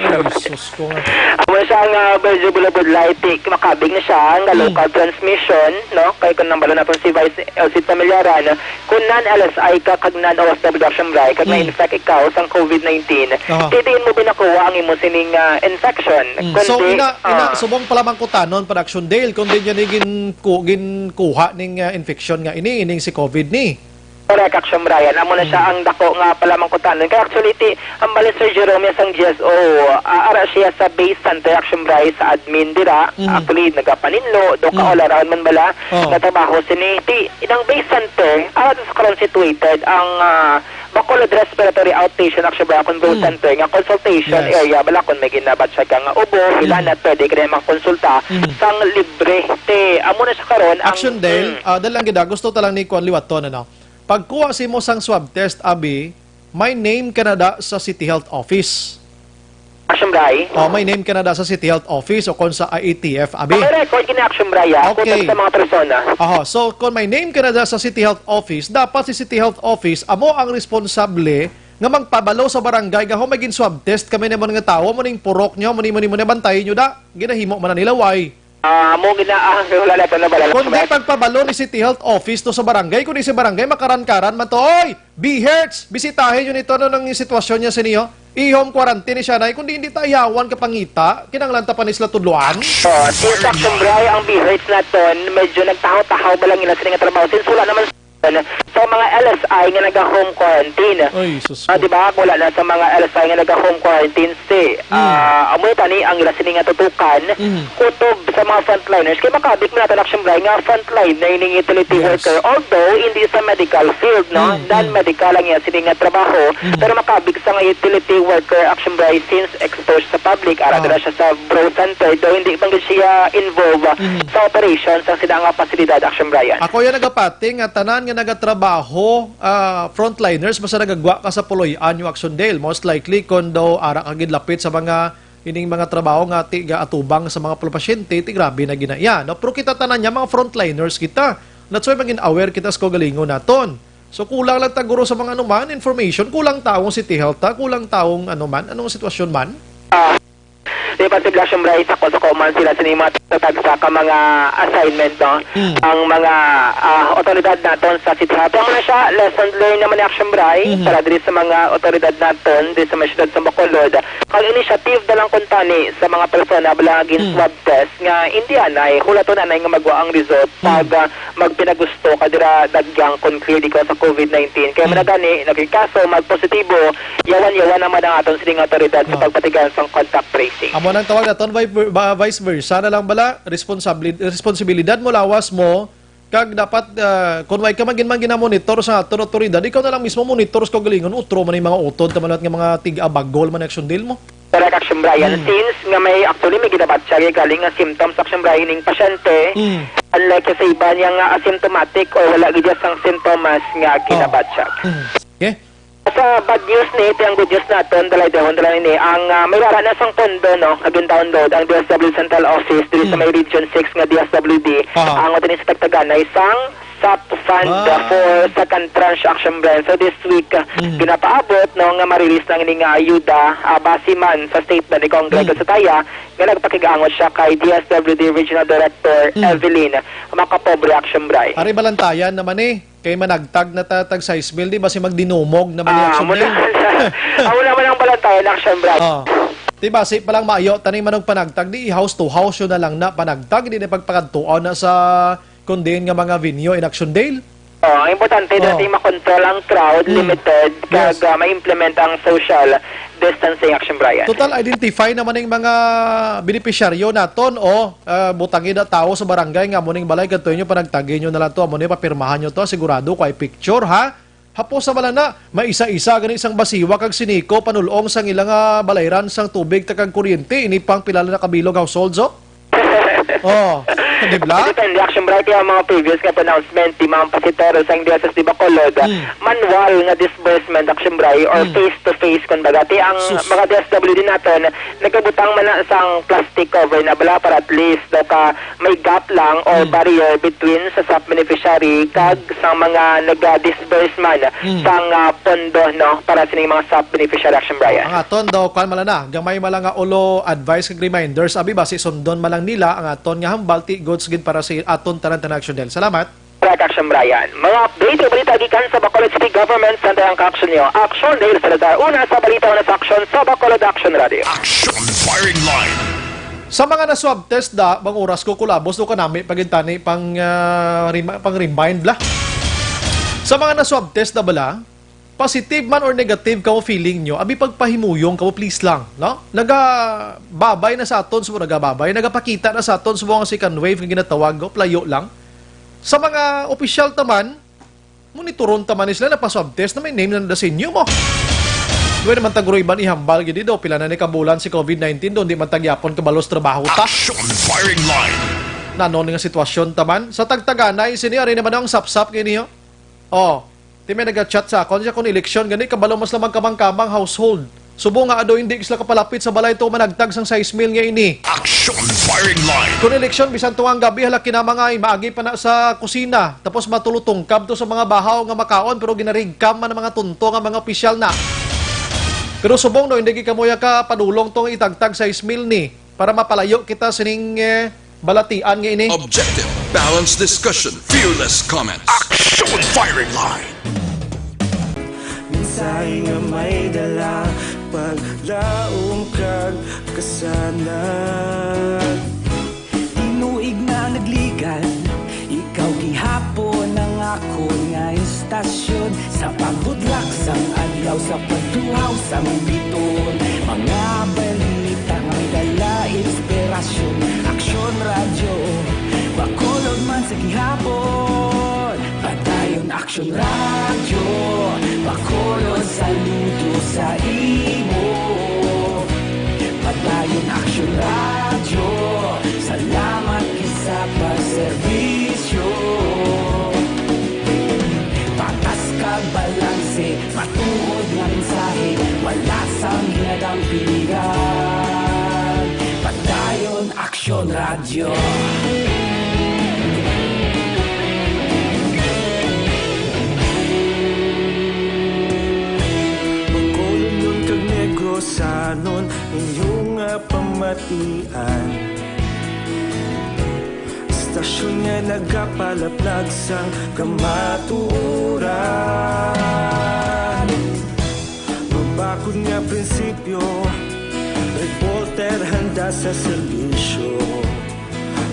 Ay, sus ko nga. Amo siya ang, ah, medyo bulabudlay, ti-, makabig na siya nga Hmm. local transmission, no? Kay kung nang balo naton si Vice Elcid Pamilaran, kung non-L S I ka kag non-O F W Action Bray, kag Hmm. na-infect ikaw sang covid nineteen, Aha. ti diin mo binakuha ang imo sining, ah, infection? Hmm. So, Kundi, ina, ina, ah, subong pala mangkutanon, Action Dale, kung di niya ni gin-, ku-, ginkuha ning, ah, infection nga ini, ining si covid ni. Correct, Action Brian. Amo na siya Mm. ang dako nga palamangkutanon. Kaya actually, ti, ang bali, Sir Jerome, sang G S O, ah, ara siya sa base center, Action Brian, sa admin dira. Mm. Actually, nagapaninlo, do ka Mm. all around man bala, Oh. nga trabaho sini. Ti, inang base center, ara sa karon situated ang, ah, Bacolod Respiratory Outpatient, Action Brian, Control Mm. Center, nga consultation Yes. area, bala kung may ginabatsyag ka nga ubo, hila Mm. na pwede ka na makonsulta Mm. sang libre. Ti, amo na siya karon, ang Action Dale, Mm. ah, dahil lang gid, ah, gusto ta lang ni kuan liwaton, ano? Pagkuha sa imo sang swab test, abi, may name ka na da sa City Health Office. Action Bray? Oh, may name ka na da sa City Health Office o kon sa I A T F, abi. May record gini, Action Bray, ah, Okay. kung sa mga persona. Aha, so kung may name ka na da sa City Health Office, dapat si City Health Office amo ang responsable nga magpabalo sa barangay nga, "Ho, may gin-swab test kami ni mga tawo, mo ning purok nyo, mo ni, mo ni, mo ni, bantayi nyo da." Ginahimo man na nila, why? Ah, amo gina-, ah, wala na to, wala na. Kundi pagpabalo ni City Health Office to sa barangay, kundi si barangay makaran-karan man to, "Oy, B Hertz, bisitahin nyo nito, ano nang sitwasyon niya sa niyo? I-home quarantine ni siya, nay." Kundi hindi ta ihawan ka pangita, kinahanglan ta pa ni sila tudloan. Oh, si Action Bray, ang B Hertz naton, medyo nagtahaw-tahaw ba lang ila sini nga trabaho? Since wala naman sa mga L S I nga naga-home quarantine. Ay, sus Ah, ko. di ba? Wala na sa mga L S I nga naga-home quarantine si, Hmm. ah, amo tani ang ila sini nga tutukan, Hmm. kutob sa mga frontliners. Kay makabig man nato, Action Bri, nga frontline na ining utility Yes. worker. Although, hindi sa medical field, no? Hmm, hmm. Non-medical ang iya sini nga trabaho, Hmm. pero makabig sa nga utility worker, Action Bri, since exposed sa public, ara Ah. dira siya sa Bro Center, though hindi man gid siya involved Mhm. sa operation sa sila nga pasilidad, Action Brian. Ako yan nagapati nga tanan nga nagatrabaho, ah, frontliners, basta nagagwa ka sa Puloy-an yung Action Dale. Most likely, kung daw ara ka gid lapit sa mga, ining mga trabaho nga ti-, ga atubang sa mga pasyente, ti grabe na ginaya, no? Pero kita tanan niya, mga frontliners kita. That's why maging aware kita sa kaugalingon naton. So, kulang lang taguro sa mga anuman, information, kulang taong City Health, ta, kulang taong anuman, anong sitwasyon man. Ah, di ba, Sibla, siyempre, sa kusuko man sila sa mga tagsa ka mga assignment, no? Hmm. Ang mga, ah, otoridad naton sa City Health. Ang muna siya, lesson learned naman ni Action Bri, Mhm. para diri sa mga otoridad naton, diri sa mga syudad sa Bacolod. Ang initiative na lang kuntani sa mga persona, bala, gin Hmm. swab test, nga hindi anay, hulaton anay nga magwa ang result Hmm. pag, ah, magpinagusto ka dira dagyang kon clear di ka sa covid nineteen. Kaya Hmm. man gani, naging kaso, magpositibo, yawan-yawan naman ang aton sining autoridad sa Ah. pagpatigayon sang contact tracing. Amo nang tawag naton, vi-, ba-, vice versa na lang bala, responsabli-, responsibilidad mo, lawas mo, kag dapat, ah, kung way ka man gin-, man ginamonitor sa aton autoridad, ikaw na lang mismo monitor sa kaugalingon, utro man yung mga utod, tamalat nga mga tig-abagol man action deal mo. Correct, Action Brian. Hmm. Since nga may, actually, may ginabatya kay galing nga symptoms, Action Brian, ning pasyente, Hmm. unlike sa iba niya nga asymptomatic or wala gid sang sintomas nga Oh. ginabatya. Hmm. Okay. Sa bad news ni, ito ang good news naton, dalay dahon, dalay ni, ang, ah, may wara na sang pondo, no, nga gin-download ang D S W Central Office diri sa Hmm. may Region six nga D S W D, Aha. ang utin sa pagtaganay sang sap fund Ah. for second tranche, Action Brian. So this week, ah, Mm. ginapaabot, no, nga ma-release lang ini nga ayuda, ah, base man sa statement ni Congressman Mm. Gatotaya nga nagpakig-angot siya kay D S W D Regional Director Mm. Evelyn Macapobre, Action Brian. Ari, balantayan naman eh. Kay managtag na ta-, tag sais mil, di ba, si magdinumog naman ni Ah, Action muna Brian? Amo naman ang balantayan, Action Brian. Oh. Di ba, si palang maayo, taning manog panagtag, di house to house yun na lang na panagtag, di na pagpakadtuan na sa kung diin nga mga venue in Action Dale? Oh, ang importante Oh. dati makontrol ang crowd, Mm. limited, Yes. kag, ah, ma-implement ang social distancing, Action Brian. Total, identify naman yung mga beneficiaryo naton, o, ah, butangi na tao sa barangay nga amo ning balay, kadto inyo, panagtagi nyo na lang to, amo ni, papirmahan nyo to, sigurado ko ay picture, ha? Hapos sa bala na, may isa-isa gani sang basiwa kag siniko panulong sang ilang, ah, balayran sang tubig ta kag kuryente, ini pang pila na kabilog households, oh? Oh, di bala? Depende, Action Bright, ang mga previous nga pronouncement ni Ma'am Pasitero sang Diocese de Bacolod, Hmm. manual nga disbursement, Action Bright, or Hmm. face-to-face, kumbaga. Ti ang Sus. mga D S W D naton, nagabutang man na sang plastic cover na bala para at least daw ka may gap lang or Hmm. barrier between sa sap beneficiary kag Hmm. sa mga naga-disburse man Hmm. sang, ah, pondo, no, para sining mga sap beneficiary, Action Brian. Ang aton daw, kwan man lang na, gamay man lang nga ulo, advice kag reminders, abi ba, si sundon man lang nila ang aton nga hambal, ti goods gid para sa aton tanan-tanan, Action Del. Salamat. Correct, Action Brian. Mga update o balita gikan sa Bacolod City Government Center ang ka-action nyo. Action Del Salazar, una sa balita, una sa aksyon sa Bacolod Action Radio. Action Firing Line. Sa mga na-swab test da, bang oras ko kulabos do kanami pagintani pang, ah, remi-, pang remind bala. Sa mga na-swab test da bala, positive man or negative ka mo feeling nyo, abi pagpahimuyong ka mo, please lang, no? Nagababay na sa aton, subo nagababay, nagapakita na sa aton, subo nga second wave nga ginatawag, o playo lang. Sa mga opisyal taman, monitoron ta man ni sila, napa-swab test na may name na nanda sa inyo mo. Di ba naman taguro iban ihambal gid daw, pila na ni kabulan si covid nineteen, doon di man tagyapon kabalos trabaho ta. Action Firing Line. Nano nga sitwasyon taman? Sa tagtaganay, sini ari naman ang sapsap kay niyo. Oh, ti may naga-chat sa akon siya kung eleksyon, gani kabalo mas lamang kamang-kamang household. Subo nga ado hindi sila kapalapit sa balay to managtag sang sais mil nga ini. Action Firing Line. Kung eleksyon, bisan to ang gabi, hala kinamangay, maagi pa na sa kusina. Tapos matulutungkab to sa mga bahaw nga makaon, pero ginarigkam man ang mga tunto nga mga opisyal na. Pero subong no, hindi kamoya ka padulong tong itagtag sais mil ni para mapalayo kita sining, eh, balatian nga ini. Objective, balanced discussion, fearless comments. Action Firing Line. Mensahe nga may dala, paglaom kag kasanag. Tinuig na nagligad, ikaw gihapon ang Akon nga istasyon, sa pagbudlak sang adlaw, sa pagtuhaw sang bituon, mga balita nga may dala inspirasyon. Aksyon Radyo, Bacolod man sa gihapon. Padayon Aksyon Radyo, Bacolod, saludo sa imo. Padayon Aksyon Radyo, salamat gid sa pagserbisyo. Patas kag balanse, matuod nga mensahe, wala sang ginadampingan. Padayon Aksyon Radyo. Bacolodnon kag Negrosanon, inyo nga pamatian. Istasyon nga nagapalaplag sang kamatuoran. Mabakod nga prinsipyo, reporter handa sa serbisyo.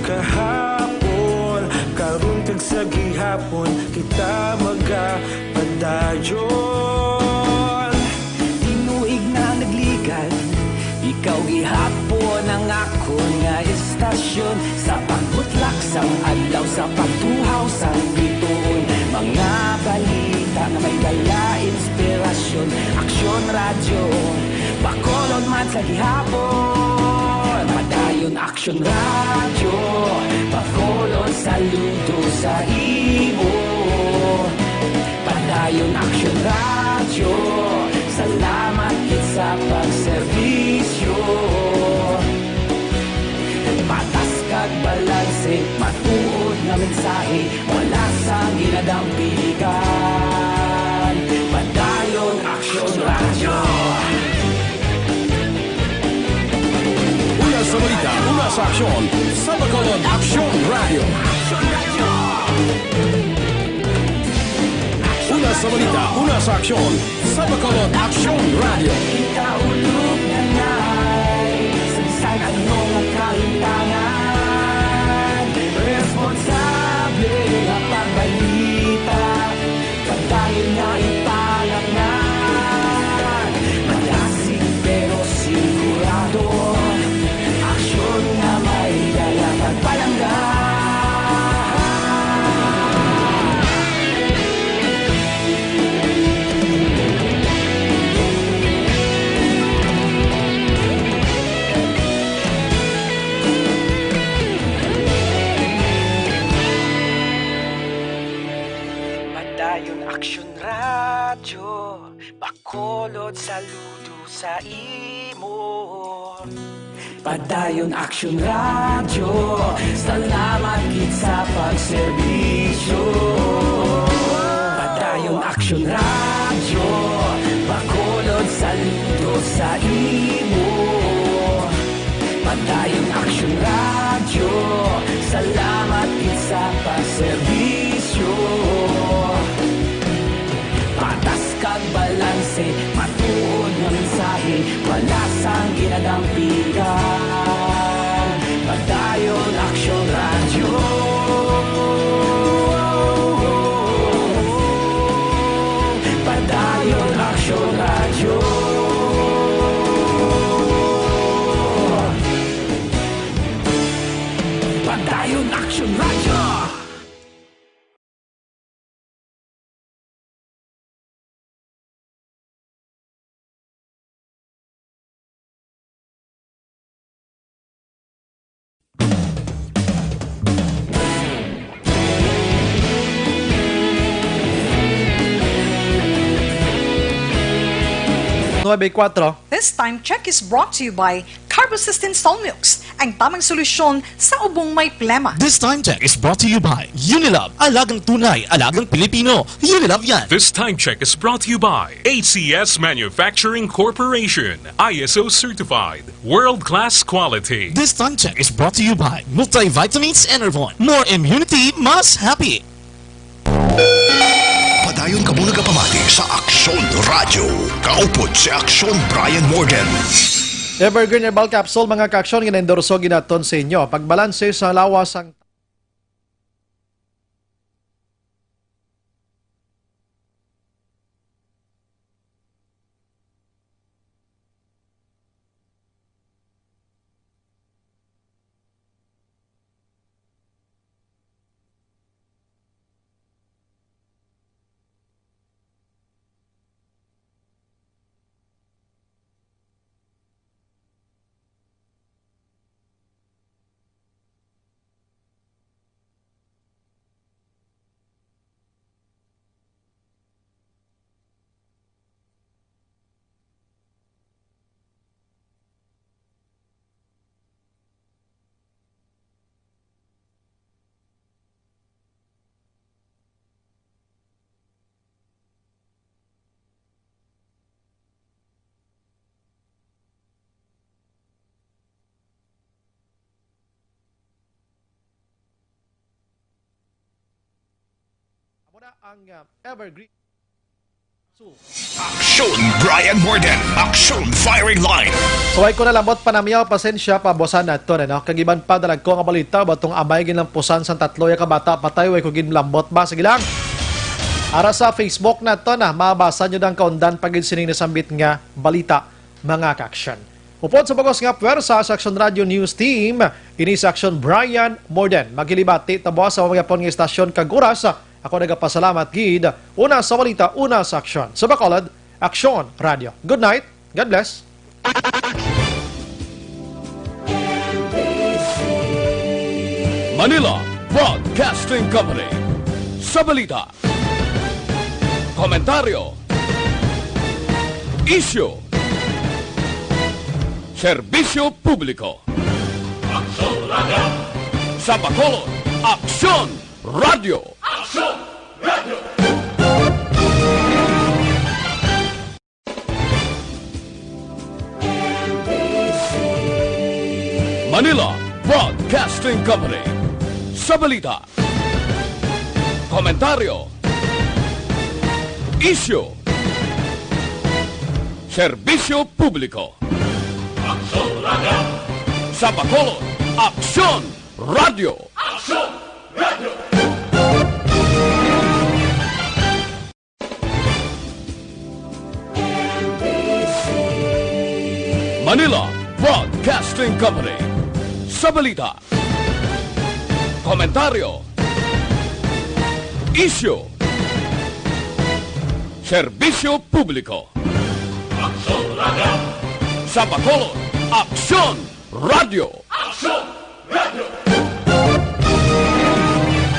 Kahapon, karon kag sa gihapon, kita magapadayon. Tinuig na nagligad, ikaw gihapon ang akon nga istasyon. Sa pagbutlak sang adlaw, sa pagtuhaw sang bituon, mga balita nga may dala inspirasyon. Aksyon Radyo, Bacolod man sa gihapon. Padayon Aksyon Radyo, Bacolod, saludo sa imo. Padayon Aksyon Radyo, salamat gid sa pagserbisyo. Patas kag balanse, matuod nga mensahe, wala sang ginadampigan. Padayon Aksyon Radyo. Una sa balita, una sa aksyon, sa Bacolod Aksyon Radyo. Una sa balita, una sa aksyon, sa Bacolod Aksyon Radyo. Ikaulog na na'y sa bisan ano nga kahitangan. Responsable nga pagbalita, padayon nga ipalangag. Malasig pero sigurado, aksyon nga may dala pagpalangga. Padayon Aksyon Radyo, Bacolod, saludo sa imo. Padayon Aksyon Radyo, salamat gid sa pagserbisyo. Padayon Aksyon Radyo, Bacolod, saludo sa imo. Padayon Aksyon Radyo, salamat gid sa pagserbisyo. Patas kag balanse, matuod nga mensahe, wala sang ginadampigan. Padayon Aksyon Radyo. Padayon Aksyon Radyo. Padayon Aksyon Radyo. Nuebe kuwatro. This time check is brought to you by Carbocystin Solmux, ang tamang solusyon sa ubong may plema. This time check is brought to you by Unilab, alagang tunay, alagang Pilipino. Unilab yan. This time check is brought to you by A C S Manufacturing Corporation, I S O certified, world-class quality. This time check is brought to you by Multivitamins Enervon. More immunity, mas happy. Padayon kamo nagapamati sa Aksyon Radyo. Kaupod si Aksyon Brian Morgan. Evergreen Herbal Capsule, mga ka-aksyon, ginaendorso ginaton sa inyo. Pagbalanse sa lawas ang Ang, uh, Evergreen. Aksyon Brian Morden, Aksyon Firing Line. So, ay ko na lamot panamyaw, pasensya, pabuasan nato na, no? Kag iban pa, dalag ko nga balita, batong amay ginlampusan sang tatlo ya ka bata, patay, way ko ginlambot ba? Sige lang. Ara sa Facebook nato na, mabasa nyo ang kaundan pa gid sining nasambit nga balita, mga ka-aksyon. Upod sa bugos nga pwersa sa Aksyon Radio News Team, ini sa Aksyon Brian Morden. Maghilibati ta buwas sa mga pon nga istasyon kag oras. Ako nagapasalamat gid. Una sa balita, una sa aksyon. Sa Bacolod, Aksyon Radio. Good night. God bless. Manila Broadcasting Company. Sa balita, komentaryo, isyu, serbisyo publiko. Aksyon Radio. Sa Bacolod, Aksyon Radio. Aksyon Radio. Manila Broadcasting Company. Sa balita, komentaryo, isyu, serbisyo publiko. Aksyon Radio. Sa Bacolod, Aksyon Radio. Aksyon Radio. Manila Broadcasting Company. Sa balita, komentaryo, isyu, serbisyo publiko. Aksyon Radio. Sa Bacolod, Aksyon Radio. Aksyon Radio.